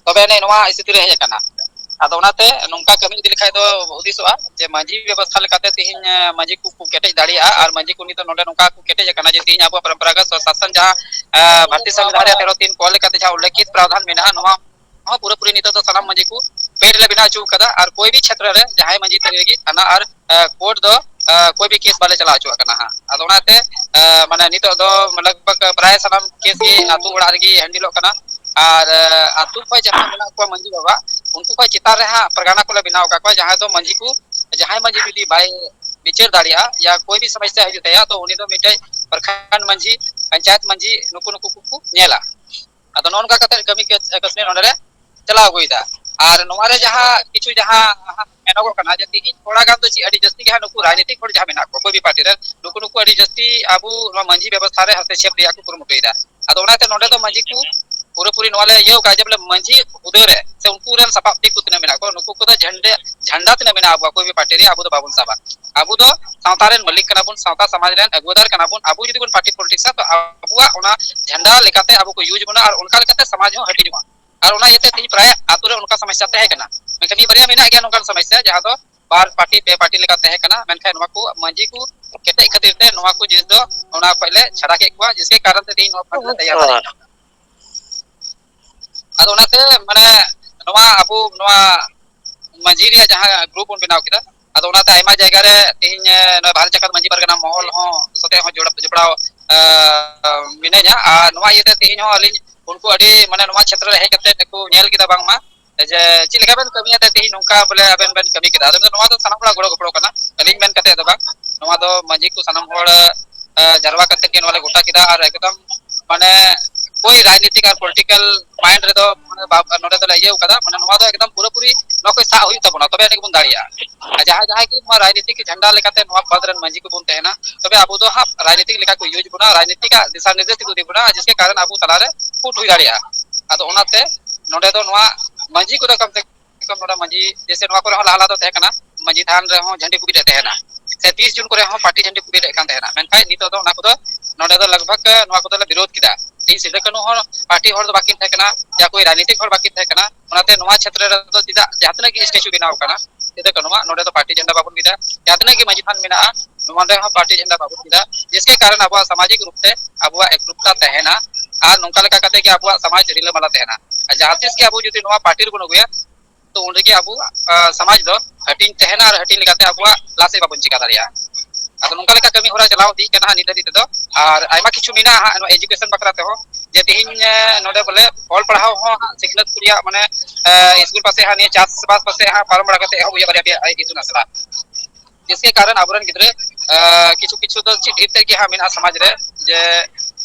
ᱛᱚᱵᱮ ᱟᱹᱱᱤᱡ ᱱᱚᱣᱟ ᱥᱛᱷᱤᱛᱤ ᱨᱮ ᱦᱮᱡ ᱟᱠᱟᱱᱟ᱾ ᱟᱫᱚ ᱚᱱᱟᱛᱮ ᱱᱚᱝᱠᱟ ᱠᱟᱹᱢᱤ ᱤᱫᱤ ᱞᱮᱠᱷᱟᱡ ᱫᱚ ᱦᱩᱫᱤᱥᱚᱜᱼᱟ ᱡᱮ ᱢᱟᱹᱡᱷᱤ ᱵᱮᱵᱚᱥᱛᱷᱟ ᱞᱮᱠᱟᱛᱮ ᱛᱮᱦᱮᱧ, ᱮ, ᱢᱟᱹᱡᱷᱤ ᱠᱚ ᱠᱮᱴᱮᱡ ᱫᱟᱲᱮᱭᱟᱜᱼᱟ, ᱟᱨ ᱢᱟᱹᱡᱷᱤ ᱠᱚ ᱱᱤᱛᱚᱜ ᱱᱚᱰᱮ ᱱᱚᱝᱠᱟ ᱠᱚ ᱠᱮᱴᱮᱡ ᱟᱠᱟᱱᱟ ᱡᱮ ᱛᱮᱦᱮᱧ ᱟᱵᱚᱣᱟᱜ ᱯᱚᱨᱚᱢᱯᱚᱨᱟᱜᱚᱛ ᱥᱟᱥᱚᱱ ᱡᱟᱦᱟᱸ, ᱮ, ᱵᱷᱟᱨᱚᱛᱤᱭᱚ ᱥᱚᱝᱵᱤᱫᱷᱟᱱ ᱨᱮᱭᱟᱜ ᱛᱮᱨᱚ ᱛᱤᱱ ᱠᱚ ᱞᱮᱠᱟᱛᱮ ᱡᱟᱦᱟᱸ ᱩᱞᱞᱮᱠᱷᱤᱛ ᱯᱨᱟᱣᱫᱷᱟᱱ ᱢᱮᱱᱟᱜᱼᱟ, ᱱᱚᱣᱟ ᱦᱚᱸ ᱯᱩᱨᱟᱹᱯᱩᱨᱤ ᱱᱤᱛᱚᱜ ᱫᱚ ᱥᱟᱱᱟᱢ ᱢᱟᱹᱡᱷᱤ ᱠᱚ ᱯᱮᱰ ᱞᱮ ᱵᱮᱱᱟᱣ ᱦᱚᱪᱚ ᱠᱟᱫᱟ᱾ ᱟᱨ ᱠᱚᱭ ᱵᱤ ᱪᱷᱮᱛᱨᱚ ᱨᱮ ᱡᱟᱦᱟᱸᱭ ᱢᱟᱹᱡᱷᱤ ᱛᱟᱹᱨᱤ ᱨᱮᱜᱮ ᱛᱷᱟᱱᱟ ᱟᱨ, ᱮ, ᱠᱳᱨᱴ ᱫᱚ, ᱮ, ᱠᱚᱭ ᱵᱤ ᱠᱮᱥ ᱵᱟᱞᱮ ᱪᱟᱞᱟᱣ ᱦᱚᱪᱚᱣᱟᱜ ᱠᱟᱱᱟ ᱦᱟᱸᱜ᱾ ᱟᱫᱚ ᱚᱱᱟᱛᱮ, ᱮ, ᱢᱟᱱᱮ ᱱᱤᱛᱚᱜ ᱫᱚ ᱞᱟᱜᱽ ᱵᱷᱟᱜᱽ ᱯᱨᱟᱭ ᱥᱟᱱᱟᱢ ᱠᱮᱥ ᱜᱮ ᱟᱹᱛᱩ ᱚᱲᱟᱜ ᱨᱮᱜᱮ ᱦᱮᱱᱰᱮᱞᱚᱜ ᱠᱟᱱᱟ᱾ ᱟᱨ, ᱮ, ᱟᱹᱛᱩ ᱠᱷᱚᱱ ᱡᱟᱦᱟᱸ ᱢᱮᱱᱟᱜ ᱠᱚᱣᱟ ᱢᱟᱹᱡᱷᱤ ᱵᱟᱵᱟ, ᱩᱱᱠᱩ ᱠᱷᱚᱱ ᱪᱮᱛᱟᱱ ᱨᱮ ᱦᱟᱸᱜ ᱯᱟᱨᱜᱟᱱᱟ ᱠᱚᱞᱮ ᱵᱮᱱᱟᱣ ᱟᱠᱟᱫ ᱠᱚᱣᱟ, ᱡᱟᱦᱟᱸᱭ ᱫᱚ ᱢᱟᱹᱡᱷᱤ ᱠᱚ, ᱡᱟᱦᱟᱸᱭ ᱢᱟᱹᱡᱷᱤ ᱡᱩᱫᱤ ᱵᱟᱭ ᱵᱤᱪᱟᱹᱨ ᱫᱟᱲᱮᱭᱟᱜᱼᱟ ᱭᱟ ᱠᱳᱭ ᱵᱤ ᱥᱚᱢᱚᱥᱥᱟ ᱦᱤᱡᱩᱜ ᱛᱟᱭᱟ, ᱛᱚ ᱩᱱᱤ ᱫᱚ ᱢᱤᱫᱴᱮᱡ ᱯᱨᱚᱠᱷᱚᱸᱰ ᱢᱟᱹᱡᱷᱤ, ᱯᱚᱧᱪᱟᱭᱮᱛ ᱢᱟᱹᱡᱷᱤ, ᱱᱩᱠᱩ ᱱᱩᱠᱩ ᱠᱚᱠᱚ ᱧᱮᱞᱟ᱾ ᱟᱫᱚ ᱱᱚᱜᱼᱚ ᱱᱚᱝᱠᱟ ᱠᱟᱛᱮ ᱠᱟᱹᱢᱤ ᱠᱟᱹ-, ᱠᱟᱹᱥᱱᱤ ᱱᱚᱰᱮ ᱞᱮ ᱪᱟᱞᱟᱣ ᱟᱹᱜᱩᱭᱮᱫᱟ᱾ ᱟᱨ ᱱᱚᱣᱟ ᱨᱮ ᱡᱟᱦᱟᱸ ᱠᱤᱪᱷᱩ ᱡᱟᱦᱟᱸ ᱢᱮᱱᱚᱜᱚᱜ ᱠᱟᱱᱟ ᱡᱮ ᱛᱮᱦᱮᱧ ᱛᱷᱚᱲᱟ ᱜᱟᱱ ᱫᱚ ᱪᱮᱫ ᱟᱹᱰᱤ ᱡᱟᱹᱥᱛᱤ ᱜᱮ ᱦᱟᱸᱜ ᱱᱩᱠᱩ ᱨᱟᱡᱽᱱᱤᱛᱤᱠ ᱦᱚᱲ ᱡᱟᱦᱟᱸ ᱢᱮᱱᱟᱜ ᱠᱚᱣᱟ ᱠᱚᱭ ᱵᱤ ᱯᱟᱨᱴᱤ ᱨᱮ, ᱱᱩᱠᱩ ᱱᱩᱠᱩ ᱟᱹᱰᱤ ᱡᱟᱹᱥᱛᱤ ᱟᱵᱚ ᱱᱚᱣᱟ ᱢᱟᱹᱡᱷᱤ ᱵᱮᱵᱚᱥᱛᱷᱟ ᱨᱮ ᱦᱚᱥᱛᱚᱠᱷᱮᱯ ᱨᱮᱭᱟᱜ ᱠᱚ ᱠᱩᱨᱩᱢᱩᱴᱩᱭᱮᱫᱟ᱾ ᱟᱫᱚ ᱚᱱᱟᱛᱮ ᱱᱚᱰᱮ ᱫᱚ ᱢᱟᱹᱡᱷᱤ ᱠᱚ ᱯᱩᱨᱟᱹᱯᱩᱨᱤ ᱱᱚᱣᱟ ᱞᱮ ᱤᱭᱟᱹ ᱠᱟᱜᱼᱟ ᱡᱮ ᱵᱚᱞᱮ ᱢᱟᱹᱡᱷᱤ ᱦᱩᱫᱟᱹ ᱨᱮ ᱥᱮ ᱩᱱᱠᱩ ᱨᱮᱱ ᱥᱟᱯᱟᱵ ᱛᱤ ᱠᱚ ᱛᱤᱱᱟᱹᱜ ᱢᱮᱱᱟᱜ ᱠᱚᱣᱟ, ᱱᱩᱠᱩ ᱠᱚᱫᱚ ᱡᱷᱟᱱᱰᱟ, ᱡᱷᱟᱱᱰᱟ ᱛᱤᱱᱟᱹᱜ ᱢᱮᱱᱟᱜᱼᱟ ᱟᱵᱚᱣᱟᱜ ᱠᱚᱭ ᱵᱤ ᱯᱟᱨᱴᱤ ᱨᱮᱭᱟᱜ, ᱟᱵᱚ ᱫᱚ ᱵᱟᱵᱚᱱ ᱥᱟᱵᱟ᱾ ᱟᱵᱚ ᱫᱚ ᱥᱟᱶᱛᱟ ᱨᱮᱱ ᱢᱟᱹᱞᱤᱠ ᱠᱟᱱᱟ ᱵᱚᱱ, ᱥᱟᱶᱛᱟ ᱥᱚᱢᱟᱡᱽ ᱨᱮᱱ ᱟᱹᱜᱩᱣᱟᱹᱫᱟᱨ ᱠᱟᱱᱟ ᱵᱚᱱ᱾ ᱟᱵᱚ ᱡᱩᱫᱤ ᱵᱚᱱ ᱯᱟᱨᱴᱤ ᱯᱚᱞᱤᱴᱤᱠᱥᱟ, ᱛᱚ ᱟᱵᱚᱣᱟᱜ ᱚᱱᱟ ᱡᱷᱟᱱᱰᱟ ᱞᱮᱠᱟᱛᱮ ᱟᱵᱚ ᱠᱚ ᱤᱭᱩᱡᱽ ᱵᱚᱱᱟ ᱟᱨ ᱚᱱᱠᱟ ᱞᱮᱠᱟᱛᱮ ᱥᱚᱢᱟᱡᱽ ᱦᱚᱸ ᱦᱟᱹᱴᱤᱧᱚᱜᱼᱟ᱾ ᱟᱨ ᱚᱱᱟ ᱤᱭᱟᱹᱛᱮ ᱛᱮᱦᱮᱧ ᱯᱨᱟᱭ ᱟᱛᱳ ᱨᱮ ᱚᱱᱠᱟ ᱥᱚᱢᱚᱥᱥᱟ ᱛᱟᱦᱮᱸ ᱠᱟᱱᱟ᱾ ᱢᱮᱱᱠᱷᱟᱱ ᱢᱤᱫ ᱵᱟᱨᱭᱟ ᱢᱮᱱᱟᱜ ᱜᱮᱭᱟ ᱱᱚᱝᱠᱟᱱ ᱥᱚᱢᱚᱥᱥᱟ, ᱡᱟᱦᱟᱸ ᱫᱚ ᱵᱟᱨ ᱯᱟᱨᱴᱤ, ᱯᱮ ᱯᱟᱨᱴᱤ ᱞᱮᱠᱟ ᱛᱟᱦᱮᱸ ᱠᱟᱱᱟ, ᱢᱮᱱᱠᱷᱟᱱ ᱱᱚᱣᱟ ᱠᱚ ᱢᱟᱹᱡᱷᱤ ᱠᱚ ᱠᱮᱴᱮᱡ ᱠᱷᱟᱹᱛᱤᱨ ᱛᱮ ᱱᱚᱣᱟ ᱠᱚ ᱡᱤᱱᱤᱥ ᱫᱚ ᱚᱱᱟ ᱠᱷᱚᱡ ᱞᱮ ᱪᱷᱟᱰᱟ ᱠᱮᱫ ᱠᱚᱣᱟ, ᱡᱤᱥᱠᱮ ᱠᱟᱨᱚᱱ ᱛᱮ ᱛᱮᱦᱮᱧ ᱱᱚᱣᱟ ᱯᱷᱟᱱᱰ ᱞᱮ ᱛᱮᱭᱟᱨ ᱫᱟᱲᱮᱭᱟᱜ ᱠᱟᱱᱟ᱾ ᱟᱫᱚ ᱚᱱᱟᱛᱮ ᱢᱟᱱᱮ ᱱᱚᱣᱟ ᱟᱵᱚ ᱱᱚᱣᱟ ᱢᱟᱹᱡᱷᱤ ᱨᱮᱭᱟᱜ ᱡᱟᱦᱟᱸ ᱜᱨᱩᱯ ᱵᱚᱱ ᱵᱮᱱᱟᱣ ᱠᱮᱫᱟ, ᱟᱫᱚ ᱚᱱᱟᱛᱮ ᱟᱭᱢᱟ ᱡᱟᱭᱜᱟ ᱨᱮ ᱛᱮᱦᱮᱧ, ᱮ, ᱱᱚᱣᱟ ᱵᱷᱟᱨᱚᱛ ᱡᱟᱠᱟᱛ ᱢᱟᱹᱡᱷᱤ ᱯᱟᱨᱜᱟᱱᱟ ᱢᱚᱦᱚᱞ ᱦᱚᱸ ᱥᱟᱛᱮ ᱦᱚᱸ ᱡᱚᱲᱟᱣ, ᱡᱚᱯᱲᱟᱣ, ᱮ, ᱢᱤᱱᱟᱹᱧᱟ᱾ ᱟᱨ ᱱᱚᱣᱟ ᱤᱭᱟᱹᱛᱮ ᱛᱮᱦᱮᱧ ᱦᱚᱸ ᱟᱹᱞᱤᱧ ᱩᱱᱠᱩ ᱟᱹᱰᱤ ᱢᱟᱱᱮ ᱱᱚᱣᱟ ᱠᱷᱮᱛᱨᱮ ᱨᱮ ᱦᱮᱡ ᱠᱟᱛᱮ ᱠᱚ ᱧᱮᱞ ᱠᱮᱫᱟ ᱵᱟᱝᱢᱟ ᱡᱮ ᱪᱮᱫ ᱞᱮᱠᱟ ᱵᱮᱱ ᱠᱟᱹᱢᱤᱭᱟ ᱛᱮ ᱛᱮᱦᱮᱧ ᱱᱚᱝᱠᱟ ᱵᱚᱞᱮ ᱟᱵᱮᱱ ᱵᱮᱱ ᱠᱟᱹᱢᱤ ᱠᱮᱫᱟ᱾ ᱟᱫᱚ ᱱᱚᱣᱟ ᱫᱚ ᱥᱟᱱᱟᱢ ᱦᱚᱲᱟᱜ ᱜᱚᱲᱚ ᱜᱚᱯᱚᱲᱚ ᱠᱟᱱᱟ, ᱟᱹᱞᱤᱧ ᱢᱮᱱ ᱠᱟᱛᱮ ᱫᱚ ᱵᱟᱝ, ᱱᱚᱣᱟ ᱫᱚ ᱢᱟᱹᱡᱷᱤ ᱠᱚ ᱥᱟᱱᱟᱢ ᱦᱚᱲ, ᱮ, ᱡᱟᱨᱣᱟ ᱠᱟᱛᱮ ᱜᱮ ᱱᱚᱣᱟ ᱞᱮ ᱜᱚᱴᱟ ᱠᱮᱫᱟ᱾ ᱟᱨ ᱮᱠᱫᱚᱢ ᱢᱟᱱᱮ ᱚᱠᱚᱭ ᱨᱟᱡᱽᱱᱤᱛᱤᱠ ᱟᱨ ᱯᱚᱞᱤᱴᱤᱠᱟᱞ ᱢᱟᱭᱤᱱᱰ ᱨᱮᱫᱚ ᱢᱟᱱᱮ ᱵᱟ-, ᱱᱚᱰᱮ ᱫᱚᱞᱮ ᱤᱭᱟᱹᱣ ᱠᱟᱫᱟ, ᱢᱟᱱᱮ ᱱᱚᱣᱟ ᱫᱚ ᱮᱠᱫᱚᱢ ᱯᱩᱨᱟᱹᱯᱩᱨᱤ ᱱᱚᱣᱟ ᱠᱚ ᱥᱟᱵ ᱦᱩᱭᱩᱜ ᱛᱟᱵᱚᱱᱟ, ᱛᱚᱵᱮ ᱟᱹᱱᱤᱡ ᱜᱮᱵᱚᱱ ᱫᱟᱲᱮᱭᱟᱜᱼᱟ᱾ ᱟᱨ ᱡᱟᱦᱟᱸᱭ ᱡᱟᱦᱟᱸᱭ ᱜᱮ ᱱᱚᱣᱟ ᱨᱟᱡᱽᱱᱤᱛᱤᱠ ᱡᱷᱟᱱᱰᱟ ᱞᱮᱠᱟᱛᱮ ᱱᱚᱣᱟ ᱯᱚᱫᱽ ᱨᱮᱱ ᱢᱟᱹᱡᱷᱤ ᱠᱚᱵᱚᱱ ᱛᱟᱦᱮᱱᱟ, ᱛᱚᱵᱮ ᱟᱵᱚ ᱫᱚ ᱦᱟᱸᱜ ᱨᱟᱡᱽᱱᱤᱛᱤᱠ ᱞᱮᱠᱟ ᱠᱚ ᱤᱭᱩᱡᱽ ᱵᱚᱱᱟ, ᱨᱟᱡᱽᱱᱤᱛᱤᱠ ᱟᱜ ᱫᱤᱥᱟ ᱱᱤᱨᱫᱮᱥ ᱛᱮᱠᱚ ᱤᱫᱤ ᱵᱚᱱᱟ, ᱡᱤᱥᱠᱮ ᱠᱟᱨᱚᱱ ᱟᱵᱚ ᱛᱟᱞᱟᱨᱮ ᱯᱷᱩᱴ ᱦᱩᱭ ᱫᱟᱲᱮᱭᱟᱜᱼᱟ᱾ ᱟᱫᱚ ᱚᱱᱟᱛᱮ ᱱᱚᱰᱮ ᱫᱚ ᱱᱚᱣᱟ ᱢᱟᱹᱡᱷᱤ ᱠᱚᱫᱚ ᱠᱟᱢ ᱥᱮ ᱠᱟᱢ ᱱᱚᱰᱮ ᱢᱟᱹᱡᱷᱤ, ᱡᱮᱭᱥᱮ ᱱᱚᱣᱟ ᱠᱚᱨᱮ ᱦᱚᱸ ᱞᱟᱦᱟ ᱞᱟᱦᱟ ᱫᱚ ᱛᱟᱦᱮᱸ ᱠᱟᱱᱟ, ᱢᱟᱹᱡᱷᱤ ᱛᱷᱟᱱ ᱨᱮᱦᱚᱸ ᱡᱷᱟᱹᱱᱰᱤ ᱠᱚ ᱵᱤᱫ ᱮᱫ ᱛᱟᱦᱮᱱᱟ, ᱥᱮ ᱛᱤᱥ ᱡᱩᱱ ᱠᱚᱨᱮ ᱦᱚᱸ ᱯᱟᱨᱴᱤ ᱡᱷᱟᱹᱱᱰᱤ ᱠᱚ ᱵᱤᱫ ᱮᱫ ᱠᱟᱱ ᱛᱟᱦᱮᱱᱟ, ᱢᱮᱱᱠᱷᱟᱱ ᱱᱤᱛᱚᱜ ᱫᱚ ᱚᱱᱟ ᱠᱚᱫᱚ ᱱᱚᱰᱮ ᱫᱚ ᱞᱟᱜᱽ ᱵᱷᱟᱜᱽ ᱱᱚᱣᱟ ᱠᱚᱫᱚᱞᱮ ᱵᱤᱨᱳᱫ ᱠᱮᱫᱟ᱾ ᱛᱮᱦᱮᱧ ᱥᱤᱫᱩ ᱠᱟᱹᱱᱦᱩ ᱦᱚᱸ ᱯᱟᱨᱴᱤ ᱦᱚᱲ ᱫᱚ ᱵᱟᱹᱠᱤᱱ ᱛᱟᱦᱮᱸ ᱠᱟᱱᱟ, ᱭᱟ ᱠᱳᱭ ᱨᱟᱡᱽᱱᱤᱛᱤᱠ ᱦᱚᱲ ᱵᱟᱹᱠᱤᱱ ᱛᱟᱦᱮᱸ ᱠᱟᱱᱟ, ᱚᱱᱟᱛᱮ ᱱᱚᱣᱟ ᱪᱷᱮᱛᱨᱚ ᱨᱮᱫᱚ ᱪᱮᱫᱟᱜ ᱡᱟᱦᱟᱸ ᱛᱤᱱᱟᱹᱜ ᱜᱮ ᱥᱴᱮᱪᱩ ᱵᱮᱱᱟᱣ ᱠᱟᱱᱟ, ᱥᱤᱫᱩ ᱠᱟᱹᱱᱦᱩᱣᱟᱜ, ᱱᱚᱰᱮ ᱫᱚ ᱯᱟᱨᱴᱤ ᱡᱷᱟᱱᱰᱟ ᱵᱟᱵᱚᱱ ᱵᱤᱫᱟ᱾ ᱡᱟᱦᱟᱸ ᱛᱤᱱᱟᱹᱜ ᱜᱮ ᱢᱟᱹᱡᱷᱤ ᱛᱷᱟᱱ ᱢᱮᱱᱟᱜᱼᱟ, ᱱᱚᱰᱮ ᱦᱚᱸ ᱯᱟᱨᱴᱤ ᱡᱷᱟᱱᱰᱟ ᱵᱟᱵᱚᱱ ᱵᱤᱫᱟ᱾ ᱡᱤᱥᱠᱮ ᱠᱟᱨᱚᱱ ᱟᱵᱚᱣᱟᱜ ᱥᱟᱢᱟᱡᱤᱠ ᱨᱩᱯ ᱛᱮ ᱟᱵᱚᱣᱟᱜ ᱮᱠᱨᱩᱯᱛᱟ ᱛᱟᱦᱮᱱᱟ, ᱟᱨ ᱱᱚᱝᱠᱟ ᱞᱮᱠᱟ ᱠᱟᱛᱮ ᱜᱮ ᱟᱵᱚᱣᱟᱜ ᱥᱚᱢᱟᱡᱽ ᱨᱤᱞᱟᱹᱢᱟᱞᱟ ᱛᱟᱦᱮᱱᱟ᱾ ᱟᱨ ᱡᱟᱦᱟᱸ ᱛᱤᱥ ᱜᱮ ᱟᱵᱚ ᱡᱩᱫᱤ ᱱᱚᱣᱟ ᱯᱟᱨᱴᱤ ᱨᱮᱵᱚᱱ ᱟᱹᱜᱩᱭᱟ, ᱛᱚ ᱩᱱ ᱨᱮᱜᱮ ᱟᱵᱚᱣᱟᱜ, ᱟ, ᱥᱚᱢᱟᱡᱽ ᱫᱚ ᱦᱟᱹᱴᱤᱧ ᱛᱟᱦᱮᱱᱟ ᱟᱨ ᱦᱟᱹᱴᱤᱧ ᱞᱮᱠᱟᱛᱮ ᱟᱵᱚᱣᱟᱜ ᱞᱟᱦᱟ ᱥᱮᱫ ᱵᱟᱵᱚᱱ ᱪᱤᱠᱟ ᱫᱟᱲᱮᱭᱟᱜᱼᱟ᱾ ᱟᱫᱚ ᱱᱚᱝᱠᱟ ᱞᱮᱠᱟ ᱠᱟᱹᱢᱤ ᱦᱚᱨᱟ ᱪᱟᱞᱟᱣ ᱤᱫᱤᱜ ᱠᱟᱱᱟ ᱦᱟᱸᱜ ᱱᱤᱛ ᱫᱷᱟᱹᱵᱤᱡ ᱛᱮᱫᱚ᱾ ᱟᱨ ᱟᱭᱢᱟ ᱠᱤᱪᱷᱩ ᱢᱮᱱᱟᱜᱼᱟ ᱦᱟᱸᱜ ᱱᱚᱣᱟ ᱮᱡᱩᱠᱮᱥᱚᱱ ᱵᱟᱠᱷᱨᱟ ᱛᱮᱦᱚᱸ, ᱡᱮ ᱛᱮᱦᱮᱧ, ᱮ, ᱱᱚᱰᱮ ᱵᱚᱞᱮ ᱚᱞ ᱯᱟᱲᱦᱟᱣ ᱦᱚᱸ ᱦᱟᱸᱜ ᱥᱤᱠᱷᱱᱟᱹᱛ ᱠᱚ ᱨᱮᱭᱟᱜ ᱢᱟᱱᱮ, ᱮ, ᱤᱥᱠᱩᱞ ᱯᱟᱥᱮ ᱦᱟᱸᱜ ᱱᱤᱭᱟᱹ ᱪᱟᱥᱵᱟᱥ ᱯᱟᱥᱮ ᱦᱟᱸᱜ ᱯᱟᱨᱚᱢ ᱵᱟᱲᱟ ᱠᱟᱛᱮ ᱮᱦᱚᱵ ᱦᱩᱭᱩᱜᱼᱟ ᱵᱟᱨᱭᱟ ᱯᱮᱭᱟ ᱤᱛᱩᱱ ᱟᱥᱲᱟ᱾ ᱡᱮᱥᱮ ᱠᱟᱨᱚᱱ ᱟᱵᱚᱨᱮᱱ ᱜᱤᱫᱽᱨᱟᱹ, ᱮ, ᱠᱤᱪᱷᱩ ᱠᱤᱪᱷᱩ ᱫᱚ ᱪᱮᱫ ᱰᱷᱮᱨ ᱛᱮᱫ ᱜᱮ ᱦᱟᱸᱜ ᱢᱮᱱᱟᱜᱼᱟ ᱥᱚᱢᱟᱡᱽ ᱨᱮ, ᱡᱮ,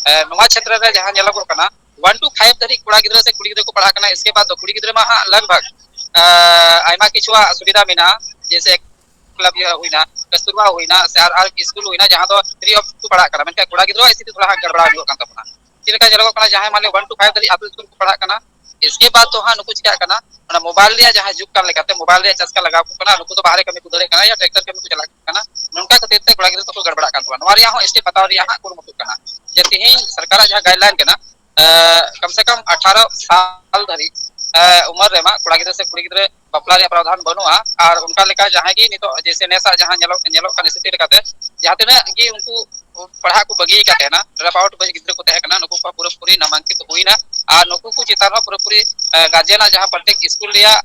ᱮ, ᱱᱚᱣᱟ ᱪᱷᱮᱛᱨᱚ ᱨᱮ ᱡᱟᱦᱟᱸ ᱧᱮᱞᱚᱜᱚᱜ ᱠᱟᱱᱟ, ᱚᱣᱟᱱ ᱴᱩ ᱯᱷᱟᱭᱤᱵᱷ ᱫᱷᱟᱹᱨᱤᱡ ᱠᱚᱲᱟ ᱜᱤᱫᱽᱨᱟᱹ ᱥᱮ ᱠᱩᱲᱤ ᱜᱤᱫᱽᱨᱟᱹ ᱠᱚ ᱯᱟᱲᱦᱟᱜ ᱠᱟᱱᱟ, ᱤᱥᱠᱮ ᱵᱟᱫ ᱫᱚ ᱠᱩᱲᱤ ᱜᱤᱫᱽᱨᱟᱹ ᱢᱟ ᱦᱟᱸᱜ ᱞᱟᱜᱽ ᱵᱷᱟᱜᱽ, ᱮ, ᱟᱭᱢᱟ ᱠᱤᱪᱷᱩᱣᱟᱜ ᱥᱩᱵᱤᱫᱷᱟ ᱢᱮᱱᱟᱜᱼᱟ, ᱡᱮᱭᱥᱮ ᱮᱠᱞᱟᱵᱽᱭᱟ ᱦᱩᱭᱱᱟ, ᱠᱟᱥᱛᱩᱨᱵᱟ ᱦᱩᱭᱱᱟ, ᱥᱮ ᱟᱨ, ᱟᱨ ᱥᱠᱩᱞ ᱦᱩᱭᱱᱟ, ᱡᱟᱦᱟᱸ ᱫᱚ ᱯᱷᱨᱤ ᱚᱯᱷ ᱠᱚ ᱯᱟᱲᱦᱟᱜ ᱠᱟᱱᱟ, ᱢᱮᱱᱠᱷᱟᱱ ᱠᱚᱲᱟ ᱜᱤᱫᱽᱨᱟᱹᱣᱟᱜ ᱥᱛᱷᱤᱛᱤ ᱛᱷᱚᱲᱟ ᱦᱟᱸᱜ ᱜᱟᱲᱵᱟᱲᱟ ᱧᱚᱜᱚᱜ ᱠᱟᱱ ᱛᱟᱵᱚᱱᱟ᱾ ᱪᱮᱫ ᱞᱮᱠᱟ ᱧᱮᱞᱚᱜᱚᱜ ᱠᱟᱱᱟ, ᱡᱟᱦᱟᱸᱭ ᱢᱟᱱᱮ ᱚᱣᱟᱱ ᱴᱩ ᱯᱷᱟᱭᱤᱵᱷ ᱫᱷᱟᱹᱵᱤᱡ ᱟᱹᱛᱩ ᱥᱠᱩᱞ ᱠᱚ ᱯᱟᱲᱦᱟᱜ ᱠᱟᱱᱟ, ᱤᱥᱠᱮ ᱵᱟᱫ ᱫᱚ ᱦᱟᱸᱜ ᱱᱩᱠᱩ ᱪᱤᱠᱟᱹᱜ ᱠᱟᱱᱟ, ᱚᱱᱟ ᱢᱳᱵᱟᱭᱤᱞ ᱨᱮᱭᱟᱜ ᱡᱟᱦᱟᱸ ᱡᱩᱜᱽ ᱠᱟᱱ ᱞᱮᱠᱟᱛᱮ ᱢᱳᱵᱟᱭᱤᱞ ᱨᱮᱭᱟᱜ ᱪᱟᱥᱠᱟ ᱞᱟᱜᱟᱣ ᱟᱠᱚ ᱠᱟᱱᱟ, ᱱᱩᱠᱩ ᱫᱚ ᱵᱟᱦᱨᱮ ᱠᱟᱹᱢᱤ ᱠᱚ ᱫᱟᱹᱲᱮᱫ ᱠᱟᱱᱟ ᱭᱟ ᱴᱨᱟᱠᱴᱟᱨ ᱠᱟᱹᱢᱤ ᱠᱚ ᱪᱟᱞᱟᱜ ᱠᱟᱱᱟ᱾ ᱱᱚᱝᱠᱟ ᱠᱷᱟᱹᱛᱤᱨ ᱛᱮ ᱠᱚᱲᱟ ᱜᱤᱫᱽᱨᱟᱹ ᱫᱚᱠᱚ ᱜᱟᱲᱵᱟᱲᱟᱜ ᱠᱟᱱ ᱛᱟᱵᱚᱱᱟ᱾ ᱱᱚᱣᱟ ᱨᱮᱭᱟᱜ ᱦᱚᱸ ᱥᱴᱮᱯ ᱦᱟᱛᱟᱣ ᱨᱮᱭᱟᱜ ᱦᱟᱸᱜ ᱠᱩᱨᱩᱢᱩᱴᱩᱜ ᱠᱟᱱᱟ᱾ ᱡᱮ ᱛᱮᱦᱮᱧ ᱥᱚᱨᱠᱟᱨᱟᱜ ᱡᱟᱦᱟᱸ ᱜᱟᱭᱤᱰᱞᱟᱭᱤᱱ ᱠᱟᱱᱟ, ᱮ, ᱠᱚᱢ ᱥᱮ ᱠᱚᱢ ᱟᱴᱷᱟᱨᱚ ᱥᱟᱞ ᱫᱷᱟᱹᱨᱤᱡ, ᱮ, ᱩᱢᱮᱨ ᱨᱮᱢᱟ ᱠᱚᱲᱟ ᱜᱤᱫᱽᱨᱟᱹ ᱥᱮ ᱠᱩᱲᱤ ᱜᱤᱫᱽᱨᱟᱹ ᱵᱟᱯᱞᱟ ᱨᱮᱭᱟᱜ ᱯᱨᱟᱣᱫᱷᱟᱱ ᱵᱟᱹᱱᱩᱜᱼᱟ᱾ ᱟᱨ ᱚᱱᱠᱟ ᱞᱮᱠᱟ ᱡᱟᱦᱟᱸᱭ ᱜᱮ ᱱᱤᱛᱚᱜ ᱡᱮᱭᱥᱮ ᱱᱮᱥᱟᱜ ᱡᱟᱦᱟᱸ ᱧᱮᱞᱚᱜ, ᱧᱮᱞᱚᱜ ᱠᱟᱱ ᱥᱛᱷᱤᱛᱤ ᱞᱮᱠᱟᱛᱮ, ᱡᱟᱦᱟᱸ ᱛᱤᱱᱟᱹᱜ ᱜᱮ ᱩᱱᱠᱩ ᱯᱟᱲᱦᱟᱜ ᱠᱚ ᱵᱟᱹᱜᱤ ᱟᱠᱟᱫ ᱛᱟᱦᱮᱱᱟ, ᱰᱨᱚᱯ ᱟᱣᱩᱴ ᱜᱤᱫᱽᱨᱟᱹ ᱠᱚ ᱛᱟᱦᱮᱸ ᱠᱟᱱᱟ, ᱱᱩᱠᱩ ᱠᱚ ᱯᱩᱨᱟᱹᱯᱩᱨᱤ ᱱᱟᱢᱟᱝᱠᱤᱛ ᱦᱩᱭᱱᱟ᱾ ᱟᱨ ᱱᱩᱠᱩ ᱠᱚ ᱪᱮᱛᱟᱱ ᱦᱚᱸ ᱯᱩᱨᱟᱹᱯᱩᱨᱤ, ᱮ, ᱜᱟᱨᱡᱮᱱᱟᱜ ᱡᱟᱦᱟᱸ ᱯᱨᱚᱛᱮᱠ ᱥᱠᱩᱞ ᱨᱮᱭᱟᱜ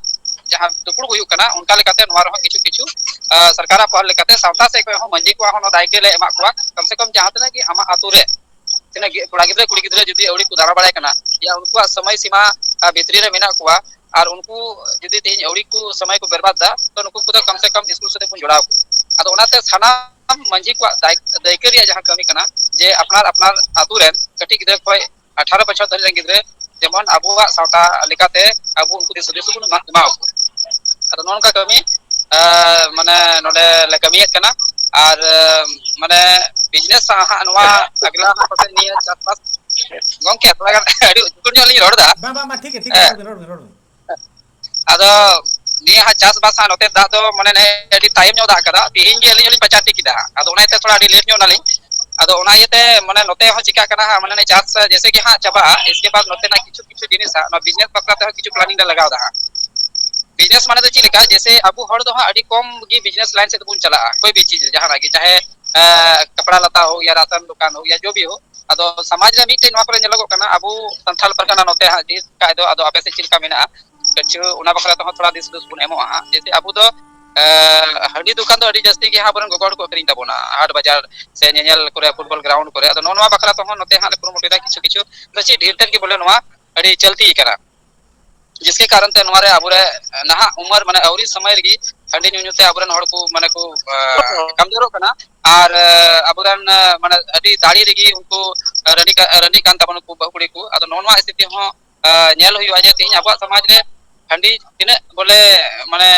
ᱡᱟᱦᱟᱸ ᱫᱩᱯᱲᱩᱵ ᱦᱩᱭᱩᱜ ᱠᱟᱱᱟ, ᱚᱱᱠᱟ ᱞᱮᱠᱟᱛᱮ ᱱᱚᱣᱟ ᱨᱮᱦᱚᱸ ᱠᱤᱪᱷᱩ ᱠᱤᱪᱷᱩ, ᱮ, ᱥᱚᱨᱠᱟᱨᱟᱜ ᱯᱟᱦᱴᱟ ᱞᱮᱠᱟᱛᱮ, ᱥᱟᱶᱛᱟ ᱥᱮᱫ ᱠᱷᱚᱱ ᱦᱚᱸ, ᱢᱟᱹᱡᱷᱤ ᱠᱚᱣᱟᱜ ᱦᱚᱸ ᱱᱚᱣᱟ ᱫᱟᱭᱤᱛᱛᱚ ᱞᱮ ᱮᱢᱟᱜ ᱠᱚᱣᱟ᱾ ᱠᱚᱢ ᱥᱮ ᱠᱚᱢ ᱡᱟᱦᱟᱸ ᱛᱤᱱᱟᱹᱜ ᱜᱮ ᱟᱢᱟᱜ ᱟᱛᱳ ᱨᱮ ᱛᱤᱱᱟᱹᱜ ᱜᱮ ᱠᱚᱲᱟ ᱜᱤᱫᱽᱨᱟᱹ ᱠᱩᱲᱤ ᱜᱤᱫᱽᱨᱟᱹ ᱡᱩᱫᱤ ᱟᱹᱣᱲᱤ ᱠᱚ ᱫᱟᱬᱟ ᱵᱟᱲᱟᱭ ᱠᱟᱱᱟ, ᱭᱟ ᱩᱱᱠᱩᱣᱟᱜ ᱥᱚᱢᱚᱭ ᱥᱤᱢᱟ, ᱟ, ᱵᱷᱤᱛᱨᱤ ᱨᱮ ᱢᱮᱱᱟᱜ ᱠᱚᱣᱟ, ᱟᱨ ᱩᱱᱠᱩ ᱡᱩᱫᱤ ᱛᱮᱦᱮᱧ ᱟᱹᱣᱲᱤ ᱠᱚ ᱥᱚᱢᱚᱭ ᱠᱚ ᱵᱮᱨᱵᱟᱫ ᱫᱟ, ᱛᱚ ᱱᱩᱠᱩ ᱠᱚᱫᱚ ᱠᱚᱢ ᱥᱮ ᱠᱚᱢ ᱥᱠᱩᱞ ᱥᱟᱛᱮ ᱵᱚᱱ ᱡᱚᱲᱟᱣ ᱠᱚᱣᱟ᱾ ᱟᱫᱚ ᱚᱱᱟᱛᱮ ᱥᱟᱱᱟᱢ ᱢᱟᱹᱡᱷᱤ ᱠᱚᱣᱟᱜ ᱫᱟᱭ-, ᱫᱟᱹᱭᱠᱟᱹ ᱨᱮᱭᱟᱜ ᱡᱟᱦᱟᱸ ᱠᱟᱹᱢᱤ ᱠᱟᱱᱟ, ᱡᱮ ᱟᱯᱱᱟᱨ ᱟᱯᱱᱟᱨ ᱟᱛᱳ ᱨᱮᱱ ᱠᱟᱹᱴᱤᱡ ᱜᱤᱫᱽᱨᱟᱹ ᱠᱷᱚᱱ ᱟᱴᱷᱟᱨᱚ ᱵᱚᱪᱷᱚᱨ ᱫᱷᱟᱹᱨᱤᱡ ᱨᱮᱱ ᱜᱤᱫᱽᱨᱟᱹ ᱡᱮᱢᱚᱱ ᱟᱵᱚᱣᱟᱜ ᱥᱟᱶᱛᱟ ᱞᱮᱠᱟᱛᱮ ᱟᱵᱚ ᱩᱱᱠᱩ ᱫᱤᱥ ᱦᱩᱫᱤᱥ ᱵᱚᱱ ᱮᱢᱟ ᱠᱚᱣᱟ᱾ ᱟᱫᱚ ᱱᱚᱜᱼᱚ ᱱᱚᱝᱠᱟ ᱠᱟᱹᱢᱤ ᱢᱟᱱᱮ ᱱᱚᱰᱮ ᱞᱮ ᱠᱟᱹᱢᱤᱭᱮᱫ ᱠᱟᱱᱟ᱾ ᱟᱨ ᱢᱟᱱᱮ ᱵᱤᱡᱽᱱᱮᱥ ᱦᱟᱸᱜ ᱱᱚᱣᱟ ᱟᱜᱽᱞᱟ ᱦᱟᱸᱜ ᱯᱟᱥᱮᱡ ᱱᱤᱭᱟᱹ ᱪᱟᱥᱵᱟᱥ ᱜᱚᱝᱠᱮ ᱛᱷᱚᱲᱟ ᱜᱟᱱ ᱟᱹᱰᱤ ᱩᱛᱟᱹᱨ ᱧᱚᱜ ᱞᱤᱧ ᱨᱚᱲ ᱮᱫᱟ᱾ ᱵᱟᱝ ᱵᱟᱝ ᱵᱟᱝ, ᱴᱷᱤᱠ ᱜᱮᱭᱟ, ᱴᱷᱤᱠ ᱜᱮᱭᱟ, ᱨᱚᱲ ᱵᱤᱱ, ᱨᱚᱲ ᱵᱤᱱ, ᱨᱚᱲ ᱵᱤᱱ᱾ ᱟᱫᱚ ᱱᱤᱭᱟᱹ ᱦᱟᱸᱜ ᱪᱟᱥᱵᱟᱥ ᱦᱟᱸᱜ ᱱᱚᱛᱮ ᱫᱟᱜ ᱫᱚ ᱢᱟᱱᱮ ᱟᱹᱰᱤ ᱛᱟᱭᱚᱢ ᱧᱚᱜ ᱫᱟᱜ ᱠᱟᱫᱟ, ᱛᱤᱦᱤᱧ ᱜᱮ ᱟᱹᱞᱤᱧ ᱦᱚᱸᱞᱤᱧ ᱯᱟᱪᱟᱨᱴᱤ ᱠᱮᱫᱟ ᱦᱟᱸᱜ᱾ ᱟᱫᱚ ᱚᱱᱟ ᱤᱭᱟᱹᱛᱮ ᱛᱷᱚᱲᱟ ᱟᱹᱰᱤ ᱞᱮᱴ ᱧᱚᱜ ᱱᱟᱞᱤᱧ᱾ ᱟᱫᱚ ᱚᱱᱟ ᱤᱭᱟᱹᱛᱮ ᱢᱟᱱᱮ ᱱᱚᱛᱮ ᱦᱚᱸ ᱪᱤᱠᱟᱜ ᱠᱟᱱᱟ ᱦᱟᱸᱜ, ᱢᱟᱱᱮ ᱪᱟᱥ ᱡᱮᱥᱮ ᱜᱮ ᱦᱟᱸᱜ ᱪᱟᱵᱟᱜᱼᱟ, ᱤᱥᱠᱮ ᱵᱟᱫ ᱱᱚᱛᱮᱱᱟᱜ ᱠᱤᱪᱷᱩ ᱠᱤᱪᱷᱩ ᱡᱤᱱᱤᱥ ᱦᱟᱸᱜ ᱱᱚᱣᱟ ᱵᱤᱡᱽᱱᱮᱥ ᱵᱟᱠᱷᱨᱟ ᱛᱮᱦᱚᱸ ᱠᱤᱪᱷᱩ ᱯᱞᱟᱱᱤᱝ ᱞᱮ ᱞᱟᱜᱟᱣ ᱮᱫᱟ ᱦᱟᱸᱜ᱾ ᱵᱤᱡᱽᱱᱮᱥ ᱢᱟᱱᱮ ᱫᱚ ᱪᱮᱫ ᱞᱮᱠᱟ, ᱡᱮᱥᱮ ᱟᱵᱚ ᱦᱚᱲ ᱫᱚ ᱦᱟᱸᱜ ᱟᱹᱰᱤ ᱠᱚᱢ ᱜᱮ ᱵᱤᱡᱽᱱᱮᱥ ᱞᱟᱭᱤᱱ ᱥᱮᱫ ᱵᱚᱱ ᱪᱟᱞᱟᱜᱼᱟ, ᱠᱳᱭ ᱵᱤ ᱪᱤᱡᱽ ᱡᱟᱦᱟᱱᱟᱜ ᱜᱮ, ᱪᱟᱦᱮ ᱠᱟᱯᱲᱟ ᱞᱟᱛᱟ ᱦᱳ ᱭᱟ ᱨᱟᱥᱚᱱ ᱫᱚᱠᱟᱱ ᱦᱳ ᱭᱟ ᱡᱚ ᱵᱷᱤ ᱦᱳ᱾ ᱟᱫᱚ ᱥᱚᱢᱟᱡᱽ ᱨᱮ ᱢᱤᱫᱴᱮᱡ ᱱᱚᱣᱟ ᱠᱚᱨᱮ ᱧᱮᱞᱚᱜᱚᱜ ᱠᱟᱱᱟ, ᱟᱵᱚ ᱥᱟᱱᱛᱟᱲ ᱯᱟᱨᱜᱟᱱᱟ ᱱᱚᱛᱮ ᱦᱟᱸᱜ ᱰᱷᱮᱨ ᱠᱷᱟᱡ ᱫᱚ, ᱟᱫᱚ ᱟᱯᱮ ᱥᱮᱫ ᱪᱮᱫ ᱞᱮᱠᱟ ᱢᱮᱱᱟᱜᱼᱟ ᱠᱤᱪᱷᱩ, ᱚᱱᱟ ᱵᱟᱠᱷᱨᱟ ᱛᱮᱦᱚᱸ ᱛᱷᱚᱲᱟ ᱫᱤᱥ ᱦᱩᱫᱤᱥ ᱵᱚᱱ ᱮᱢᱚᱜᱼᱟ ᱦᱟᱸᱜ᱾ ᱡᱮᱥᱮ ᱟᱵᱚ ᱫᱚ ᱦᱟᱺᱰᱤ ᱫᱚᱠᱟᱱ ᱫᱚ ᱟᱹᱰᱤ ᱡᱟᱹᱥᱛᱤ ᱜᱮ ᱦᱟᱸᱜ ᱟᱵᱚᱨᱮᱱ ᱜᱚᱜᱚ ᱦᱚᱲ ᱠᱚ ᱟᱹᱠᱷᱨᱤᱧ ᱛᱟᱵᱚᱱᱟ ᱦᱟᱴ ᱵᱟᱡᱟᱨ ᱥᱮ ᱧᱮᱧᱮᱞ ᱠᱚᱨᱮ, ᱯᱷᱩᱴᱵᱚᱞ ᱜᱨᱟᱣᱩᱱᱰ ᱠᱚᱨᱮ᱾ ᱟᱫᱚ ᱱᱚᱜᱼᱚ ᱱᱚᱣᱟ ᱵᱟᱠᱷᱨᱟ ᱛᱮᱦᱚᱸ ᱱᱚᱛᱮ ᱦᱟᱸᱜ ᱞᱮ ᱠᱩᱨᱩᱢᱩᱴᱩᱭᱮᱫᱟ ᱠᱤᱪᱷᱩ ᱠᱤᱪᱷᱩ, ᱟᱫᱚ ᱪᱮᱫ ᱰᱷᱮᱨ ᱛᱮᱫ ᱜᱮ ᱵᱚᱞᱮ ᱱᱚᱣᱟ ᱟᱹᱰᱤ ᱪᱚᱞᱛᱤ ᱠᱟᱱᱟ᱾ ᱡᱤᱥᱠᱮ ᱠᱟᱨᱚᱱ ᱛᱮ ᱱᱚᱣᱟ ᱨᱮ ᱟᱵᱚᱨᱮ ᱱᱟᱦᱟᱜ ᱩᱢᱟᱹᱨ ᱢᱟᱱᱮ ᱟᱹᱣᱨᱤ ᱥᱚᱢᱚᱭ ᱨᱮᱜᱮ ᱦᱟᱺᱰᱤ ᱧᱩ ᱧᱩ ᱛᱮ ᱟᱵᱚᱨᱮᱱ ᱦᱚᱲ ᱠᱚ ᱢᱟᱱᱮ ᱠᱚ ᱠᱟᱢᱡᱳᱨᱚᱜ ᱠᱟᱱᱟ᱾ ᱟᱨ ᱟᱵᱚᱨᱮᱱ ᱢᱟᱱᱮ ᱟᱹᱰᱤ ᱫᱟᱲᱮ ᱨᱮᱜᱮ ᱩᱱᱠᱩ ᱨᱟᱹᱱᱤ ᱨᱟᱹᱱᱤ ᱠᱟᱱ ᱛᱟᱵᱚᱱᱟ ᱠᱚ ᱵᱟᱹᱦᱩ ᱠᱩᱲᱤ ᱠᱚ᱾ ᱟᱫᱚ ᱱᱚᱜᱼᱚ ᱱᱚᱣᱟ ᱥᱛᱷᱤᱛᱤ ᱦᱚᱸ ᱧᱮᱞ ᱦᱩᱭᱩᱜᱼᱟ ᱡᱮ ᱛᱮᱦᱮᱧ ᱟᱵᱚᱣᱟᱜ ᱥᱚᱢᱟᱡᱽ ᱨᱮ ᱦᱟᱺᱰᱤ ᱛᱤᱱᱟᱹᱜ ᱵᱚᱞᱮ ᱢᱟᱱᱮ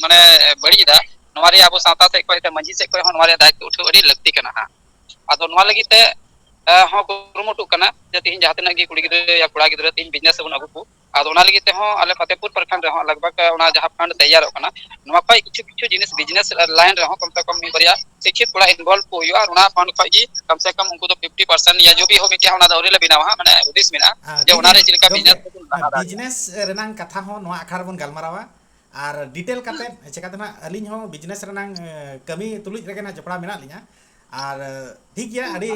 ᱢᱟᱱᱮ ᱵᱟᱹᱲᱤᱡ ᱮᱫᱟ, ᱱᱚᱣᱟ ᱨᱮ ᱟᱵᱚ ᱥᱟᱶᱛᱟ ᱥᱮᱫ ᱠᱷᱚᱱ ᱥᱮ ᱢᱟᱹᱡᱷᱤ ᱥᱮᱫ ᱠᱷᱚᱱ ᱦᱚᱸ ᱱᱚᱣᱟ ᱨᱮᱭᱟᱜ ᱫᱟᱭᱤᱛᱛᱚ ᱩᱴᱷᱟᱹᱣ ᱟᱹᱰᱤ ᱞᱟᱹᱠᱛᱤ ᱠᱟᱱᱟ ᱦᱟᱸᱜ᱾ ᱟᱫᱚ ᱱᱚᱣᱟ ᱞᱟᱹᱜᱤᱫ ᱛᱮ ᱦᱚᱸ ᱠᱩᱨᱩᱢᱩᱴᱩᱜ ᱠᱟᱱᱟ ᱡᱮ ᱛᱤᱦᱤᱧ ᱡᱟᱦᱟᱸ ᱛᱤᱱᱟᱹᱜ ᱜᱮ ᱠᱩᱲᱤ ᱜᱤᱫᱽᱨᱟᱹ ᱭᱟ ᱠᱚᱲᱟ ᱜᱤᱫᱽᱨᱟᱹ ᱛᱤᱦᱤᱧ ᱵᱤᱡᱽᱱᱮᱥ ᱨᱮᱵᱚᱱ ᱟᱹᱜᱩ ᱠᱚ᱾ ᱟᱫᱚ ᱚᱱᱟ ᱞᱟᱹᱜᱤᱫ ᱛᱮᱦᱚᱸ ᱟᱞᱮ ᱯᱷᱟᱛᱮᱯᱩᱨ ᱯᱨᱚᱠᱷᱚᱸᱰ ᱨᱮᱦᱚᱸ ᱞᱟᱜᱽ ᱵᱷᱟᱜᱽ ᱚᱱᱟ ᱡᱟᱦᱟᱸ ᱯᱷᱟᱱᱰ ᱛᱮᱭᱟᱨᱚᱜ ᱠᱟᱱᱟ, ᱱᱚᱣᱟ ᱠᱷᱚᱱ ᱠᱤᱪᱷᱩ ᱠᱤᱪᱷᱩ ᱡᱤᱱᱤᱥ ᱵᱤᱡᱽᱱᱮᱥ ᱞᱟᱭᱤᱱ ᱨᱮᱦᱚᱸ ᱠᱚᱢ ᱥᱮ ᱠᱚᱢ ᱢᱤᱫ ᱵᱟᱨᱭᱟ ᱥᱤᱠᱠᱷᱤᱛ ᱠᱚᱲᱟ ᱤᱱᱵᱷᱚᱞᱵᱷ ᱠᱚ ᱦᱩᱭᱩᱜᱼᱟ᱾ ᱟᱨ ᱚᱱᱟ ᱯᱷᱟᱱᱰ ᱠᱷᱚᱱ ᱜᱮ ᱠᱚᱢ ᱥᱮ ᱠᱚᱢ ᱩᱱᱠᱩ ᱫᱚ ᱯᱷᱤᱯᱴᱤ ᱯᱟᱨᱥᱮᱱᱴ ᱭᱟ ᱡᱚ ᱵᱷᱤ ᱦᱳ ᱠᱤ ᱚᱱᱟ ᱫᱚ ᱟᱹᱣᱨᱤ ᱞᱮ ᱵᱮᱱᱟᱣᱟ ᱦᱟᱸᱜ, ᱢᱟᱱᱮ ᱦᱩᱫᱤᱥ ᱢᱮᱱᱟᱜᱼᱟ ᱡᱮ ᱚᱱᱟ ᱨᱮ ᱪᱮᱫ ᱞᱮᱠᱟ ᱵᱤᱡᱽᱱᱮᱥ ᱠᱚᱵᱚᱱ ᱞᱟᱦᱟ ᱫᱟᱲᱮᱭᱟᱜᱼᱟ᱾ ᱵᱤᱡᱽᱱᱮᱥ ᱨᱮᱱᱟᱝ ᱠᱟᱛᱷᱟ ᱦᱚᱸ ᱱᱚᱣᱟ ᱟᱠᱷᱲᱟ ᱨᱮᱵᱚᱱ ᱜᱟᱞᱢᱟᱨᱟᱣᱟ᱾ ᱟᱨ ᱰᱤᱴᱮᱞ ᱠᱟᱛᱮ ᱪᱮᱠᱟᱛᱮ ᱱᱟᱜ ᱟᱹᱞᱤᱧ ᱦᱚᱸ ᱵᱤᱡᱽᱱᱮᱥ ᱨᱮᱱᱟᱝ ᱠᱟᱹᱢᱤ ᱛᱩᱞᱩᱡ ᱨᱮᱜᱮ ᱱᱟᱜ ᱡᱚᱯᱲᱟᱣ ᱢᱮᱱᱟᱜ ᱞᱤᱧᱟ᱾ ᱟᱨ ᱴᱷᱤᱠ ᱜᱮᱭᱟ, ᱟᱹᱰᱤ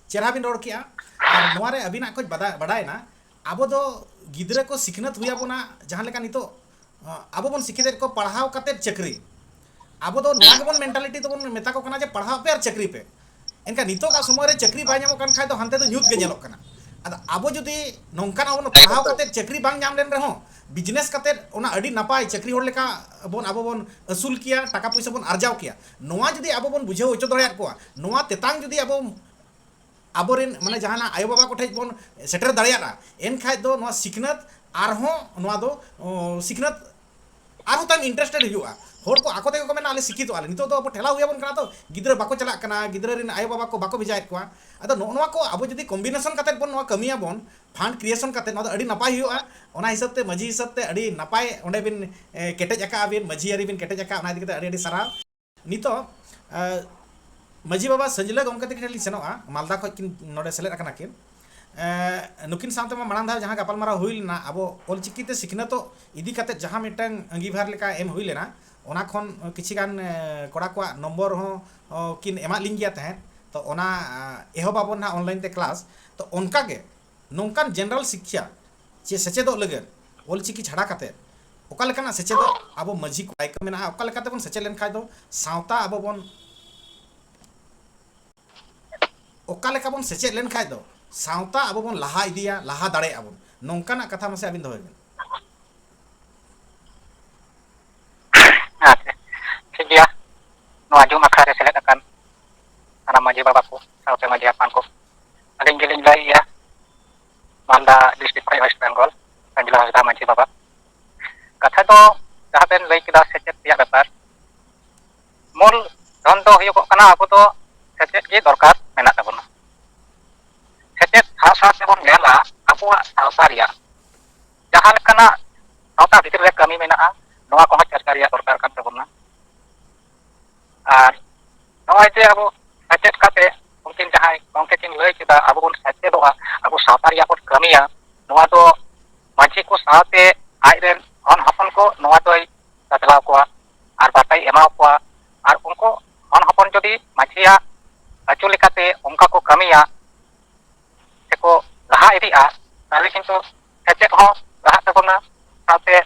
ᱪᱮᱦᱨᱟ ᱵᱤᱱ ᱨᱚᱲ ᱠᱮᱜᱼᱟ᱾ ᱟᱨ ᱱᱚᱣᱟ ᱨᱮ ᱟᱹᱵᱤᱱᱟᱜ ᱠᱷᱚᱡ ᱵᱟᱰᱟᱭ, ᱵᱟᱰᱟᱭᱮᱱᱟ, ᱟᱵᱚ ᱫᱚ ᱜᱤᱫᱽᱨᱟᱹ ᱠᱚ ᱥᱤᱠᱷᱱᱟᱹᱛ ᱦᱩᱭ ᱟᱵᱚᱱᱟ, ᱡᱟᱦᱟᱸ ᱞᱮᱠᱟ ᱱᱤᱛᱚᱜ ᱟᱵᱚ ᱵᱚᱱ ᱥᱤᱠᱷᱱᱟᱹᱛᱮᱫ ᱠᱚ ᱯᱟᱲᱦᱟᱣ ᱠᱟᱛᱮᱫ ᱪᱟᱹᱠᱨᱤ, ᱟᱵᱚ ᱫᱚ ᱱᱚᱣᱟ ᱜᱮᱵᱚᱱ ᱢᱮᱱᱴᱟᱞᱤᱴᱤ ᱫᱚᱵᱚᱱ ᱢᱮᱛᱟ ᱠᱚ ᱠᱟᱱᱟ ᱡᱮ ᱯᱟᱲᱦᱟᱜ ᱯᱮ ᱟᱨ ᱪᱟᱹᱠᱨᱤ ᱯᱮ᱾ ᱮᱱᱠᱷᱟᱱ ᱱᱤᱛᱚᱜᱟᱜ ᱥᱚᱢᱚᱭ ᱨᱮ ᱪᱟᱹᱠᱨᱤ ᱵᱟᱭ ᱧᱟᱢᱚᱜ ᱠᱟᱱ ᱠᱷᱟᱡ ᱫᱚ ᱦᱟᱱᱛᱮ ᱫᱚ ᱧᱩᱛ ᱜᱮ ᱧᱮᱞᱚᱜ ᱠᱟᱱᱟ᱾ ᱟᱫᱚ ᱟᱵᱚ ᱡᱩᱫᱤ ᱱᱚᱝᱠᱟᱱᱟᱜ ᱵᱚᱱ ᱯᱟᱲᱦᱟᱣ ᱠᱟᱛᱮᱫ ᱪᱟᱹᱠᱨᱤ ᱵᱟᱝ ᱧᱟᱢ ᱞᱮᱱ ᱨᱮᱦᱚᱸ ᱵᱤᱡᱽᱱᱮᱥ ᱠᱟᱛᱮᱫ ᱚᱱᱟ ᱟᱹᱰᱤ ᱱᱟᱯᱟᱭ ᱪᱟᱹᱠᱨᱤ ᱦᱚᱲ ᱞᱮᱠᱟ ᱵᱚᱱ ᱟᱵᱚ ᱵᱚᱱ ᱟᱹᱥᱩᱞ ᱠᱮᱭᱟ, ᱴᱟᱠᱟ ᱯᱩᱭᱥᱟᱹ ᱵᱚᱱ ᱟᱨᱡᱟᱣ ᱠᱮᱭᱟ᱾ ᱱᱚᱣᱟ ᱡᱩᱫᱤ ᱟᱵᱚ ᱵᱚᱱ ᱵᱩᱡᱷᱟᱹᱣ ᱦᱚᱪᱚ ᱫᱟᱲᱮᱭᱟᱫ ᱠᱚᱣᱟ, ᱱᱚᱣᱟ ᱛᱮᱛᱟᱝ ᱡᱩᱫᱤ ᱟᱵᱚ ᱟᱵᱚᱨᱮᱱ ᱢᱟᱱᱮ ᱡᱟᱦᱟᱱᱟᱜ ᱟᱭᱳᱼᱵᱟᱵᱟ ᱠᱚᱴᱷᱮᱡ ᱵᱚᱱ ᱥᱮᱴᱮᱨ ᱫᱟᱲᱮᱭᱟᱜᱼᱟ, ᱮᱱᱠᱷᱟᱡ ᱫᱚ ᱱᱚᱣᱟ ᱥᱤᱠᱷᱱᱟᱹᱛ ᱟᱨᱦᱚᱸ ᱱᱚᱣᱟ ᱫᱚ, ᱚ, ᱥᱤᱠᱷᱱᱟᱹᱛ ᱟᱨᱦᱚᱸ ᱛᱟᱭᱚᱢ interested ᱦᱩᱭᱩᱜᱼᱟ᱾ ᱦᱚᱲ ᱠᱚ ᱟᱠᱚ ᱛᱮᱜᱮ ᱠᱚ ᱢᱮᱱᱟ, "ᱟᱞᱮ ᱥᱤᱠᱠᱷᱤᱛᱚᱜᱼᱟ ᱞᱮ᱾" ᱱᱤᱛᱚᱜ ᱫᱚ ᱟᱵᱚ ᱴᱷᱮᱞᱟᱣ ᱦᱩᱭ ᱟᱵᱚᱱ ᱠᱟᱱᱟ ᱛᱚ, ᱜᱤᱫᱽᱨᱟᱹ ᱵᱟᱠᱚ ᱪᱟᱞᱟᱜ ᱠᱟᱱᱟ, ᱜᱤᱫᱽᱨᱟᱹ ᱨᱮᱱ ᱟᱭᱳᱼᱵᱟᱵᱟ ᱠᱚ ᱵᱟᱠᱚ ᱵᱷᱮᱡᱟᱭᱮᱫ ᱠᱚᱣᱟ᱾ ᱟᱫᱚ ᱱᱚᱜᱼᱚ ᱱᱚᱣᱟ ᱠᱚ ᱟᱵᱚ ᱡᱩᱫᱤ combination ᱠᱟᱛᱮᱫ ᱵᱚᱱ ᱱᱚᱣᱟ ᱠᱟᱹᱢᱤᱭᱟᱵᱚᱱ, fund creation ᱠᱟᱛᱮᱫ, ᱱᱚᱣᱟ ᱫᱚ ᱟᱹᱰᱤ ᱱᱟᱯᱟᱭ ᱦᱩᱭᱩᱜᱼᱟ᱾ ᱚᱱᱟ ᱦᱤᱥᱟᱹᱵ ᱛᱮ, ᱢᱟᱹᱡᱷᱤ ᱦᱤᱥᱟᱹᱵ ᱛᱮ ᱟᱹᱰᱤ ᱱᱟᱯᱟᱭ ᱚᱸᱰᱮ ᱵᱤᱱ, ᱮ, ᱠᱮᱴᱮᱡ ᱟᱠᱟᱫᱼᱟ ᱵᱤᱱ, ᱢᱟᱹᱡᱷᱤ ᱟᱹᱨᱤ ᱵᱤᱱ ᱠᱮᱴᱮᱡ ᱟᱠᱟᱫᱼᱟ, ᱚᱱᱟ ᱤᱫᱤ ᱠᱟᱛᱮᱫ ᱟᱹᱰᱤ ᱟᱹᱰᱤ ᱥᱟᱨᱦᱟᱣ᱾ ᱱᱤᱛᱚᱜ, ᱮ, ᱢᱟᱹᱡᱷᱤ ᱵᱟᱵᱟ ᱥᱟᱹᱡᱽᱞᱟᱹ ᱜᱚᱢᱠᱮ ᱛᱟᱹᱠᱤᱱ ᱴᱷᱮᱱ ᱞᱤᱧ ᱥᱮᱱᱚᱜᱼᱟ, ᱢᱟᱞᱫᱟ ᱠᱷᱚᱱ ᱠᱤᱱ ᱱᱚᱰᱮ ᱥᱮᱞᱮᱫ ᱟᱠᱟᱱᱟ ᱠᱤᱱ᱾ ᱮ, ᱱᱩᱠᱤᱱ ᱥᱟᱶᱛᱮ ᱢᱟ ᱢᱟᱲᱟᱝ ᱫᱷᱟᱣ ᱡᱟᱦᱟᱸ ᱜᱟᱯᱟᱞᱢᱟᱨᱟᱣ ᱦᱩᱭ ᱞᱮᱱᱟ, ᱟᱵᱚ ᱚᱞᱪᱤᱠᱤ ᱛᱮ ᱥᱤᱠᱷᱱᱟᱹᱛᱚᱜ ᱤᱫᱤ ᱠᱟᱛᱮᱫ ᱡᱟᱦᱟᱸ ᱢᱤᱫᱴᱟᱝ ᱟᱸᱜᱤᱵᱷᱟᱨ ᱞᱮᱠᱟ ᱮᱢ ᱦᱩᱭ ᱞᱮᱱᱟ, ᱚᱱᱟ ᱠᱷᱚᱱ ᱠᱤᱪᱷᱤ ᱜᱟᱱ, ᱮ, ᱠᱚᱲᱟ ᱠᱚᱣᱟᱜ ᱱᱚᱢᱵᱚᱨ ᱦᱚᱸ, ᱚ, ᱠᱤᱱ ᱮᱢᱟᱫ ᱞᱤᱧ ᱜᱮᱭᱟ ᱛᱟᱦᱮᱸᱫ᱾ ᱛᱚ ᱚᱱᱟ, ᱮ, ᱮᱦᱚᱵ ᱟᱵᱚᱱ ᱱᱟᱦᱟᱜ online ᱛᱮ class᱾ ᱛᱚ ᱚᱱᱠᱟ ᱜᱮ ᱱᱚᱝᱠᱟᱱ general ᱥᱤᱠᱠᱷᱟ ᱪᱮ ᱥᱮᱪᱮᱫᱚᱜ ᱞᱟᱹᱜᱤᱫ ᱚᱞᱪᱤᱠᱤ ᱪᱷᱟᱲᱟ ᱠᱟᱛᱮ ᱚᱠᱟ ᱞᱮᱠᱟᱱᱟᱜ ᱥᱮᱪᱮᱫᱚᱜ ᱟᱵᱚ ᱢᱟᱹᱡᱷᱤ ᱠᱚ ᱫᱟᱭᱤᱛᱛᱚ ᱢᱮᱱᱟᱜᱼᱟ, ᱚᱠᱟ ᱞᱮᱠᱟ ᱛᱮᱵᱚᱱ ᱥᱮᱪᱮᱫ ᱞᱮᱱᱠᱷᱟᱡ ᱫᱚ ᱥᱟᱶᱛᱟ ᱟᱵᱚ ᱵᱚᱱ, ᱚᱠᱟ ᱞᱮᱠᱟ ᱵᱚᱱ ᱥᱮᱪᱮᱫ ᱞᱮᱱᱠᱷᱟᱡ ᱫᱚ ᱥᱟᱶᱛᱟ ᱟᱵᱚ ᱵᱚᱱ ᱞᱟᱦᱟ ᱤᱫᱤᱭᱟ, ᱞᱟᱦᱟ ᱫᱟᱲᱮᱭᱟᱜᱼᱟ ᱵᱚᱱ, ᱱᱚᱝᱠᱟᱱᱟᱜ ᱠᱟᱛᱷᱟ ᱢᱟᱥᱮ ᱟᱹᱵᱤᱱ ᱫᱚᱦᱚᱭ ᱵᱤᱱ᱾ ᱟᱪᱪᱷᱟ, ᱴᱷᱤᱠ ᱜᱮᱭᱟ᱾ ᱱᱚᱣᱟ ᱡᱩᱢ ᱟᱠᱷᱲᱟ ᱨᱮ ᱥᱮᱞᱮᱫ ᱟᱠᱟᱱ ᱥᱟᱱᱟᱢ ᱢᱟᱹᱡᱷᱤ ᱵᱟᱵᱟ ᱠᱚ ᱥᱟᱶᱛᱮ ᱢᱟᱹᱡᱷᱤ ᱦᱟᱯᱟᱱ ᱠᱚ, ᱟᱹᱞᱤᱧ ᱜᱮᱞᱤᱧ ᱞᱟᱹᱭᱮᱜᱼᱟ, ᱢᱟᱞᱫᱟ district ᱠᱷᱚᱱ, West Bengal, ᱥᱟᱹᱡᱽᱞᱟᱹ ᱦᱟᱸᱥᱫᱟ ᱢᱟᱹᱡᱷᱤ ᱵᱟᱵᱟ᱾ ᱠᱟᱛᱷᱟ ᱫᱚ ᱡᱟᱦᱟᱸ ᱵᱮᱱ ᱞᱟᱹᱭ ᱠᱮᱫᱟ, ᱥᱮᱪᱮᱫ ᱨᱮᱭᱟᱜ ᱵᱮᱯᱟᱨ, ᱢᱩᱞ ᱫᱷᱚᱱ ᱫᱚ ᱦᱩᱭᱩᱜᱚᱜ ᱠᱟᱱᱟ, ᱟᱵᱚ ᱫᱚ ᱥᱮᱪᱮᱫ ᱜᱮ ᱫᱚᱨᱠᱟᱨ ᱢᱮᱱᱟᱜ ᱛᱟᱵᱚᱱᱟ᱾ ᱥᱮᱪᱮᱫ ᱥᱟᱶ ᱥᱟᱶ ᱛᱮᱵᱚᱱ ᱧᱮᱞᱟ ᱟᱵᱚᱣᱟᱜ ᱥᱟᱶᱛᱟ ᱨᱮᱭᱟᱜ ᱡᱟᱦᱟᱸ ᱞᱮᱠᱟᱱᱟᱜ ᱥᱟᱶᱛᱟ ᱵᱷᱤᱛᱨᱤ ᱨᱮ ᱠᱟᱹᱢᱤ ᱢᱮᱱᱟᱜᱼᱟ, ᱱᱚᱣᱟ ᱠᱚᱦᱚᱸ ᱪᱟᱨᱪᱟ ᱨᱮᱭᱟᱜ ᱫᱚᱨᱠᱟᱨ ᱠᱟᱱ ᱛᱟᱵᱚᱱᱟ᱾ ᱟᱨ ᱱᱚᱜᱼᱚᱭ ᱡᱮ ᱟᱵᱚ ᱥᱮᱪᱮᱫ ᱠᱟᱛᱮ, ᱩᱱᱠᱤᱱ ᱡᱟᱦᱟᱸᱭ ᱜᱚᱢᱠᱮ ᱠᱤᱱ ᱞᱟᱹᱭ ᱠᱮᱫᱟ, ᱟᱵᱚ ᱵᱚᱱ ᱥᱮᱪᱮᱫᱚᱜᱼᱟ, ᱟᱵᱚ ᱥᱟᱶᱛᱟ ᱨᱮᱭᱟᱜ ᱵᱚᱱ ᱠᱟᱹᱢᱤᱭᱟ, ᱱᱚᱣᱟ ᱫᱚ ᱢᱟᱹᱡᱷᱤ ᱠᱚ ᱥᱟᱶᱛᱮ ᱟᱡ ᱨᱮᱱ ᱦᱚᱱ ᱦᱚᱯᱚᱱ ᱠᱚ ᱱᱚᱣᱟ ᱫᱚᱭ ᱪᱟᱪᱞᱟᱣ ᱠᱚᱣᱟ ᱟᱨ ᱵᱟᱨᱛᱟᱭ ᱮᱢᱟ ᱠᱚᱣᱟ᱾ ᱟᱨ ᱩᱱᱠᱩ ᱦᱚᱱ ᱦᱚᱯᱚᱱ ᱡᱩᱫᱤ ᱢᱟᱹᱡᱷᱤᱭᱟᱜ ᱟᱹᱪᱩ ᱞᱮᱠᱟᱛᱮ ᱚᱱᱠᱟ ᱠᱚ ᱠᱟᱹᱢᱤᱭᱟ, ᱛᱮᱠᱚ ᱞᱟᱦᱟ ᱤᱫᱤᱜᱼᱟ, ᱛᱟᱦᱚᱞᱮ ᱠᱤᱱᱛᱩ ᱥᱮᱪᱮᱫ ᱦᱚᱸ ᱞᱟᱦᱟᱜ ᱛᱟᱵᱚᱱᱟ, ᱥᱟᱶᱛᱮ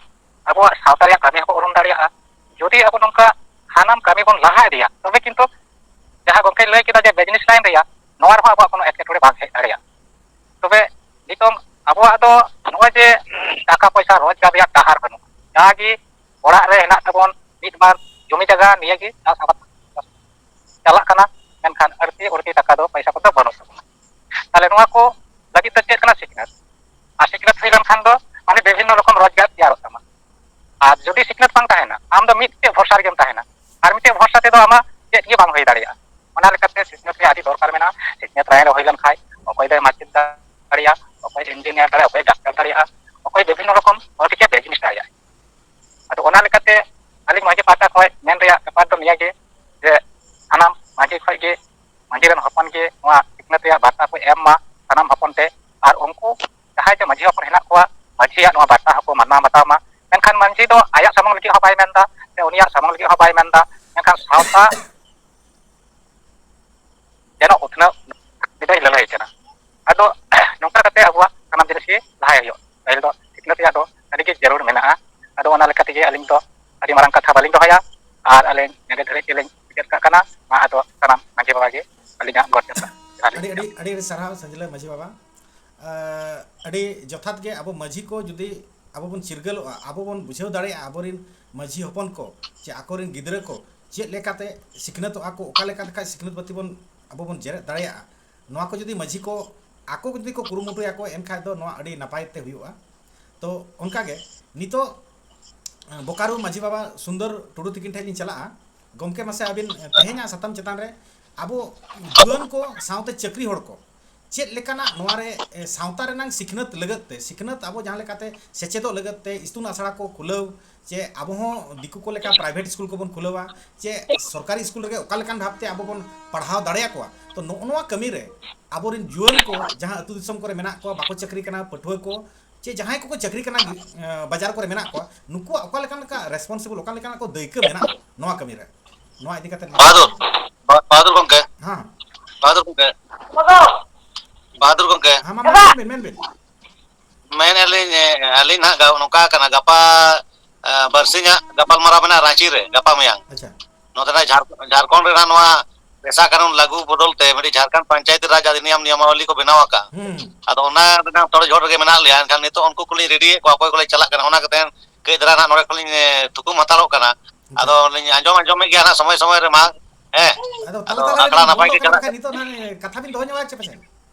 ᱟᱵᱚᱣᱟᱜ ᱥᱟᱶᱛᱟ ᱨᱮᱭᱟᱜ ᱠᱟᱹᱢᱤ ᱦᱚᱸᱠᱚ ᱩᱨᱩᱢ ᱫᱟᱲᱮᱭᱟᱜᱼᱟ᱾ ᱡᱩᱫᱤ ᱟᱵᱚ ᱱᱚᱝᱠᱟ ᱥᱟᱱᱟᱢ ᱠᱟᱹᱢᱤ ᱵᱚᱱ ᱞᱟᱦᱟ ᱤᱫᱤᱭᱟ, ᱛᱚᱵᱮ ᱠᱤᱱᱛᱩ ᱡᱟᱦᱟᱸ ᱜᱚᱢᱠᱮᱭ ᱞᱟᱹᱭ ᱠᱮᱫᱟ ᱡᱮ business line ᱨᱮᱭᱟᱜ, ᱱᱚᱣᱟ ᱨᱮᱦᱚᱸ ᱟᱵᱚᱣᱟᱜ ᱠᱳᱱᱳ ᱮᱴᱠᱮᱴᱚᱬᱮ ᱵᱟᱝ ᱦᱮᱡ ᱫᱟᱲᱮᱭᱟᱜᱼᱟ᱾ ᱛᱚᱵᱮ ᱱᱤᱛᱚᱝ ᱟᱵᱚᱣᱟᱜ ᱫᱚ ᱱᱚᱜᱼᱚᱭ ᱡᱮ ᱴᱟᱠᱟ ᱯᱚᱭᱥᱟ ᱨᱳᱡᱽᱜᱟᱨ ᱨᱮᱭᱟᱜ ᱰᱟᱦᱟᱨ ᱵᱟᱹᱱᱩᱜᱼᱟ, ᱡᱟᱜᱮ ᱚᱲᱟᱜ ᱨᱮ ᱦᱮᱱᱟᱜ ᱛᱟᱵᱚᱱ ᱢᱤᱫ ᱵᱟᱨ ᱡᱚᱢᱤ ᱡᱟᱭᱜᱟ ᱱᱤᱭᱟᱹᱜᱮ ᱪᱟᱥ ᱟᱵᱟᱫ ᱪᱟᱞᱟᱜ ᱠᱟᱱᱟ, ᱢᱮᱱᱠᱷᱟᱱ ᱟᱹᱲᱛᱤ ᱟᱹᱲᱛᱤ ᱴᱟᱠᱟ ᱫᱚ, ᱯᱚᱭᱥᱟ ᱠᱚᱫᱚ ᱵᱟᱹᱱᱩᱜ ᱛᱟᱵᱚᱱᱟ᱾ ᱟᱢ ᱫᱚ ᱢᱤᱫᱴᱮᱡ ᱵᱷᱚᱨᱥᱟ ᱨᱮᱜᱮᱢ ᱛᱟᱦᱮᱱᱟ᱾ ᱟᱨ ᱢᱤᱫᱴᱮᱡ ᱵᱷᱚᱨᱥᱟ ᱛᱮᱫᱚ ᱟᱢᱟᱜ ᱪᱮᱫ ᱜᱮ ᱵᱟᱝ ᱦᱩᱭ ᱫᱟᱲᱮᱭᱟᱜᱼᱟ᱾ ᱚᱱᱟ ᱞᱮᱠᱟᱛᱮ ᱥᱤᱠᱷᱱᱟᱹᱛ ᱨᱮᱭᱟᱜ ᱟᱹᱰᱤ ᱫᱚᱨᱠᱟᱨ ᱢᱮᱱᱟᱜᱼᱟ᱾ ᱥᱤᱠᱷᱱᱟᱹᱛ line ᱨᱮ ᱦᱩᱭ ᱞᱮᱱᱠᱷᱟᱡ ᱚᱠᱚᱭ ᱫᱚᱭ ᱢᱟᱪᱮᱫ ᱫᱟᱲᱮᱭᱟᱜᱼᱟ, ᱚᱠᱚᱭ engineer ᱫᱟᱲᱮᱭᱟᱜᱼᱟ, ᱚᱠᱚᱭ ᱰᱟᱠᱛᱟᱨ ᱫᱟᱲᱮᱭᱟᱜᱼᱟ, ᱚᱠᱚᱭ ᱵᱤᱵᱷᱤᱱᱱᱚ ᱨᱚᱠᱚᱢ political business ᱫᱟᱲᱮᱭᱟᱜᱼᱟ᱾ ᱟᱫᱚ ᱚᱱᱟ ᱞᱮᱠᱟᱛᱮ ᱟᱹᱞᱤᱧ ᱢᱟᱹᱡᱷᱤ ᱯᱟᱦᱴᱟ ᱠᱷᱚᱱ ᱢᱮᱱ ᱨᱮᱭᱟᱜ ᱵᱮᱯᱟᱨ ᱫᱚ ᱱᱤᱭᱟᱹ ᱜᱮ ᱡᱮ ᱥᱟᱱᱟᱢ ᱢᱟᱹᱡᱷᱤ ᱠᱷᱚᱱ ᱜᱮ, ᱢᱟᱹᱡᱷᱤ ᱨᱮᱱ ᱦᱚᱯᱚᱱ ᱜᱮ ᱱᱚᱣᱟ ᱥᱤᱠᱷᱱᱟᱹᱛ ᱨᱮᱭᱟᱜ ᱵᱟᱨᱛᱟ ᱠᱚ ᱮᱢ ᱢᱟ ᱥᱟᱱᱟᱢ ᱦᱚᱯᱚᱱ ᱛᱮ, ᱟᱨ ᱩᱱᱠᱩ ᱡᱟᱦᱟᱸᱭ ᱛᱮ ᱢᱟᱹᱡᱷᱤ ᱦᱚᱯᱚᱱ ᱦᱮᱱᱟᱜ ᱠᱚᱣᱟ, ᱢᱟᱹᱡᱷᱤᱭᱟᱜ ᱱᱚᱣᱟ ᱵᱟᱨᱛᱟ ᱦᱚᱸᱠᱚ ᱢᱟᱱᱟᱣ ᱵᱟᱛᱟᱣ ᱢᱟ᱾ ᱢᱮᱱᱠᱷᱟᱱ ᱢᱟᱹᱡᱷᱤ ᱫᱚ ᱟᱭᱟᱜ ᱥᱟᱢᱟᱝ ᱞᱟᱹᱜᱤᱫ ᱦᱚᱸ ᱵᱟᱭ ᱢᱮᱱᱫᱟ, ᱥᱮ ᱩᱱᱤᱭᱟᱜ ᱥᱟᱢᱟᱝ ᱞᱟᱹᱜᱤᱫ ᱦᱚᱸ ᱵᱟᱭ ᱢᱮᱱᱫᱟ, ᱢᱮᱱᱠᱷᱟᱱ ᱥᱟᱶᱛᱟ ᱡᱮᱱᱚ ᱩᱛᱱᱟᱹᱣ ᱱᱤᱛᱚᱜ ᱞᱟᱹᱲᱦᱟᱹᱭ ᱠᱟᱱᱟ᱾ ᱟᱫᱚ ᱱᱚᱝᱠᱟ ᱠᱟᱛᱮ ᱟᱵᱚᱣᱟᱜ ᱥᱟᱱᱟᱢ ᱡᱤᱱᱤᱥ ᱜᱮ ᱞᱟᱦᱟᱭ ᱦᱩᱭᱩᱜᱼᱟ᱾ ᱯᱟᱹᱦᱤᱞ ᱫᱚ ᱥᱤᱠᱷᱱᱟᱹᱛ ᱨᱮᱭᱟᱜ ᱫᱚ ᱟᱹᱰᱤ ᱜᱮ ᱡᱟᱹᱨᱩᱲ ᱢᱮᱱᱟᱜᱼᱟ᱾ ᱟᱫᱚ ᱚᱱᱟ ᱞᱮᱠᱟ ᱛᱮᱜᱮ ᱟᱹᱞᱤᱧ ᱫᱚ ᱟᱹᱰᱤ ᱢᱟᱨᱟᱝ ᱠᱟᱛᱷᱟ ᱵᱟᱹᱞᱤᱧ ᱫᱚᱦᱚᱭᱟ, ᱟᱨ ᱟᱹᱞᱤᱧ ᱱᱚᱰᱮ ᱫᱷᱟᱹᱨᱤᱡ ᱜᱮᱞᱤᱧ ᱢᱩᱪᱟᱹᱫ ᱠᱟᱜ ᱠᱟᱱᱟ᱾ ᱢᱟ ᱟᱫᱚ ᱥᱟᱱᱟᱢ ᱢᱟᱹᱡᱷᱤ ᱵᱟᱵᱟ ᱜᱮ ᱟᱹᱞᱤᱧᱟᱜ ᱜᱚᱰ ᱡᱚᱦᱟᱨ ᱞᱤᱧ ᱟᱹᱰᱤ ᱟᱹᱰᱤ ᱮᱢᱟ᱾ ᱟᱹᱰᱤ ᱟᱹᱰᱤ ᱥᱟᱨᱦᱟᱣ ᱥᱟᱹᱡᱽᱞᱟᱹ ᱢᱟᱹᱡᱷᱤ ᱵᱟᱵᱟ᱾ ᱟᱹᱰᱤ ᱡᱚᱛᱷᱟᱛ ᱜᱮ᱾ ᱟᱵᱚ ᱢᱟᱹᱡᱷᱤ ᱠᱚ ᱡᱩᱫᱤ ᱟᱵᱚ ᱵᱚᱱ ᱪᱤᱨᱜᱟᱹᱞᱚᱜᱼᱟ, ᱟᱵᱚ ᱵᱚᱱ ᱵᱩᱡᱷᱟᱹᱣ ᱫᱟᱲᱮᱭᱟᱜᱼᱟ ᱟᱵᱚᱨᱮᱱ ᱢᱟᱹᱡᱷᱤ ᱦᱚᱯᱚᱱ ᱠᱚ ᱪᱮ ᱟᱠᱚᱨᱮᱱ ᱜᱤᱫᱽᱨᱟᱹ ᱠᱚ ᱪᱮᱫ ᱞᱮᱠᱟᱛᱮ ᱥᱤᱠᱷᱱᱟᱹᱛᱚᱜᱼᱟ ᱠᱚ, ᱚᱠᱟ ᱞᱮᱠᱟ ᱞᱮᱠᱷᱟᱡ ᱥᱤᱠᱷᱱᱟᱹᱛ ᱵᱟᱹᱛᱤ ᱵᱚᱱ ᱟᱵᱚ ᱵᱚᱱ ᱡᱮᱨᱮᱫ ᱫᱟᱲᱮᱭᱟᱜᱼᱟ, ᱱᱚᱣᱟ ᱠᱚ ᱡᱩᱫᱤ ᱢᱟᱹᱡᱷᱤ ᱠᱚ ᱟᱠᱚ ᱡᱩᱫᱤ ᱠᱚ ᱠᱩᱨᱩᱢᱩᱴᱩᱭᱟᱠᱚ, ᱮᱱᱠᱷᱟᱡ ᱫᱚ ᱱᱚᱣᱟ ᱟᱹᱰᱤ ᱱᱟᱯᱟᱭ ᱛᱮ ᱦᱩᱭᱩᱜᱼᱟ᱾ ᱛᱚ ᱚᱱᱠᱟᱜᱮ ᱱᱤᱛᱚᱜ ᱵᱳᱠᱟᱨᱳ ᱢᱟᱹᱡᱷᱤ ᱵᱟᱵᱟ ᱥᱩᱱᱫᱚᱨ ᱴᱩᱰᱩ ᱛᱤᱠᱤᱱ ᱴᱷᱮᱱ ᱞᱤᱧ ᱪᱟᱞᱟᱜᱼᱟ᱾ ᱜᱚᱢᱠᱮ, ᱢᱟᱥᱮ ᱟᱹᱵᱤᱱ ᱛᱮᱦᱮᱧᱟᱜ ᱥᱟᱛᱟᱢ ᱪᱮᱛᱟᱱ ᱨᱮ ᱟᱵᱚ ᱡᱩᱣᱟᱹᱱ ᱠᱚ ᱥᱟᱶᱛᱮ ᱪᱟᱹᱠᱨᱤ ᱦᱚᱲ ᱠᱚ ᱪᱮᱫ ᱞᱮᱠᱟᱱᱟᱜ ᱱᱚᱣᱟ ᱨᱮ, ᱮ, ᱥᱟᱶᱛᱟ ᱨᱮᱱᱟᱝ ᱥᱤᱠᱷᱱᱟᱹᱛ ᱞᱟᱹᱜᱤᱫ ᱛᱮ, ᱥᱤᱠᱷᱱᱟᱹᱛ ᱟᱵᱚ ᱡᱟᱦᱟᱸ ᱞᱮᱠᱟᱛᱮ ᱥᱮᱪᱮᱫᱚᱜ ᱞᱟᱹᱜᱤᱫ ᱛᱮ ᱤᱛᱩᱱ ᱟᱥᱲᱟ ᱠᱚ ᱠᱷᱩᱞᱟᱹᱣ, ᱪᱮ ᱟᱵᱚ ᱦᱚᱸ ᱫᱤᱠᱩ ᱠᱚ ᱞᱮᱠᱟ private ᱥᱠᱩᱞ ᱠᱚᱵᱚᱱ ᱠᱷᱩᱞᱟᱹᱣᱟ, ᱪᱮ ᱥᱚᱨᱠᱟᱨᱤ ᱥᱠᱩᱞ ᱨᱮᱜᱮ ᱚᱠᱟ ᱞᱮᱠᱟᱱ ᱵᱷᱟᱵᱽᱛᱮ ᱟᱵᱚ ᱵᱚᱱ ᱯᱟᱲᱦᱟᱣ ᱫᱟᱲᱮᱭᱟᱠᱚᱣᱟ᱾ ᱛᱚ ᱱᱚᱜᱼᱚ ᱱᱚᱣᱟ ᱠᱟᱹᱢᱤ ᱨᱮ ᱟᱵᱚᱨᱮᱱ ᱡᱩᱣᱟᱹᱱ ᱠᱚ ᱡᱟᱦᱟᱸ ᱟᱹᱛᱩ ᱫᱤᱥᱚᱢ ᱠᱚᱨᱮ ᱢᱮᱱᱟᱜ ᱠᱚᱣᱟ, ᱵᱟᱠᱚ ᱪᱟᱹᱠᱨᱤ ᱠᱟᱱᱟ, ᱯᱟᱹᱴᱷᱩᱣᱟᱹ ᱠᱚ, ᱪᱮ ᱡᱟᱦᱟᱸᱭ ᱠᱚᱠᱚ ᱪᱟᱹᱠᱨᱤ ᱠᱟᱱᱟ, ᱮ, ᱵᱟᱡᱟᱨ ᱠᱚᱨᱮ ᱢᱮᱱᱟᱜ ᱠᱚᱣᱟ, ᱱᱩᱠᱩᱣᱟᱜ ᱚᱠᱟ ᱞᱮᱠᱟᱱ ᱞᱮᱠᱟ responsible, ᱚᱠᱟ ᱞᱮᱠᱟᱱᱟᱜ ᱠᱚ ᱫᱟᱹᱭᱠᱟᱹ ᱢᱮᱱᱟᱜᱼᱟ ᱱᱚᱣᱟ ᱠᱟᱹᱢᱤ ᱨᱮ? ᱱᱚᱣᱟ ᱤᱫᱤ ᱠᱟᱛᱮ ᱵᱟᱦᱟᱫᱩᱨ, ᱵᱟ-, ᱵᱟᱦᱟᱫᱩᱨ ᱜᱚᱢᱠᱮ, ᱦᱮᱸ᱾ ᱵᱟᱦᱟᱫᱩᱨ ᱜᱚᱢᱠᱮ, ᱵᱟᱦᱟᱫᱩᱨ ᱜᱚᱢᱠᱮ᱾ ᱦᱮᱸ, ᱢᱟ ᱢᱮᱱ ᱵᱤᱱ, ᱢᱮᱱ ᱵᱤᱱ᱾ ᱢᱮᱱᱮᱫᱼᱟ ᱞᱤᱧ, ᱮ, ᱟᱹᱞᱤᱧ ᱱᱟᱦᱟᱜ ᱜᱟ-, ᱱᱚᱝᱠᱟ ᱠᱟᱱᱟ, ᱜᱟᱯᱟ, ᱮ, ᱵᱟᱨᱥᱤᱧᱟᱜ ᱜᱟᱯᱟᱞᱢᱟᱨᱟᱣ ᱢᱮᱱᱟᱜᱼᱟ ᱨᱟᱸᱪᱤ ᱨᱮ ᱜᱟᱯᱟ ᱢᱮᱭᱟᱝ᱾ ᱟᱪᱪᱷᱟ᱾ ᱱᱚᱛᱮᱱᱟᱜ ᱡᱷᱟᱲ-, ᱡᱷᱟᱲᱠᱷᱚᱸᱰ ᱨᱮᱱᱟᱜ ᱱᱚᱣᱟ ᱯᱮᱥᱟ ᱠᱟᱹᱱᱩᱱ ᱞᱟᱹᱜᱩ ᱵᱚᱫᱚᱞ ᱛᱮ ᱢᱤᱫᱴᱤᱡ ᱡᱷᱟᱲᱠᱷᱚᱸᱰ ᱯᱚᱧᱪᱟᱭᱮᱛᱤ ᱨᱟᱡᱽ ᱟᱫᱷᱤᱱᱤᱭᱚᱢ ᱱᱤᱭᱚᱢᱟᱵᱚᱞᱤ ᱠᱚ ᱵᱮᱱᱟᱣ ᱟᱠᱟᱫᱼᱟ᱾ ᱦᱩᱸ᱾ ᱟᱫᱚ ᱚᱱᱟ ᱨᱮᱱᱟᱜ ᱛᱚᱲᱡᱷᱚᱲ ᱨᱮᱜᱮ ᱢᱮᱱᱟᱜ ᱞᱮᱭᱟ, ᱮᱱᱠᱷᱟᱱ ᱱᱤᱛᱚᱜ ᱩᱱᱠᱩ ᱠᱚᱞᱤᱧ ᱨᱮᱰᱤᱭᱮᱫ ᱠᱚᱣᱟ, ᱚᱠᱚᱭ ᱠᱚᱞᱮ ᱪᱟᱞᱟᱜ ᱠᱟᱱᱟ, ᱚᱱᱟ ᱠᱟᱛᱮ ᱠᱟᱹᱡ ᱫᱷᱟᱨᱟ ᱱᱟᱜ ᱱᱚᱰᱮ ᱠᱷᱚᱱᱞᱤᱧ, ᱮ, ᱛᱷᱩᱠᱩᱢ ᱦᱟᱛᱟᱲᱚᱜ ᱠᱟᱱᱟ᱾ ᱟᱪᱪᱷᱟ᱾ ᱟᱫᱚ ᱞᱤᱧ ᱟᱸᱡᱚᱢ ᱟᱸᱡᱚᱢᱮᱫ ᱜᱮᱭᱟ ᱱᱟᱜ ᱥᱚᱢᱚᱭ ᱥᱚᱢᱚᱭ ᱨᱮᱢᱟ, ᱦᱮᱸ᱾ ᱟᱫᱚ ᱛᱟᱞᱟ ᱟᱫᱚ ᱛᱟᱞᱟ ᱨᱮ ᱟᱠᱷᱲᱟ ᱡᱩᱫᱤ ᱱᱟᱯᱟᱭ ᱵᱚᱱᱫᱚ ᱜᱮ ᱠᱟᱜᱼᱟ, ᱪᱟᱞᱟᱜ ᱮᱱᱠᱷᱟᱱ ᱠᱟᱱᱟ᱾ ᱱᱤᱛᱚᱜ ᱱᱟᱜ ᱠᱟᱛᱷᱟ ᱵᱤᱱ ᱫᱚᱦᱚ ᱧᱚᱜᱟ ᱪᱮ ᱯᱟᱪᱮ?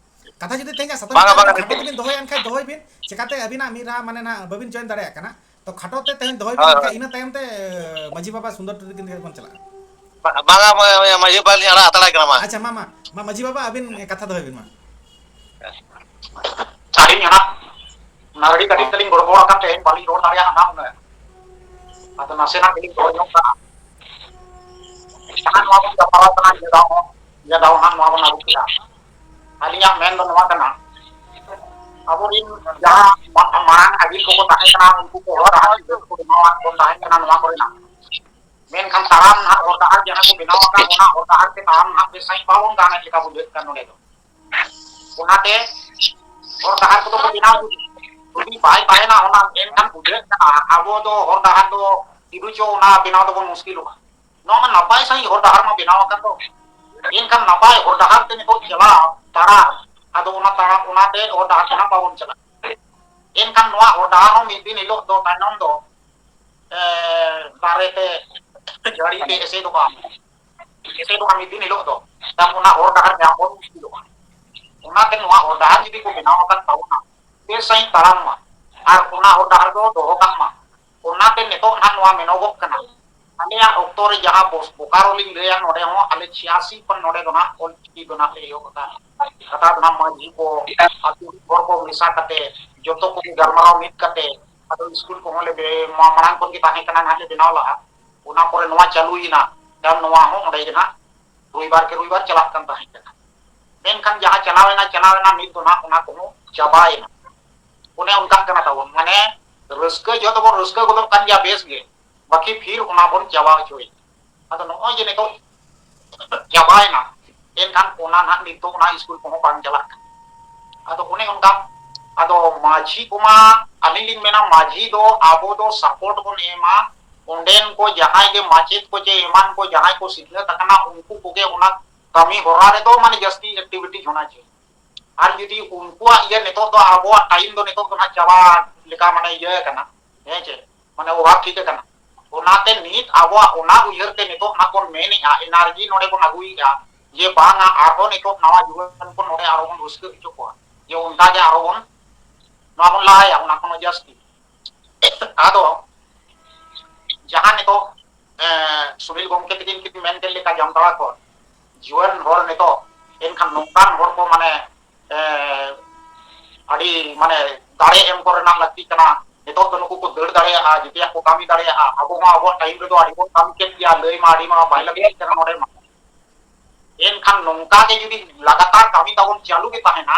ᱠᱟᱛᱷᱟ ᱡᱩᱫᱤ ᱛᱮᱦᱮᱧᱟᱜ ᱥᱟᱛᱟᱢ ᱵᱟᱝᱟ, ᱪᱮᱛᱟᱱ ᱨᱮ ᱵᱟᱝᱟ, ᱠᱷᱟᱴᱚ ᱱᱤᱛᱚᱜ ᱛᱮᱵᱤᱱ ᱫᱚᱦᱚᱭᱟ, ᱮᱱᱠᱷᱟᱱ ᱫᱚᱦᱚᱭ ᱵᱤᱱ᱾ ᱪᱮᱠᱟᱛᱮ ᱟᱹᱵᱤᱱᱟᱜ ᱢᱤᱫ ᱫᱷᱟᱣ ᱢᱟᱱᱮ ᱱᱟᱜ ᱵᱟᱹᱵᱤᱱ join ᱫᱟᱲᱮᱭᱟᱜ ᱠᱟᱱᱟ᱾ ᱛᱚ ᱠᱷᱟᱴᱚ ᱛᱮ ᱛᱮᱦᱮᱧ ᱫᱚᱦᱚᱭ ᱵᱤᱱ, ᱦᱳᱭ, ᱮᱱᱠᱷᱟᱱ ᱦᱳᱭ᱾ ᱤᱱᱟᱹ ᱛᱟᱭᱚᱢ ᱛᱮ ᱢᱟᱹᱡᱷᱤ ᱵᱟᱵᱟ ᱥᱩᱱᱫᱚᱨ ᱴᱩᱰᱩ ᱛᱤᱠᱤᱱ ᱴᱷᱮᱱ ᱵᱚᱱ ᱪᱟᱞᱟᱜᱼᱟ᱾ ᱵᱟ-, ᱵᱟᱝᱟ, ᱢᱟ-, ᱢᱟ-, ᱢᱟᱹᱡᱷᱤ ᱵᱟᱵᱟ ᱞᱤᱧ ᱟᱲᱟᱜ ᱦᱟᱛᱟᱲᱟᱭ ᱠᱟᱱᱟ ᱢᱟ᱾ ᱟᱪᱪᱷᱟ, ᱢᱟ, ᱢᱟ, ᱢᱟ, ᱢᱟᱹᱡᱷᱤ ᱵᱟᱵᱟ ᱟᱹᱵᱤᱱ ᱠᱟᱛᱷᱟ ᱫᱚᱦᱚᱭ ᱵᱤᱱ ᱢᱟ᱾ ᱥᱟᱹᱨᱤ ᱜᱮ ᱱᱟᱜ, ᱱᱟᱹᱲᱤ ᱠᱟᱹᱴᱤᱡ ᱛᱮᱞᱤᱧ ᱜᱚᱲᱵᱚᱲ ᱟᱠᱟᱱ ᱛᱮ ᱵᱟᱹᱞᱤᱧ ᱨᱚᱲ ᱫᱟᱲᱮᱭᱟᱜᱼᱟ ᱱᱟᱜ ᱩᱱᱟᱹᱜ᱾ ᱟᱫᱚ ᱱᱟᱥᱮᱱᱟᱜ ᱜᱮᱞᱤᱧ ᱨᱚᱲ ᱧᱚᱜ ᱠᱟᱜᱼᱟ᱾ ᱡᱟᱦᱟᱸ ᱱᱚᱣᱟ ᱵᱚᱱ ᱜᱟᱯᱟᱞᱢᱟᱨᱟᱣ ᱠᱟᱱᱟ, ᱱᱤᱭᱟᱹ ᱫᱷᱟᱣ ᱦᱚᱸ, ᱱᱤᱭᱟᱹ ᱫᱷᱟᱣ ᱦᱚᱸ ᱱᱟᱜ ᱱᱚᱣᱟ ᱵᱚᱱ ᱟᱹᱜᱩ ᱠᱮᱫᱟ᱾ ᱟᱹᱞᱤᱧᱟᱜ ᱢᱮᱱ ᱫᱚ ᱱᱚᱣᱟ ᱠᱟᱱᱟ, ᱟᱵᱚᱨᱤᱱ ᱡᱟᱦᱟᱸ ᱢᱟ-, ᱢᱟᱲᱟᱝ ᱟᱹᱜᱤᱞ ᱠᱚᱠᱚ ᱛᱟᱦᱮᱸ ᱠᱟᱱᱟ, ᱩᱱᱠᱩ ᱠᱚ ᱦᱚᱲ ᱰᱟᱦᱟᱨ ᱠᱚ ᱵᱮᱱᱟᱣ ᱟᱫ ᱵᱚᱱ ᱛᱟᱦᱮᱸ ᱠᱟᱱᱟ ᱱᱚᱣᱟ ᱠᱚᱨᱮᱱᱟᱜ᱾ ᱢᱮᱱᱠᱷᱟᱱ ᱛᱟᱲᱟᱢ ᱱᱟᱦᱟᱜ ᱦᱚᱨ ᱰᱟᱦᱟᱨ ᱡᱟᱦᱟᱸ ᱠᱚ ᱵᱮᱱᱟᱣ ᱟᱠᱟᱫ, ᱚᱱᱟ ᱦᱚᱨ ᱰᱟᱦᱟᱨ ᱛᱮ ᱛᱟᱲᱟᱢ ᱱᱟᱦᱟᱜ ᱵᱮᱥ ᱥᱟᱺᱦᱤᱡ ᱵᱟᱵᱚᱱ ᱜᱟᱱᱮᱫ ᱞᱮᱠᱟ ᱵᱩᱡᱷᱟᱹᱜ ᱠᱟᱱ ᱱᱚᱰᱮ ᱫᱚ᱾ ᱚᱱᱟᱛᱮ ᱦᱚᱨ ᱰᱟᱦᱟᱨ ᱠᱚᱫᱚ ᱠᱚ ᱵᱮᱱᱟᱣ ᱡᱩᱫᱤ, ᱡᱩᱫᱤ ᱵᱟᱭ ᱛᱟᱦᱮᱱᱟ, ᱚᱱᱟ ᱮᱱᱠᱷᱟᱱ ᱵᱩᱡᱷᱟᱹᱜ ᱠᱟᱱᱟ ᱟᱵᱚ ᱫᱚ ᱦᱚᱨ ᱰᱟᱦᱟᱨ ᱫᱚ ᱤᱫᱩ ᱪᱚ ᱚᱱᱟ ᱵᱮᱱᱟᱣ ᱫᱚᱵᱚᱱ ᱢᱩᱥᱠᱤᱞᱚᱜᱼᱟ᱾ ᱱᱚᱣᱟ ᱢᱟ ᱱᱟᱯᱟᱭ ᱥᱟᱺᱦᱤᱡ ᱦᱚᱨ ᱰᱟᱦᱟᱨ ᱢᱟ ᱵᱮᱱᱟᱣ ᱟᱠᱟᱱ ᱫᱚ᱾ ᱮᱱᱠᱷᱟᱱ ᱱᱟᱯᱟᱭ ᱦᱚᱨ ᱰᱟᱦᱟᱨ ᱛᱮ ᱱᱤᱛᱚᱜ ᱪᱟᱞᱟᱣ ᱛᱟᱲᱟᱢ, ᱟᱫᱚ ᱚᱱᱟ ᱛᱟᱲᱟᱢ, ᱚᱱᱟᱛᱮ ᱦᱚᱨ ᱰᱟᱦᱟᱨ ᱛᱮ ᱱᱟᱜ ᱵᱟᱵᱚᱱ ᱪᱟᱞᱟᱜ᱾ ᱮᱱᱠᱷᱟᱱ ᱱᱚᱣᱟ ᱦᱚᱨ ᱰᱟᱦᱟᱨ ᱦᱚᱸ ᱢᱤᱫ ᱫᱤᱱ ᱦᱤᱞᱳᱜ ᱫᱚ ᱛᱟᱭᱱᱚᱢ ᱫᱚ, ᱮ, ᱫᱟᱨᱮ ᱛᱮ, ᱡᱟᱹᱲᱤ ᱛᱮ ᱮᱥᱮᱫᱚᱜᱼᱟ᱾ ᱮᱥᱮᱫᱚᱜᱼᱟ ᱢᱤᱫ ᱫᱤᱱ ᱦᱤᱞᱳᱜ ᱫᱚ᱾ ᱛᱟᱨ ᱚᱱᱟ ᱦᱚᱨ ᱰᱟᱦᱟᱨ ᱧᱟᱢ ᱵᱚᱱ ᱢᱩᱥᱠᱤᱞᱚᱜᱼᱟ᱾ ᱚᱱᱟᱛᱮ ᱱᱚᱣᱟ ᱦᱚᱨ ᱰᱟᱦᱟᱨ ᱡᱩᱫᱤ ᱠᱚ ᱵᱮᱱᱟᱣ ᱟᱠᱟᱫ ᱛᱟᱵᱚᱱᱟ, ᱵᱮᱥ ᱥᱟᱺᱦᱤᱡ ᱛᱟᱲᱟᱢ ᱢᱟ᱾ ᱟᱨ ᱚᱱᱟ ᱦᱚᱨ ᱰᱟᱦᱟᱨ ᱫᱚ ᱫᱚᱦᱚ ᱠᱟᱜ ᱢᱟ᱾ ᱚᱱᱟᱛᱮ ᱱᱤᱛᱚᱜ ᱱᱟᱦᱟᱜ ᱱᱚᱣᱟ ᱢᱮᱱᱚᱜᱚᱜ ᱠᱟᱱᱟ, ᱟᱞᱮᱭᱟᱜ ᱚᱠᱛᱚ ᱨᱮ ᱡᱟᱦᱟᱸ ᱵᱚᱥ-, ᱵᱳᱠᱟᱨᱳ ᱞᱤᱧ ᱞᱟᱹᱭᱟ, ᱱᱚᱰᱮ ᱦᱚᱸ ᱟᱞᱮ ᱪᱷᱤᱭᱟᱥᱤ ᱠᱷᱚᱱ ᱱᱚᱰᱮ ᱫᱚ ᱱᱟᱦᱟᱜ ᱚᱞ ᱪᱤᱠᱤ ᱫᱚ ᱱᱟᱦᱟᱜ ᱞᱮ ᱮᱦᱚᱵ ᱟᱠᱟᱫᱼᱟ᱾ ᱠᱟᱛᱷᱟ ᱫᱚ ᱱᱟᱦᱟᱜ ᱢᱟᱹᱡᱷᱤ ᱠᱚ, ᱟᱹᱛᱩ ᱦᱚᱲ ᱠᱚ ᱢᱮᱥᱟ ᱠᱟᱛᱮ, ᱡᱚᱛᱚ ᱠᱚᱜᱮ ᱜᱟᱞᱢᱟᱨᱟᱣ ᱢᱤᱫ ᱠᱟᱛᱮ, ᱟᱫᱚ ᱥᱠᱩᱞ ᱠᱚᱦᱚᱸ ᱞᱮ ᱵᱮ-, ᱢᱟ-, ᱢᱟᱲᱟᱝ ᱠᱷᱚᱱ ᱜᱮ ᱛᱟᱦᱮᱸ ᱠᱟᱱᱟ ᱱᱟᱦᱟᱜ ᱞᱮ ᱵᱮᱱᱟᱣ ᱞᱟᱜᱼᱟ᱾ ᱚᱱᱟ ᱯᱚᱨᱮ ᱱᱚᱣᱟ ᱪᱟᱹᱞᱩᱭᱮᱱᱟ, ᱛᱟᱭᱚᱢ ᱱᱚᱣᱟ ᱦᱚᱸ ᱚᱸᱰᱮ ᱜᱮ ᱱᱟᱦᱟᱜ ᱨᱚᱵᱤᱵᱟᱨ ᱠᱮ ᱨᱚᱵᱤᱵᱟᱨ ᱪᱟᱞᱟᱜ ᱠᱟᱱ ᱛᱟᱦᱮᱸ ᱠᱟᱱᱟ᱾ ᱢᱮᱱᱠᱷᱟᱱ ᱡᱟᱦᱟᱸ ᱪᱟᱞᱟᱣᱮᱱᱟ, ᱪᱟᱞᱟᱣᱮᱱᱟ, ᱱᱤᱛ ᱫᱚ ᱱᱟᱦᱟᱜ ᱚᱱᱟ ᱠᱚᱦᱚᱸ ᱪᱟᱵᱟᱭᱮᱱᱟ᱾ ᱚᱱᱮ ᱚᱱᱠᱟᱜ ᱠᱟᱱᱟ ᱛᱟᱵᱚᱱ, ᱢᱟᱱᱮ ᱨᱟᱹᱥᱠᱟᱹ ᱡᱚᱦᱚᱜ ᱫᱚᱵᱚᱱ ᱨᱟᱹᱥᱠᱟᱹ ᱜᱚᱫᱚᱜ ᱠᱟᱱ ᱜᱮᱭᱟ ᱵᱮᱥ ᱜᱮ, ᱵᱟᱹᱠᱤ ᱯᱷᱤᱨ ᱚᱱᱟ ᱵᱚᱱ ᱪᱟᱵᱟ ᱦᱚᱪᱚᱭᱮᱫᱟ᱾ ᱟᱫᱚ ᱱᱚᱜᱼᱚᱭ ᱡᱮ ᱱᱤᱛᱚᱜ ᱪᱟᱵᱟᱭᱮᱱᱟ, ᱮᱱᱠᱷᱟᱱ ᱚᱱᱟ ᱱᱟᱦᱟᱜ ᱱᱤᱛᱚᱜ ᱚᱱᱟ ᱥᱠᱩᱞ ᱠᱚᱦᱚᱸ ᱵᱟᱝ ᱪᱟᱞᱟᱜ ᱠᱟᱱᱟ᱾ ᱟᱫᱚ ᱚᱱᱮ ᱚᱱᱠᱟ, ᱟᱫᱚ ᱢᱟᱹᱡᱷᱤ ᱠᱚᱢᱟ, ᱟᱹᱞᱤᱧ ᱞᱤᱧ ᱢᱮᱱᱟ, ᱢᱟᱹᱡᱷᱤ ᱫᱚ ᱟᱵᱚ ᱫᱚ ᱥᱟᱯᱳᱨᱴ ᱵᱚᱱ ᱮᱢᱟ, ᱚᱸᱰᱮᱱ ᱠᱚ ᱡᱟᱦᱟᱸᱭ ᱜᱮ ᱢᱟᱪᱮᱫ ᱠᱚ ᱪᱮ ᱮᱢᱟᱱ ᱠᱚ ᱡᱟᱦᱟᱸᱭ ᱠᱚ ᱥᱤᱠᱷᱱᱟᱹᱛ ᱟᱠᱟᱱᱟ, ᱩᱱᱠᱩ ᱠᱚᱜᱮ ᱚᱱᱟ ᱠᱟᱹᱢᱤ ᱦᱚᱨᱟ ᱨᱮᱫᱚ ᱢᱟᱱᱮ ᱡᱟᱹᱥᱛᱤ ᱮᱠᱴᱤᱵᱷᱤᱴᱤ ᱦᱚᱸ ᱪᱮ᱾ ᱟᱨ ᱡᱩᱫᱤ ᱩᱱᱠᱩᱣᱟᱜ ᱤᱭᱟᱹ ᱱᱤᱛᱚᱜ ᱫᱚ ᱟᱵᱚᱣᱟᱜ ᱴᱟᱭᱤᱢ ᱫᱚ ᱱᱤᱛᱚᱜ ᱫᱚ ᱱᱟᱦᱟᱜ ᱪᱟᱵᱟ ᱞᱮᱠᱟ ᱢᱟᱱᱮ ᱤᱭᱟᱹ ᱟᱠᱟᱱᱟ, ᱦᱮᱸ ᱪᱮ, ᱢᱟᱱᱮ ᱚᱵᱷᱟᱵ ᱴᱷᱤᱠ ᱟᱠᱟᱱᱟ᱾ ᱚᱱᱟᱛᱮ ᱱᱤᱛ ᱟᱵᱚᱣᱟᱜ ᱚᱱᱟ ᱩᱭᱦᱟᱹᱨ ᱛᱮ ᱱᱤᱛᱚᱜ ᱱᱟᱦᱟᱜ ᱵᱚᱱ ᱢᱮᱱᱮᱜᱼᱟ, ᱮᱱᱟᱨᱡᱤ ᱱᱚᱰᱮ ᱵᱚᱱ ᱟᱹᱜᱩᱭᱮᱜᱼᱟ ᱡᱮ ᱵᱟᱝᱟ ᱟᱨᱦᱚᱸ ᱱᱤᱛᱚᱜ ᱱᱟᱣᱟ ᱡᱩᱣᱟᱹᱱ ᱠᱚ ᱱᱚᱰᱮ ᱟᱨᱦᱚᱸ ᱵᱚᱱ ᱨᱟᱹᱥᱠᱟᱹ ᱦᱚᱪᱚ ᱠᱚᱣᱟ, ᱡᱮ ᱚᱱᱠᱟ ᱜᱮ ᱟᱨᱦᱚᱸ ᱵᱚᱱ ᱱᱚᱣᱟ ᱵᱚᱱ ᱞᱟᱦᱟᱭᱟ, ᱚᱱᱟ ᱠᱷᱚᱱ ᱦᱚᱸ ᱡᱟᱹᱥᱛᱤ᱾ ᱟᱫᱚ ᱡᱟᱦᱟᱸ ᱱᱤᱛᱚᱜ, ᱮ, ᱥᱩᱱᱤᱞ ᱜᱚᱢᱠᱮ ᱛᱟᱹᱠᱤᱱ ᱠᱤᱱ ᱢᱮᱱ ᱠᱮᱫ ᱞᱮᱠᱟ ᱡᱟᱢᱛᱟᱲᱟ ᱠᱷᱚᱱ ᱡᱩᱣᱟᱹᱱ ᱦᱚᱲ ᱱᱤᱛᱚᱜ, ᱮᱱᱠᱷᱟᱱ ᱱᱚᱝᱠᱟᱱ ᱦᱚᱲ ᱠᱚ ᱢᱟᱱᱮ, ᱮ, ᱟᱹᱰᱤ ᱢᱟᱱᱮ ᱫᱟᱲᱮ ᱮᱢ ᱠᱚᱨᱮᱱᱟᱜ ᱞᱟᱹᱠᱛᱤ ᱠᱟᱱᱟ᱾ ᱱᱤᱛᱚᱜ ᱫᱚ ᱱᱩᱠᱩ ᱠᱚ ᱫᱟᱹᱲ ᱫᱟᱲᱮᱭᱟᱜᱼᱟ, ᱡᱮᱛᱮᱭᱟᱜ ᱠᱚ ᱠᱟᱹᱢᱤ ᱫᱟᱲᱮᱭᱟᱜᱼᱟ᱾ ᱟᱵᱚ ᱦᱚᱸ ᱟᱵᱚᱣᱟᱜ time ᱨᱮᱫᱚ ᱟᱹᱰᱤ ᱵᱚᱱ ᱠᱟᱹᱢᱤ ᱠᱮᱫ ᱜᱮᱭᱟ, ᱞᱟᱹᱭ ᱢᱟ ᱟᱹᱰᱤ ᱢᱟ ᱵᱟᱭ ᱞᱟᱹᱠᱛᱤ ᱠᱟᱱᱟ ᱱᱚᱰᱮ ᱢᱟ᱾ ᱮᱱᱠᱷᱟᱱ ᱱᱚᱝᱠᱟ ᱜᱮ ᱡᱩᱫᱤ ᱞᱟᱜᱟᱛᱟᱨ ᱠᱟᱹᱢᱤ ᱛᱟᱵᱚᱱ ᱪᱟᱹᱞᱩ ᱜᱮ ᱛᱟᱦᱮᱱᱟ,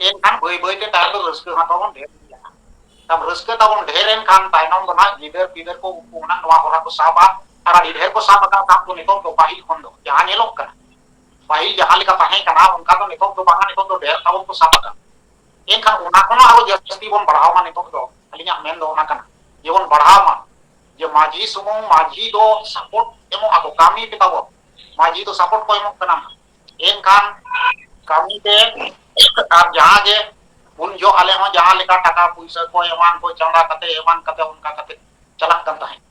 ᱮᱱᱠᱷᱟᱱ ᱵᱟᱹᱭ ᱵᱟᱹᱭ ᱛᱮ ᱛᱟᱭᱚᱢ ᱫᱚ ᱨᱟᱹᱥᱠᱟᱹ ᱦᱚᱸ ᱛᱟᱵᱚᱱ ᱰᱷᱮᱨ ᱤᱫᱤᱜᱼᱟ᱾ ᱛᱟᱢ ᱨᱟᱹᱥᱠᱟᱹ ᱛᱟᱵᱚᱱ ᱰᱷᱮᱨ ᱮᱱ ᱠᱷᱟᱱ ᱛᱟᱭᱱᱚᱢ ᱫᱚ ᱱᱟᱜ ᱜᱤᱫᱟᱹᱨ ᱯᱤᱫᱟᱹᱨ ᱠᱚ ᱩᱱᱠᱩ ᱚᱱᱟ ᱱᱚᱣᱟ ᱦᱚᱨᱟ ᱠᱚ ᱥᱟᱵᱟ, ᱟᱨ ᱟᱹᱰᱤ ᱰᱷᱮᱨ ᱠᱚ ᱥᱟᱵ ᱟᱠᱟᱫ ᱥᱟᱵ ᱠᱚ ᱱᱤᱛᱚᱜ ᱫᱚ ᱯᱟᱹᱦᱤᱞ ᱠᱷᱚᱱ ᱫᱚ ᱡᱟᱦᱟᱸ ᱧᱮᱞᱚᱜ ᱠᱟᱱᱟ, ᱯᱟᱹᱦᱤᱞ ᱡᱟᱦᱟᱸ ᱞᱮᱠᱟ ᱛᱟᱦᱮᱸ ᱠᱟᱱᱟ ᱚᱱᱠᱟ ᱫᱚ ᱱᱤᱛᱚᱜ ᱫᱚ ᱵᱟᱝᱟ, ᱱᱤᱛᱚᱜ ᱫᱚ ᱰᱷᱮᱨ ᱛᱟᱵᱚᱱ ᱠᱚ ᱥᱟᱵ ᱟᱠᱟᱫ᱾ ᱮᱱᱠᱷᱟᱱ ᱚᱱᱟ ᱠᱷᱚᱱ ᱦᱚᱸ ᱟᱨᱚ ᱡᱟᱹᱥᱛᱤ ᱵᱚᱱ ᱵᱟᱲᱦᱟᱣ ᱢᱟ, ᱱᱤᱛᱚᱜ ᱫᱚ ᱟᱹᱞᱤᱧᱟᱜ ᱢᱮᱱ ᱫᱚ ᱚᱱᱟ ᱠᱟᱱᱟ, ᱡᱮᱵᱚᱱ ᱵᱟᱲᱦᱟᱣ ᱢᱟ, ᱡᱮ ᱢᱟᱹᱡᱷᱤ ᱥᱩᱢᱩᱝ ᱢᱟᱹᱡᱷᱤ ᱫᱚ support ᱮᱢᱚᱜ ᱟᱠᱚ, ᱠᱟᱹᱢᱤ ᱯᱮ ᱛᱟᱵᱚᱱ, ᱢᱟᱹᱡᱷᱤ ᱫᱚ support ᱠᱚ ᱮᱢᱚᱜ ᱠᱟᱱᱟ᱾ ᱮᱱᱠᱷᱟᱱ ᱠᱟᱹᱢᱤ ᱯᱮ, ᱟᱨ ᱡᱟᱦᱟᱸ ᱜᱮ ᱩᱱ ᱡᱚᱦᱚᱜ ᱟᱞᱮ ᱦᱚᱸ ᱡᱟᱦᱟᱸ ᱞᱮᱠᱟ ᱴᱟᱠᱟ ᱯᱩᱭᱥᱟᱹ ᱠᱚ ᱮᱢᱟᱱ ᱠᱚ ᱪᱟᱸᱫᱟ ᱠᱟᱛᱮ ᱮᱢᱟᱱ ᱠᱟᱛᱮ ᱚᱱᱠᱟ ᱠᱟᱛᱮ ᱪᱟᱞᱟᱜ ᱠᱟᱱ ᱛᱟᱦᱮᱸᱫ᱾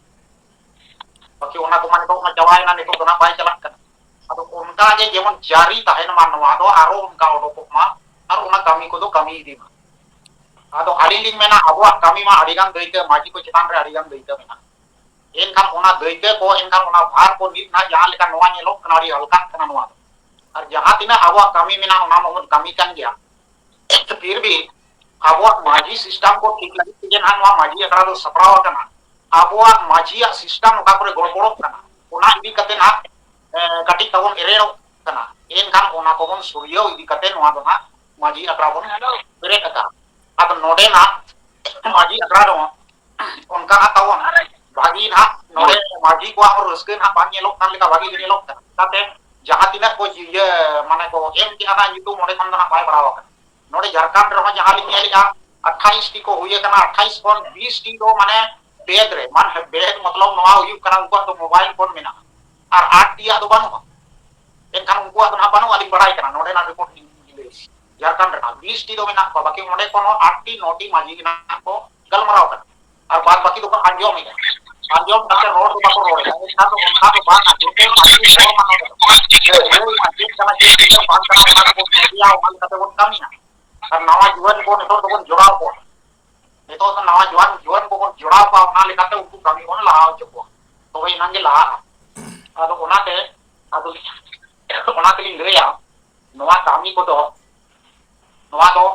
ᱵᱟᱠᱤ ᱚᱱᱟ ᱠᱚᱢᱟ ᱱᱤᱛᱚᱜ ᱢᱟ ᱪᱟᱵᱟᱭᱮᱱᱟ, ᱱᱤᱛᱚᱜ ᱫᱚ ᱱᱟᱜ ᱵᱟᱭ ᱪᱟᱞᱟᱜ ᱠᱟᱱᱟ᱾ ᱟᱫᱚ ᱚᱱᱠᱟ ᱜᱮ ᱡᱮᱢᱚᱱ ᱡᱟᱹᱨᱤ ᱛᱟᱦᱮᱱ ᱢᱟ, ᱱᱚᱣᱟ ᱫᱚ ᱟᱨᱚ ᱚᱱᱠᱟ ᱚᱰᱚᱠᱚᱜ ᱢᱟ, ᱟᱨ ᱚᱱᱟ ᱠᱟᱹᱢᱤ ᱠᱚᱫᱚ ᱠᱟᱹᱢᱤ ᱤᱫᱤ ᱢᱟ᱾ ᱟᱫᱚ ᱟᱹᱞᱤᱧ ᱞᱤᱧ ᱢᱮᱱᱟ, ᱟᱵᱚᱣᱟᱜ ᱠᱟᱹᱢᱤ ᱢᱟ ᱟᱹᱰᱤ ᱜᱟᱱ ᱫᱟᱹᱭᱠᱟᱹ, ᱢᱟᱹᱡᱷᱤ ᱠᱚ ᱪᱮᱛᱟᱱ ᱨᱮ ᱟᱹᱰᱤ ᱜᱟᱱ ᱫᱟᱹᱭᱠᱟᱹ ᱢᱮᱱᱟᱜᱼᱟ᱾ ᱮᱱᱠᱷᱟᱱ ᱚᱱᱟ ᱫᱟᱹᱭᱠᱟᱹ ᱠᱚ, ᱮᱱᱠᱷᱟᱱ ᱚᱱᱟ ᱵᱷᱟᱨ ᱠᱚ ᱱᱤᱛ ᱱᱟᱦᱟᱜ ᱡᱟᱦᱟᱸ ᱞᱮᱠᱟ ᱱᱚᱣᱟ ᱧᱮᱞᱚᱜ ᱠᱟᱱᱟ, ᱟᱹᱰᱤ ᱦᱟᱞᱠᱟᱜ ᱠᱟᱱᱟ ᱱᱚᱣᱟ ᱫᱚ᱾ ᱟᱨ ᱡᱟᱦᱟᱸ ᱛᱤᱱᱟᱹᱜ ᱟᱵᱚᱣᱟᱜ ᱠᱟᱹᱢᱤ ᱢᱮᱱᱟᱜᱼᱟ, ᱚᱱᱟ ᱢᱟᱵᱚᱱ ᱠᱟᱹᱢᱤ ᱠᱟᱱ ᱜᱮᱭᱟ᱾ ᱯᱷᱤᱨ ᱵᱷᱤ ᱟᱵᱚᱣᱟᱜ ᱢᱟᱹᱡᱷᱤ system ᱠᱚ ᱴᱷᱤᱠ ᱞᱟᱹᱜᱤᱫ ᱛᱮᱜᱮ ᱱᱟᱦᱟᱜ ᱱᱚᱣᱟ ᱢᱟᱹᱡᱷᱤ ᱟᱠᱷᱲᱟ ᱫᱚ ᱥᱟᱯᱲᱟᱣ ᱟᱠᱟᱱᱟ᱾ ᱟᱵᱚᱣᱟᱜ ᱢᱟᱹᱡᱷᱤᱭᱟᱜ system ᱚᱠᱟ ᱠᱚᱨᱮ ᱜᱚᱲᱵᱚᱲᱚᱜ ᱠᱟᱱᱟ, ᱚᱱᱟ ᱤᱫᱤ ᱠᱟᱛᱮ ᱱᱟᱦᱟᱜ, ᱮ, ᱠᱟᱹᱴᱤᱡ ᱛᱟᱵᱚᱱ ᱮᱨᱮᱲᱚᱜ ᱠᱟᱱᱟ᱾ ᱮᱱᱠᱷᱟᱱ ᱚᱱᱟ ᱠᱚᱵᱚᱱ ᱥᱩᱨᱭᱟᱹᱣ ᱤᱫᱤ ᱠᱟᱛᱮ ᱱᱚᱣᱟ ᱫᱚ ᱱᱟᱦᱟᱜ ᱢᱟᱹᱡᱷᱤ ᱟᱠᱷᱲᱟ ᱵᱚᱱ ᱵᱮᱨᱮᱫ ᱟᱠᱟᱫᱼᱟ᱾ ᱟᱫᱚ ᱱᱚᱰᱮ ᱱᱟᱦᱟᱜ ᱢᱟᱹᱡᱷᱤ ᱟᱠᱷᱲᱟ ᱨᱮᱦᱚᱸ ᱚᱱᱠᱟ ᱱᱟᱦᱟᱜ ᱛᱟᱵᱚᱱ ᱵᱷᱟᱹᱜᱤ ᱱᱟᱦᱟᱜ ᱱᱚᱰᱮ ᱢᱟᱹᱡᱷᱤ ᱠᱚᱣᱟᱜ ᱦᱚᱸ ᱨᱟᱹᱥᱠᱟᱹ ᱱᱟᱦᱟᱜ ᱵᱟᱝ ᱧᱮᱞᱚᱜ ᱠᱟᱱ ᱞᱮᱠᱟ ᱵᱷᱟᱹᱜᱤ ᱜᱮ ᱧᱮᱞᱚᱜ ᱠᱟᱱᱟ᱾ ᱪᱤᱠᱟᱹᱛᱮ ᱡᱟᱦᱟᱸ ᱛᱤᱱᱟᱹᱜ ᱠᱚ ᱤᱭᱟᱹ ᱢᱟᱱᱮ ᱠᱚ ᱮᱢ ᱠᱮᱜᱼᱟ ᱱᱟᱦᱟᱜ ᱧᱩᱛᱩᱢ, ᱚᱸᱰᱮ ᱠᱷᱚᱱ ᱫᱚ ᱱᱟᱦᱟᱜ ᱵᱟᱭ ᱵᱟᱲᱦᱟᱣ ᱟᱠᱟᱱᱟ᱾ ᱱᱚᱰᱮ ᱡᱷᱟᱲᱠᱷᱚᱸᱰ ᱨᱮᱦᱚᱸ ᱡᱟᱦᱟᱸ ᱞᱤᱧ ᱧᱮᱞᱮᱜᱼᱟ, ᱟᱴᱷᱟᱭᱤᱥ ᱴᱤ ᱠᱚ ᱦᱩᱭ ᱟᱠᱟᱱᱟ, ᱟᱴᱷᱟᱭᱤᱥ ᱠᱷᱚᱱ ᱵᱤᱥ ᱴᱤ ᱫᱚ ᱢᱟᱱᱮ ᱵᱮᱫ ᱨᱮ, ᱢᱟᱱᱮ ᱵᱮᱫ ᱢᱚᱛᱞᱚᱵ ᱱᱚᱣᱟ ᱦᱩᱭᱩᱜ ᱠᱟᱱᱟ ᱩᱱᱠᱩᱣᱟᱜ ᱫᱚ mobile phone ᱢᱮᱱᱟᱜᱼᱟ, ᱟᱨ ᱟᱴ ᱴᱤ ᱭᱟᱜ ᱫᱚ ᱵᱟᱹᱱᱩᱜᱼᱟ᱾ ᱮᱱᱠᱷᱟᱱ ᱩᱱᱠᱩᱣᱟᱜ ᱫᱚ ᱱᱟᱦᱟᱜ ᱵᱟᱹᱱᱩᱜᱼᱟ, ᱟᱹᱞᱤᱧ ᱵᱟᱲᱟᱭ ᱠᱟᱱᱟ, ᱱᱚᱰᱮᱱᱟᱜ report ᱞᱤᱧ ᱞᱟᱹᱭ, ᱡᱷᱟᱲᱠᱷᱚᱸᱰ ᱨᱮᱱᱟᱜ ᱵᱤᱥ ᱴᱤ ᱫᱚ ᱢᱮᱱᱟᱜ ᱠᱚᱣᱟ, ᱵᱟᱹᱠᱤ ᱚᱸᱰᱮ ᱠᱷᱚᱱ ᱦᱚᱸ ᱟᱴ ᱴᱤ ᱱᱚ ᱴᱤ ᱢᱟᱹᱡᱷᱤ ᱜᱮ ᱱᱟᱦᱟᱜ ᱠᱚ ᱜᱟᱞᱢᱟᱨᱟᱣ ᱠᱟᱱᱟ, ᱟᱨ ᱵᱟᱫ ᱵᱟᱹᱠᱤ ᱫᱚᱠᱚ ᱟᱸᱡᱚᱢᱮᱫᱟ᱾ ᱟᱸᱡᱚᱢ ᱠᱟᱛᱮ ᱨᱚᱲ ᱫᱚ ᱵᱟᱠᱚ ᱨᱚᱲᱮᱫᱟ᱾ ᱮᱱᱠᱷᱟᱱ ᱫᱚ ᱚᱱᱠᱟ ᱫᱚ ᱵᱟᱝᱟ, ᱡᱚᱛᱚ ᱢᱟᱹᱡᱷᱤ ᱦᱚᱲ ᱢᱟᱱᱟᱣ ᱠᱟᱛᱮ ᱪᱮᱫ ᱠᱟᱱᱟ, ᱪᱮᱫ ᱪᱤᱠᱟᱹ ᱵᱟᱝ ᱠᱟᱱᱟ, ᱚᱱᱟ ᱠᱚᱵᱚᱱ ᱵᱩᱡᱷᱟᱹᱣᱟ, ᱚᱱᱟ ᱞᱮᱠᱟᱛᱮ ᱵᱚᱱ ᱠᱟᱹᱢᱤᱭᱟ᱾ ᱟᱨ ᱱᱟᱣᱟ ᱡᱩᱣᱟᱹᱱ ᱠᱚ ᱱᱤᱛᱚᱜ ᱫᱚᱵᱚᱱ ᱡᱚᱲᱟᱣ ᱠᱚᱣᱟ, ᱱᱤᱛᱚᱜ ᱫᱚ ᱱᱟᱣᱟ ᱡᱩᱣᱟᱹᱱ, ᱡᱩᱣᱟᱹᱱ ᱠᱚᱵᱚᱱ ᱡᱚᱲᱟᱣ ᱠᱚᱣᱟ, ᱚᱱᱟ ᱞᱮᱠᱟᱛᱮ ᱩᱱᱠᱩ ᱠᱟᱹᱢᱤ ᱵᱚᱱ ᱞᱟᱦᱟ ᱦᱚᱪᱚ ᱠᱚᱣᱟ, ᱛᱚᱵᱮ ᱮᱱᱟᱝ ᱜᱮ ᱞᱟᱦᱟᱜᱼᱟ᱾ ᱟᱫᱚ ᱚᱱᱟᱛᱮ, ᱟᱫᱚ ᱚᱱᱟ ᱛᱮᱞᱤᱧ ᱞᱟᱹᱭᱟ, ᱱᱚᱣᱟ ᱠᱟᱹᱢᱤ ᱠᱚᱫᱚ, ᱱᱚᱣᱟ ᱫᱚ,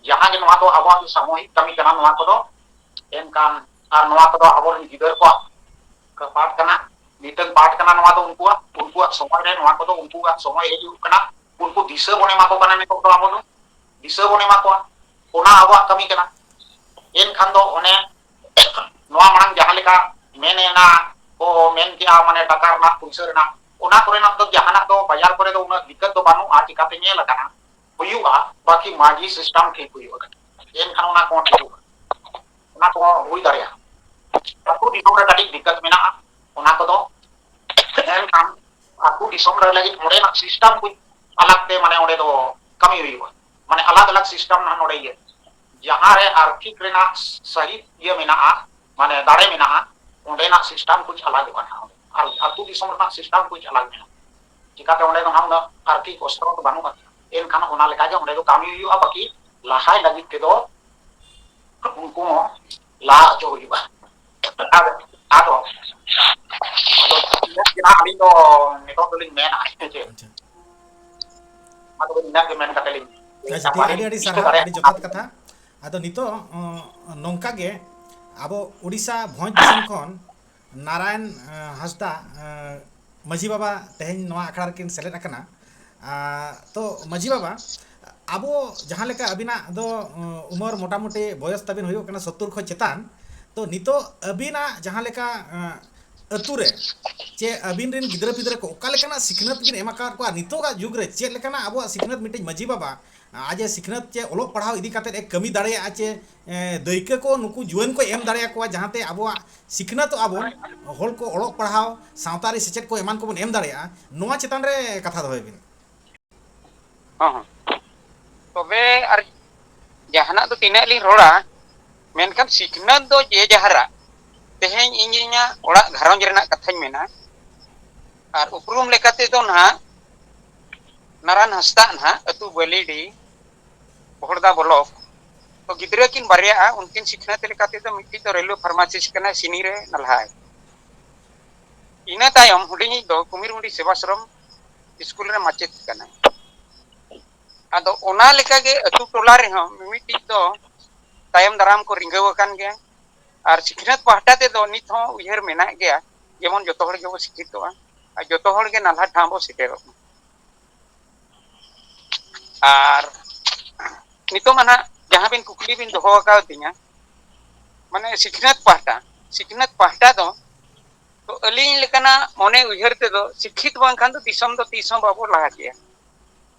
ᱡᱟᱦᱟᱸ ᱜᱮ ᱱᱚᱣᱟ ᱫᱚ ᱟᱵᱚᱣᱟᱜ ᱫᱚ ᱥᱟᱢᱩᱦᱤᱠ ᱠᱟᱹᱢᱤ ᱠᱟᱱᱟ ᱱᱚᱣᱟ ᱠᱚᱫᱚ᱾ ᱮᱱᱠᱷᱟᱱ ᱟᱨ ᱱᱚᱣᱟ ᱠᱚᱫᱚ ᱟᱵᱚᱨᱮᱱ ᱜᱤᱫᱟᱹᱨ ᱠᱚᱣᱟᱜ ᱯᱟᱴ ᱠᱟᱱᱟ, ᱢᱤᱫᱴᱟᱝ ᱯᱟᱴ ᱠᱟᱱᱟ ᱱᱚᱣᱟ ᱫᱚ ᱩᱱᱠᱩᱣᱟᱜ, ᱩᱱᱠᱩᱣᱟᱜ ᱥᱚᱢᱚᱭ ᱨᱮ ᱱᱚᱣᱟ ᱠᱚᱫᱚ ᱩᱱᱠᱩᱣᱟᱜ ᱥᱚᱢᱚᱭ ᱦᱤᱡᱩᱜ ᱠᱟᱱᱟ, ᱩᱱᱠᱩ ᱫᱤᱥᱟᱹ ᱵᱚᱱ ᱮᱢᱟ ᱠᱚ ᱠᱟᱱᱟ ᱱᱤᱛᱚᱜ ᱫᱚ ᱟᱵᱚ ᱫᱚ᱾ ᱫᱤᱥᱟᱹ ᱵᱚᱱ ᱮᱢᱟ ᱠᱚᱣᱟ, ᱚᱱᱟ ᱟᱵᱚᱣᱟᱜ ᱠᱟᱹᱢᱤ ᱠᱟᱱᱟ᱾ ᱮᱱᱠᱷᱟᱱ ᱫᱚ ᱚᱱᱮ ᱱᱚᱣᱟ ᱢᱟᱲᱟᱝ ᱡᱟᱦᱟᱸ ᱞᱮᱠᱟ ᱢᱮᱱ ᱮᱱᱟ ᱠᱚ, ᱢᱮᱱ ᱠᱮᱜᱼᱟ, ᱢᱟᱱᱮ ᱴᱟᱠᱟ ᱨᱮᱱᱟᱜ, ᱯᱩᱭᱥᱟᱹ ᱨᱮᱱᱟᱜ, ᱚᱱᱟ ᱠᱚᱨᱮᱱᱟᱜ ᱫᱚ ᱡᱟᱦᱟᱱᱟᱜ ᱫᱚ ᱵᱟᱡᱟᱨ ᱠᱚᱨᱮ ᱫᱚ ᱩᱱᱟᱹᱜ ᱫᱤᱠᱠᱟᱛ ᱫᱚ ᱵᱟᱹᱱᱩᱜᱼᱟ, ᱪᱤᱠᱟᱛᱮ ᱧᱮᱞ ᱟᱠᱟᱱᱟ, ᱦᱩᱭᱩᱜᱼᱟ, ᱵᱟᱠᱤ ᱢᱟᱹᱡᱷᱤ system ᱴᱷᱤᱠ ᱦᱩᱭᱩᱜᱼᱟ᱾ ᱮᱱᱠᱷᱟᱱ ᱚᱱᱟ ᱠᱚᱦᱚᱸ ᱴᱷᱤᱠᱚᱜᱼᱟ, ᱚᱱᱟ ᱠᱚᱦᱚᱸ ᱦᱩᱭ ᱫᱟᱲᱮᱭᱟᱜᱼᱟ᱾ ᱟᱹᱛᱩ ᱫᱤᱥᱚᱢ ᱨᱮ ᱠᱟᱹᱴᱤᱡ ᱫᱤᱠᱠᱟᱛ ᱢᱮᱱᱟᱜᱼᱟ ᱚᱱᱟ ᱠᱚᱫᱚ, ᱮᱱᱠᱷᱟᱱ ᱟᱹᱛᱩ ᱫᱤᱥᱚᱢ ᱨᱮ ᱞᱟᱹᱜᱤᱫ ᱚᱸᱰᱮᱱᱟᱜ system ᱠᱚ ᱟᱞᱟᱜᱽ ᱛᱮ, ᱢᱟᱱᱮ ᱚᱸᱰᱮ ᱫᱚ ᱠᱟᱹᱢᱤ ᱦᱩᱭᱩᱜᱼᱟ, ᱢᱟᱱᱮ ᱟᱞᱟᱜᱽ ᱟᱞᱟᱜᱽ system ᱱᱟᱦᱟᱜ ᱱᱚᱰᱮ ᱤᱭᱟᱹ, ᱡᱟᱦᱟᱸ ᱨᱮ ᱟᱨᱛᱷᱤᱠ ᱨᱮᱱᱟᱜ ᱥᱟᱹᱦᱤ ᱤᱭᱟᱹ ᱢᱮᱱᱟᱜᱼᱟ, ᱢᱟᱱᱮ ᱫᱟᱲᱮ ᱢᱮᱱᱟᱜᱼᱟ, ᱚᱸᱰᱮᱱᱟᱜ system ᱠᱚ ᱟᱞᱟᱜᱚᱜᱼᱟ ᱱᱟᱦᱟᱜ, ᱟᱨ ᱟᱹᱛᱩ ᱫᱤᱥᱚᱢ ᱨᱮᱱᱟᱜ system ᱠᱚ ᱟᱞᱟᱜᱽ ᱢᱮᱱᱟᱜᱼᱟ᱾ ᱪᱤᱠᱟᱛᱮ ᱚᱸᱰᱮ ᱫᱚ ᱱᱟᱦᱟᱜ ᱩᱱᱟᱹᱜ ᱟᱨᱛᱷᱤᱠ ᱚᱥᱛᱨᱚ ᱫᱚ ᱵᱟᱹᱱᱩᱜᱼᱟ᱾ ᱮᱱᱠᱷᱟᱱ ᱚᱱᱟ ᱞᱮᱠᱟᱜᱮ ᱚᱸᱰᱮ ᱫᱚ ᱠᱟᱹᱢᱤ ᱦᱩᱭᱩᱜᱼᱟ, ᱵᱟᱹᱠᱤ ᱞᱟᱦᱟᱭ ᱞᱟᱹᱜᱤᱫ ᱛᱮᱫᱚ ᱩᱱᱠᱩ ᱦᱚᱸ ᱞᱟᱦᱟ ᱦᱚᱪᱚ ᱦᱩᱭᱩᱜᱼᱟ᱾ ᱟᱨ ᱟᱫᱚ, ᱟᱫᱚ ᱤᱱᱟᱹᱜ ᱜᱮ ᱱᱟᱦᱟᱜ ᱟᱹᱞᱤᱧ ᱫᱚ ᱱᱤᱛᱚᱜ ᱫᱚᱞᱤᱧ ᱢᱮᱱᱟ, ᱦᱮᱸ ᱪᱮ? ᱟᱪᱪᱷᱟ᱾ ᱟᱫᱚ ᱤᱱᱟᱹᱜ ᱜᱮ ᱢᱮᱱ ᱠᱟᱛᱮ ᱞᱤᱧ ᱟᱪᱪᱷᱟ, ᱴᱷᱤᱠ, ᱟᱹᱰᱤ ᱟᱹᱰᱤ ᱪᱤᱠᱟᱹ ᱥᱟᱨᱦᱟᱣ, ᱫᱟᱲᱮᱭᱟᱜ ᱟᱹᱰᱤ ᱠᱟᱱᱟ᱾ ᱡᱚᱛᱷᱟᱛ ᱠᱟᱛᱷᱟ᱾ ᱟᱫᱚ ᱱᱤᱛᱚᱜ, ᱚ, ᱱᱚᱝᱠᱟ ᱜᱮ ᱟᱵᱚ ᱩᱰᱤᱥᱟ ᱵᱷᱚᱸᱡᱽ ᱫᱤᱥᱚᱢ ᱠᱷᱚᱱ ᱱᱟᱨᱟᱭᱚᱱ, ᱮ, ᱦᱟᱸᱥᱫᱟ, ᱮ, ᱢᱟᱹᱡᱷᱤ ᱵᱟᱵᱟ ᱛᱮᱦᱮᱧ ᱱᱚᱣᱟ ᱟᱠᱷᱲᱟ ᱨᱮᱠᱤᱱ ᱥᱮᱞᱮᱫ ᱟᱠᱟᱱᱟ᱾ ᱟ, ᱛᱚ ᱢᱟᱹᱡᱷᱤ ᱵᱟᱵᱟ, ᱟᱵᱚ ᱡᱟᱦᱟᱸ ᱞᱮᱠᱟ ᱟᱹᱵᱤᱱᱟᱜ ᱫᱚ, ᱚ, ᱩᱢᱮᱨ ᱢᱚᱴᱟᱢᱩᱴᱤ ᱵᱚᱭᱚᱥ ᱛᱟᱵᱤᱱ ᱦᱩᱭᱩᱜ ᱠᱟᱱᱟ ᱥᱚᱛᱛᱚᱨ ᱠᱷᱚᱱ ᱪᱮᱛᱟᱱ, ᱛᱚ ᱱᱤᱛᱚᱜ ᱟᱹᱵᱤᱱᱟᱜ ᱡᱟᱦᱟᱸ ᱞᱮᱠᱟ, ᱮ, ᱟᱹᱛᱩ ᱨᱮ ᱪᱮ ᱟᱹᱵᱤᱱ ᱨᱮᱱ ᱜᱤᱫᱽᱨᱟᱹ ᱯᱤᱫᱽᱨᱟᱹ ᱠᱚ ᱚᱠᱟ ᱞᱮᱠᱟᱱᱟᱜ ᱥᱤᱠᱷᱱᱟᱹᱛ ᱵᱤᱱ ᱮᱢ ᱟᱠᱟᱫ ᱠᱚᱣᱟ? ᱱᱤᱛᱚᱜᱟᱜ ᱡᱩᱜᱽ ᱨᱮ ᱪᱮᱫ ᱞᱮᱠᱟᱱᱟᱜ ᱟᱵᱚᱣᱟᱜ ᱥᱤᱠᱷᱱᱟᱹᱛ ᱢᱤᱫᱴᱤᱡ ᱢᱟᱹᱡᱷᱤ ᱵᱟᱵᱟ ᱟᱡ ᱮ ᱥᱤᱠᱷᱱᱟᱹᱛ ᱪᱮ ᱚᱞᱚᱜ ᱯᱟᱲᱦᱟᱣ ᱤᱫᱤ ᱠᱟᱛᱮᱫ ᱮ ᱠᱟᱹᱢᱤ ᱫᱟᱲᱮᱭᱟᱜᱼᱟ ᱪᱮ, ᱮ, ᱫᱟᱹᱭᱠᱟᱹ ᱠᱚ ᱱᱩᱠᱩ ᱡᱩᱣᱟᱹᱱ ᱠᱚ ᱮᱢ ᱫᱟᱲᱮᱭᱟᱠᱚᱣᱟ, ᱡᱟᱦᱟᱸᱛᱮ ᱟᱵᱚᱣᱟᱜ ᱥᱤᱠᱷᱱᱟᱹᱛᱚᱜ ᱟᱵᱚᱱ, ᱦᱚᱲ ᱠᱚ ᱚᱞᱚᱜ ᱯᱟᱲᱦᱟᱣ, ᱥᱟᱶᱛᱟ ᱟᱹᱨᱤ ᱥᱮᱪᱮᱫ ᱠᱚ ᱮᱢᱟᱱ ᱠᱚᱵᱚᱱ ᱮᱢ ᱫᱟᱲᱮᱭᱟᱜᱼᱟ, ᱱᱚᱣᱟ ᱪᱮᱛᱟᱱ ᱨᱮ ᱠᱟᱛᱷᱟ ᱫᱚᱦᱚᱭ ᱵᱤᱱ᱾ ᱦᱚᱸ, ᱦᱚᱸ᱾ ᱛᱚᱵᱮ ᱟᱨ ᱡᱟᱦᱟᱱᱟᱜ ᱫᱚ ᱛᱤᱱᱟᱹᱜ ᱞᱤᱧ ᱨᱚᱲᱟ, ᱢᱮᱱᱠᱷᱟᱱ ᱥᱤᱠᱷᱱᱟᱹᱛ ᱫᱚ ᱡᱮ ᱡᱟᱦᱟᱨᱟᱜ, ᱛᱮᱦᱮᱧ ᱤᱧ ᱤᱧᱟᱹᱜ ᱚᱲᱟᱜ ᱜᱷᱟᱨᱚᱸᱡᱽ ᱨᱮᱱᱟᱜ ᱠᱟᱛᱷᱟᱧ ᱢᱮᱱᱟ, ᱟᱨ ᱩᱯᱨᱩᱢ ᱞᱮᱠᱟ ᱛᱮᱫᱚ ᱱᱟᱦᱟᱜ ᱱᱟᱨᱟᱱ ᱦᱟᱸᱥᱫᱟᱜ ᱱᱟᱦᱟᱜ, ᱟᱹᱛᱩ ᱵᱟᱹᱞᱤᱰᱤ, ᱵᱚᱦᱚᱲᱫᱟ ᱵᱞᱚᱠ, ᱛᱚ ᱜᱤᱫᱽᱨᱟᱹ ᱠᱤᱱ ᱵᱟᱨᱭᱟᱜᱼᱟ, ᱩᱱᱠᱤᱱ ᱥᱤᱠᱷᱱᱟᱹᱛ ᱞᱮᱠᱟ ᱛᱮᱫᱚ ᱢᱤᱫᱴᱤᱡ ᱫᱚ ᱨᱮᱞᱣᱮ ᱯᱷᱟᱨᱢᱟᱥᱤᱥᱴ ᱠᱟᱱᱟᱭ, ᱥᱤᱱᱤ ᱨᱮ ᱱᱟᱞᱦᱟᱭ᱾ ᱤᱱᱟᱹ ᱛᱟᱭᱚᱢ ᱦᱩᱰᱤᱧᱤᱡ ᱫᱚ ᱠᱩᱢᱤᱨᱢᱩᱰᱤ ᱥᱮᱵᱟᱥᱨᱚᱢ ᱥᱠᱩᱞ ᱨᱮ ᱢᱟᱪᱮᱫ ᱠᱟᱱᱟᱭ᱾ ᱟᱫᱚ ᱚᱱᱟ ᱞᱮᱠᱟᱜᱮ ᱟᱹᱛᱩ ᱴᱚᱞᱟ ᱨᱮᱦᱚᱸ ᱢᱤᱢᱤᱫᱴᱤᱡ ᱫᱚ ᱛᱟᱭᱚᱢ ᱫᱟᱨᱟᱢ ᱠᱚ ᱨᱤᱸᱜᱟᱹᱣ ᱟᱠᱟᱱ ᱜᱮᱭᱟ᱾ ᱟᱨ ᱥᱤᱠᱷᱱᱟᱹᱛ ᱯᱟᱦᱴᱟ ᱛᱮᱫᱚ ᱱᱤᱛ ᱦᱚᱸ ᱩᱭᱦᱟᱹᱨ ᱢᱮᱱᱟᱜ ᱜᱮᱭᱟ, ᱡᱮᱢᱚᱱ ᱡᱚᱛᱚ ᱦᱚᱲ ᱜᱮᱵᱚ ᱥᱤᱠᱷᱤᱛᱚᱜᱼᱟ ᱟᱨ ᱡᱚᱛᱚ ᱦᱚᱲ ᱜᱮ ᱱᱟᱞᱦᱟ ᱴᱷᱟᱶ ᱵᱚ ᱥᱮᱴᱮᱨᱚᱜ ᱢᱟ᱾ ᱟᱨ ᱱᱤᱛᱚᱜ ᱢᱟ ᱱᱟᱦᱟᱜ ᱡᱟᱦᱟᱸ ᱵᱤᱱ ᱠᱩᱠᱞᱤ ᱵᱤᱱ ᱫᱚᱦᱚ ᱟᱠᱟᱫᱤᱧᱟ, ᱢᱟᱱᱮ ᱥᱤᱠᱷᱱᱟᱹᱛ ᱯᱟᱦᱴᱟ, ᱥᱤᱠᱷᱱᱟᱹᱛ ᱯᱟᱦᱴᱟ ᱫᱚ, ᱛᱚ ᱟᱹᱞᱤᱧ ᱞᱮᱠᱟᱱᱟᱜ ᱢᱚᱱᱮ ᱩᱭᱦᱟᱹᱨ ᱛᱮᱫᱚ ᱥᱤᱠᱷᱤᱛ ᱵᱟᱝᱠᱷᱟᱱ ᱫᱚ ᱫᱤᱥᱚᱢ ᱫᱚ ᱛᱤᱥ ᱦᱚᱸ ᱵᱟᱵᱚ ᱞᱟᱦᱟ ᱠᱮᱭᱟ᱾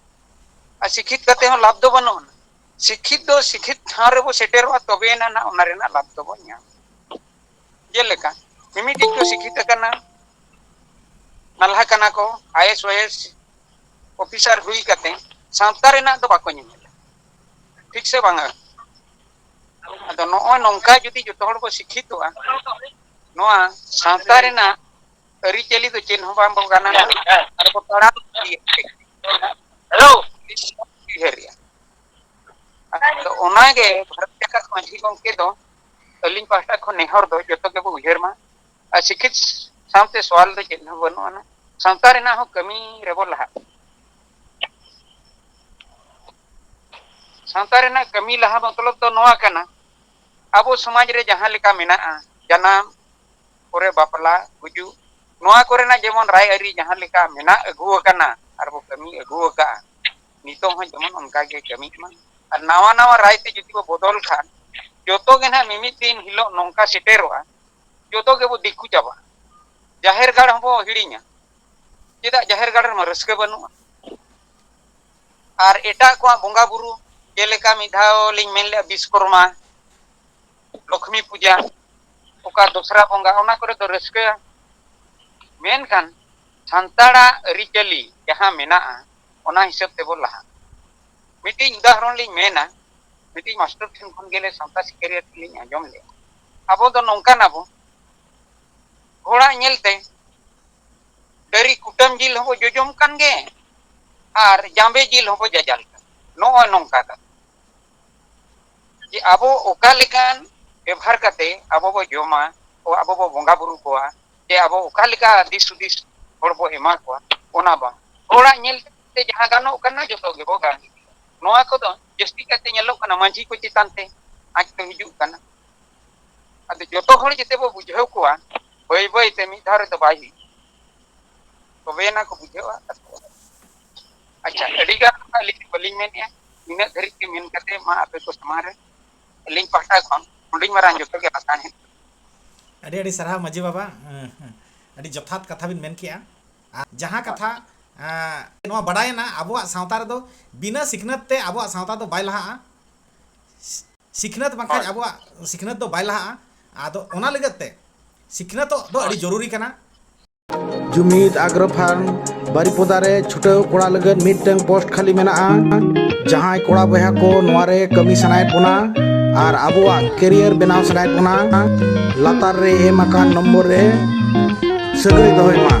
ᱟᱨ ᱥᱤᱠᱷᱤᱛ ᱠᱟᱛᱮ ᱦᱚᱸ ᱞᱟᱵᱷ ᱫᱚ ᱵᱟᱹᱱᱩᱜᱼᱟ᱾ ᱥᱤᱠᱷᱤᱛ ᱫᱚ ᱥᱤᱠᱷᱤᱛ ᱴᱷᱟᱶ ᱨᱮᱵᱚ ᱥᱮᱴᱮᱨᱚᱜᱼᱟ, ᱛᱚᱵᱮ ᱟᱱᱟᱜ ᱱᱟᱜ ᱚᱱᱟ ᱨᱮᱱᱟᱜ ᱞᱟᱵᱷ ᱫᱚᱵᱚ ᱧᱟᱢᱟ᱾ ᱡᱮᱞᱮᱠᱟ ᱢᱤᱢᱤᱫᱴᱤᱡ ᱠᱚ ᱥᱤᱠᱷᱤᱛ ᱟᱠᱟᱱᱟ, ᱱᱟᱞᱦᱟ ᱠᱟᱱᱟ ᱠᱚ, ᱟᱭ ᱮᱥ ᱚᱭ ᱮᱥ ᱚᱯᱷᱤᱥᱟᱨ ᱦᱩᱭ ᱠᱟᱛᱮ ᱥᱟᱶᱛᱟ ᱨᱮᱱᱟᱜ ᱫᱚ ᱵᱟᱠᱚ ᱧᱮᱧᱮᱞᱟ, ᱴᱷᱤᱠ ᱥᱮ ᱵᱟᱝᱟ? ᱟᱫᱚ ᱱᱚᱜᱼᱚᱭ ᱱᱚᱝᱠᱟ ᱡᱩᱫᱤ ᱡᱚᱛᱚ ᱦᱚᱲ ᱵᱚ ᱥᱤᱠᱷᱤᱛᱚᱜᱼᱟ, ᱱᱚᱣᱟ ᱥᱟᱶᱛᱟ ᱨᱮᱱᱟᱜ ᱟᱹᱨᱤᱪᱟᱹᱞᱤ ᱫᱚ ᱪᱮᱫ ᱦᱚᱸ ᱵᱟᱝ ᱵᱚ ᱜᱟᱱᱟ, ᱟᱨ ᱵᱚ ᱛᱟᱲᱟᱢ ᱤᱫᱤᱭᱮᱫ ᱛᱮ᱾ ᱦᱮᱞᱳ᱾ ᱩᱭᱦᱟᱹᱨᱮᱜᱼᱟ᱾ ᱟᱫᱚ ᱚᱱᱟᱜᱮ ᱵᱷᱟᱨᱚᱛ ᱡᱟᱠᱟᱛ ᱢᱟᱹᱡᱷᱤ ᱜᱚᱢᱠᱮ ᱫᱚ ᱟᱹᱞᱤᱧ ᱯᱟᱦᱴᱟ ᱠᱷᱚᱱ ᱱᱮᱦᱚᱨ ᱫᱚ ᱡᱚᱛᱚ ᱜᱮᱵᱚ ᱩᱭᱦᱟᱹᱨ ᱢᱟ᱾ ᱟᱨ ᱥᱤᱠᱷᱤᱛ ᱥᱟᱶᱛᱮ ᱥᱚᱣᱟᱞ ᱫᱚ ᱪᱮᱫ ᱦᱚᱸ ᱵᱟᱹᱱᱩᱜ ᱟᱱᱟ᱾ ᱥᱟᱶᱛᱟ ᱨᱮᱱᱟᱜ ᱦᱚᱸ ᱠᱟᱹᱢᱤ ᱨᱮᱵᱚ ᱞᱟᱦᱟᱜ᱾ ᱥᱟᱶᱛᱟ ᱨᱮᱱᱟᱜ ᱠᱟᱹᱢᱤ ᱞᱟᱦᱟ ᱢᱚᱛᱞᱚᱵ ᱫᱚ ᱱᱚᱣᱟ ᱠᱟᱱᱟ, ᱟᱵᱚ ᱥᱚᱢᱟᱡᱽ ᱨᱮ ᱡᱟᱦᱟᱸ ᱞᱮᱠᱟ ᱢᱮᱱᱟᱜᱼᱟ, ᱡᱟᱱᱟᱢ, ᱠᱚᱨᱮ ᱵᱟᱯᱞᱟ, ᱜᱩᱡᱩᱜ, ᱱᱚᱣᱟ ᱠᱚᱨᱮᱱᱟᱜ ᱡᱮᱢᱚᱱ ᱨᱟᱭ ᱟᱹᱨᱤ ᱡᱟᱦᱟᱸ ᱞᱮᱠᱟ ᱢᱮᱱᱟᱜ ᱟᱹᱜᱩ ᱟᱠᱟᱱᱟ ᱟᱨ ᱵᱚ ᱠᱟᱹᱢᱤ ᱟᱹᱜᱩ ᱟᱠᱟᱫᱼᱟ, ᱱᱤᱛᱚᱜ ᱦᱚᱸ ᱡᱮᱢᱚᱱ ᱚᱱᱠᱟ ᱜᱮ ᱠᱟᱹᱢᱤᱜ ᱢᱟ᱾ ᱟᱨ ᱱᱟᱣᱟ ᱱᱟᱣᱟ ᱨᱟᱭ ᱛᱮ ᱡᱩᱫᱤ ᱵᱚ ᱵᱚᱫᱚᱞ ᱠᱷᱟᱱ, ᱡᱚᱛᱚ ᱜᱮ ᱱᱟᱦᱟᱜ ᱢᱤᱢᱤᱫ ᱫᱤᱱ ᱦᱤᱞᱳᱜ ᱱᱚᱝᱠᱟ ᱥᱮᱴᱮᱨᱚᱜᱼᱟ, ᱡᱚᱛᱚ ᱜᱮᱵᱚ ᱫᱤᱠᱩ ᱪᱟᱵᱟᱜᱼᱟ᱾ ᱡᱟᱦᱮᱨ ᱜᱟᱲ ᱦᱚᱸᱵᱚ ᱦᱤᱲᱤᱧᱟ᱾ ᱪᱮᱫᱟᱜ ᱡᱟᱦᱮᱨ ᱜᱟᱲ ᱨᱮᱢᱟ ᱨᱟᱹᱥᱠᱟᱹ ᱵᱟᱹᱱᱩᱜᱼᱟ? ᱟᱨ ᱮᱴᱟᱜ ᱠᱚᱣᱟᱜ ᱵᱚᱸᱜᱟ ᱵᱩᱨᱩ, ᱡᱮᱞᱮᱠᱟ ᱢᱤᱫ ᱫᱷᱟᱣ ᱞᱤᱧ ᱢᱮᱱ ᱞᱮᱫᱼᱟ, ᱵᱤᱥᱠᱚᱨᱢᱟ, ᱞᱚᱠᱷᱢᱤ ᱯᱩᱡᱟ, ᱚᱠᱟ ᱫᱚᱥᱨᱟ ᱵᱚᱸᱜᱟ, ᱚᱱᱟ ᱠᱚᱨᱮ ᱫᱚ ᱨᱟᱹᱥᱠᱟᱹ᱾ ᱢᱮᱱᱠᱷᱟᱱ ᱥᱟᱱᱛᱟᱲᱟᱜ ᱟᱹᱨᱤᱪᱟᱹᱞᱤ ᱡᱟᱦᱟᱸ ᱢᱮᱱᱟᱜᱼᱟ, ᱚᱱᱟ ᱦᱤᱥᱟᱹᱵ ᱛᱮᱵᱚ ᱞᱟᱦᱟᱜᱼᱟ᱾ ᱢᱤᱫᱴᱤᱡ ᱩᱫᱟᱦᱚᱨᱚᱱ ᱞᱤᱧ ᱢᱮᱱᱟ, ᱢᱤᱫᱴᱤᱡ ᱢᱟᱥᱴᱟᱨ ᱴᱷᱮᱱ ᱠᱷᱚᱱ ᱜᱮᱞᱮ ᱥᱟᱶᱛᱟ ᱥᱤᱠᱟᱹᱨᱤᱭᱟᱹ ᱴᱷᱮᱱ ᱞᱤᱧ ᱟᱸᱡᱚᱢ ᱞᱮᱫᱼᱟ, ᱟᱵᱚ ᱫᱚ ᱱᱚᱝᱠᱟᱱᱟᱵᱚ, ᱦᱚᱲᱟᱜ ᱧᱮᱞᱛᱮ ᱰᱟᱹᱨᱤ ᱠᱩᱴᱟᱹᱢ ᱡᱤᱞ ᱦᱚᱸᱵᱚ ᱡᱚᱡᱚᱢ ᱠᱟᱱ ᱜᱮ, ᱟᱨ ᱡᱟᱸᱵᱮ ᱡᱤᱞ ᱦᱚᱸᱵᱚ ᱡᱟᱡᱟᱞ ᱠᱟᱱ᱾ ᱱᱚᱜᱼᱚᱭ ᱱᱚᱝᱠᱟ ᱠᱟᱛᱷᱟ᱾ ᱡᱮ ᱟᱵᱚ ᱚᱠᱟ ᱞᱮᱠᱟᱱ ᱵᱮᱵᱷᱟᱨ ᱠᱟᱛᱮ ᱟᱵᱚ ᱵᱚ ᱡᱚᱢᱟ, ᱟᱵᱚ ᱵᱚ ᱵᱚᱸᱜᱟ ᱵᱩᱨᱩ ᱠᱚᱣᱟ, ᱡᱮ ᱟᱵᱚ ᱚᱠᱟ ᱞᱮᱠᱟ ᱫᱤᱥ ᱦᱩᱫᱤᱥ ᱦᱚᱲ ᱵᱚ ᱮᱢᱟ ᱠᱚᱣᱟ, ᱚᱱᱟ ᱵᱟᱝ᱾ ᱦᱚᱲᱟᱜ ᱧᱮᱞ ᱛᱮ ᱡᱟᱦᱟᱸ ᱜᱟᱱᱚᱜ ᱠᱟᱱᱟ, ᱡᱚᱛᱚ ᱜᱮᱵᱚ ᱜᱟᱱ᱾ ᱱᱚᱣᱟ ᱠᱚᱫᱚ ᱡᱟᱹᱥᱛᱤ ᱠᱟᱛᱮ ᱧᱮᱞᱚᱜ ᱠᱟᱱᱟ, ᱢᱟᱹᱡᱷᱤ ᱠᱚ ᱪᱮᱛᱟᱱ ᱛᱮ ᱟᱸᱡ ᱫᱚ ᱦᱤᱡᱩᱜ ᱠᱟᱱᱟ᱾ ᱟᱫᱚ ᱡᱚᱛᱚ ᱦᱚᱲ ᱡᱩᱫᱤ ᱵᱚ ᱵᱩᱡᱷᱟᱹᱣ ᱠᱚᱣᱟ, ᱵᱟᱹᱭ ᱵᱟᱹᱭ ᱛᱮ ᱢᱤᱫ ᱫᱷᱟᱣ ᱨᱮᱫᱚ ᱵᱟᱭ ᱦᱩᱭᱩᱜᱼᱟ, ᱛᱚᱵᱮᱭᱟᱱᱟ ᱠᱚ ᱵᱩᱡᱷᱟᱹᱣᱟ᱾ ᱟᱪᱪᱷᱟ, ᱟᱹᱰᱤ ᱜᱟᱱ ᱟᱹᱞᱤᱧ ᱵᱟᱹᱞᱤᱧ ᱢᱮᱱᱮᱫᱼᱟ, ᱤᱱᱟᱹᱜ ᱫᱷᱟᱹᱨᱤᱡ ᱜᱮ ᱢᱮᱱ ᱠᱟᱛᱮ ᱢᱟ ᱟᱯᱮ ᱠᱚ ᱥᱟᱢᱟᱝ ᱨᱮ ᱟᱹᱞᱤᱧ ᱯᱟᱦᱴᱟ ᱠᱷᱚᱱ ᱦᱩᱰᱤᱧ ᱢᱟᱨᱟᱝ ᱡᱚᱛᱚ ᱜᱮ ᱞᱟᱥᱟᱲᱦᱮᱫ᱾ ᱟᱹᱰᱤ ᱟᱹᱰᱤ ᱥᱟᱨᱦᱟᱣ ᱢᱟᱹᱡᱷᱤ ᱵᱟᱵᱟ, ᱦᱮᱸ, ᱦᱮᱸ᱾ ᱟᱹᱰᱤ ᱡᱚᱛᱷᱟᱛ ᱠᱟᱛᱷᱟ ᱵᱤᱱ ᱢᱮᱱ ᱠᱮᱜᱼᱟ᱾ ᱟᱨ ᱡᱟᱦᱟᱸ ᱠᱟᱛᱷᱟ, ᱮᱸ, ᱱᱚᱣᱟ ᱵᱟᱰᱟᱭᱮᱱᱟ, ᱟᱵᱚᱣᱟᱜ ᱥᱟᱶᱛᱟ ᱨᱮᱫᱚ ᱵᱤᱱᱟᱹ ᱥᱤᱠᱷᱱᱟᱹᱛ ᱛᱮ ᱟᱵᱚᱣᱟᱜ ᱥᱟᱶᱛᱟ ᱫᱚ ᱵᱟᱭ ᱞᱟᱦᱟᱜᱼᱟ᱾ ᱥᱤᱠᱷᱱᱟᱹᱛ ᱵᱟᱝᱠᱷᱟᱱ ᱦᱳᱭ᱾ ᱟᱵᱚᱣᱟᱜ ᱥᱤᱠᱷᱱᱟᱹᱛ ᱫᱚ ᱵᱟᱭ ᱞᱟᱦᱟᱜᱼᱟ᱾ ᱟᱫᱚ ᱚᱱᱟ ᱞᱟᱹᱜᱤᱫ ᱛᱮ ᱥᱤᱠᱷᱱᱟᱹᱛᱚᱜ ᱫᱚ ᱦᱳᱭ᱾ ᱟᱹᱰᱤ ᱡᱚᱨᱩᱨᱤ ᱠᱟᱱᱟ᱾ ᱡᱩᱢᱤᱫ ᱟᱜᱽᱨᱚ ᱯᱷᱟᱨᱢ ᱵᱟᱨᱤᱯᱚᱫᱟ ᱨᱮ ᱪᱷᱩᱴᱟᱹᱣ ᱠᱚᱲᱟ ᱞᱟᱹᱜᱤᱫ ᱢᱤᱫᱴᱟᱝ ᱯᱳᱥᱴ ᱠᱷᱟᱹᱞᱤ ᱢᱮᱱᱟᱜᱼᱟ᱾ ᱡᱟᱦᱟᱸᱭ ᱠᱚᱲᱟ ᱵᱚᱭᱦᱟ ᱠᱚ ᱱᱚᱣᱟ ᱨᱮ ᱠᱟᱹᱢᱤ ᱥᱟᱱᱟᱭᱮᱫ ᱵᱚᱱᱟ ᱟᱨ ᱟᱵᱚᱣᱟᱜ ᱠᱮᱨᱤᱭᱟᱨ ᱵᱮᱱᱟᱣ ᱥᱟᱱᱟᱭᱮᱫ ᱵᱚᱱᱟ, ᱞᱟᱛᱟᱨ ᱨᱮ ᱮᱢ ᱟᱠᱟᱱ ᱱᱚᱢᱵᱚᱨ ᱨᱮ ᱥᱟᱹᱜᱟᱹᱭ ᱫᱚᱦᱚᱭ ᱢᱟ᱾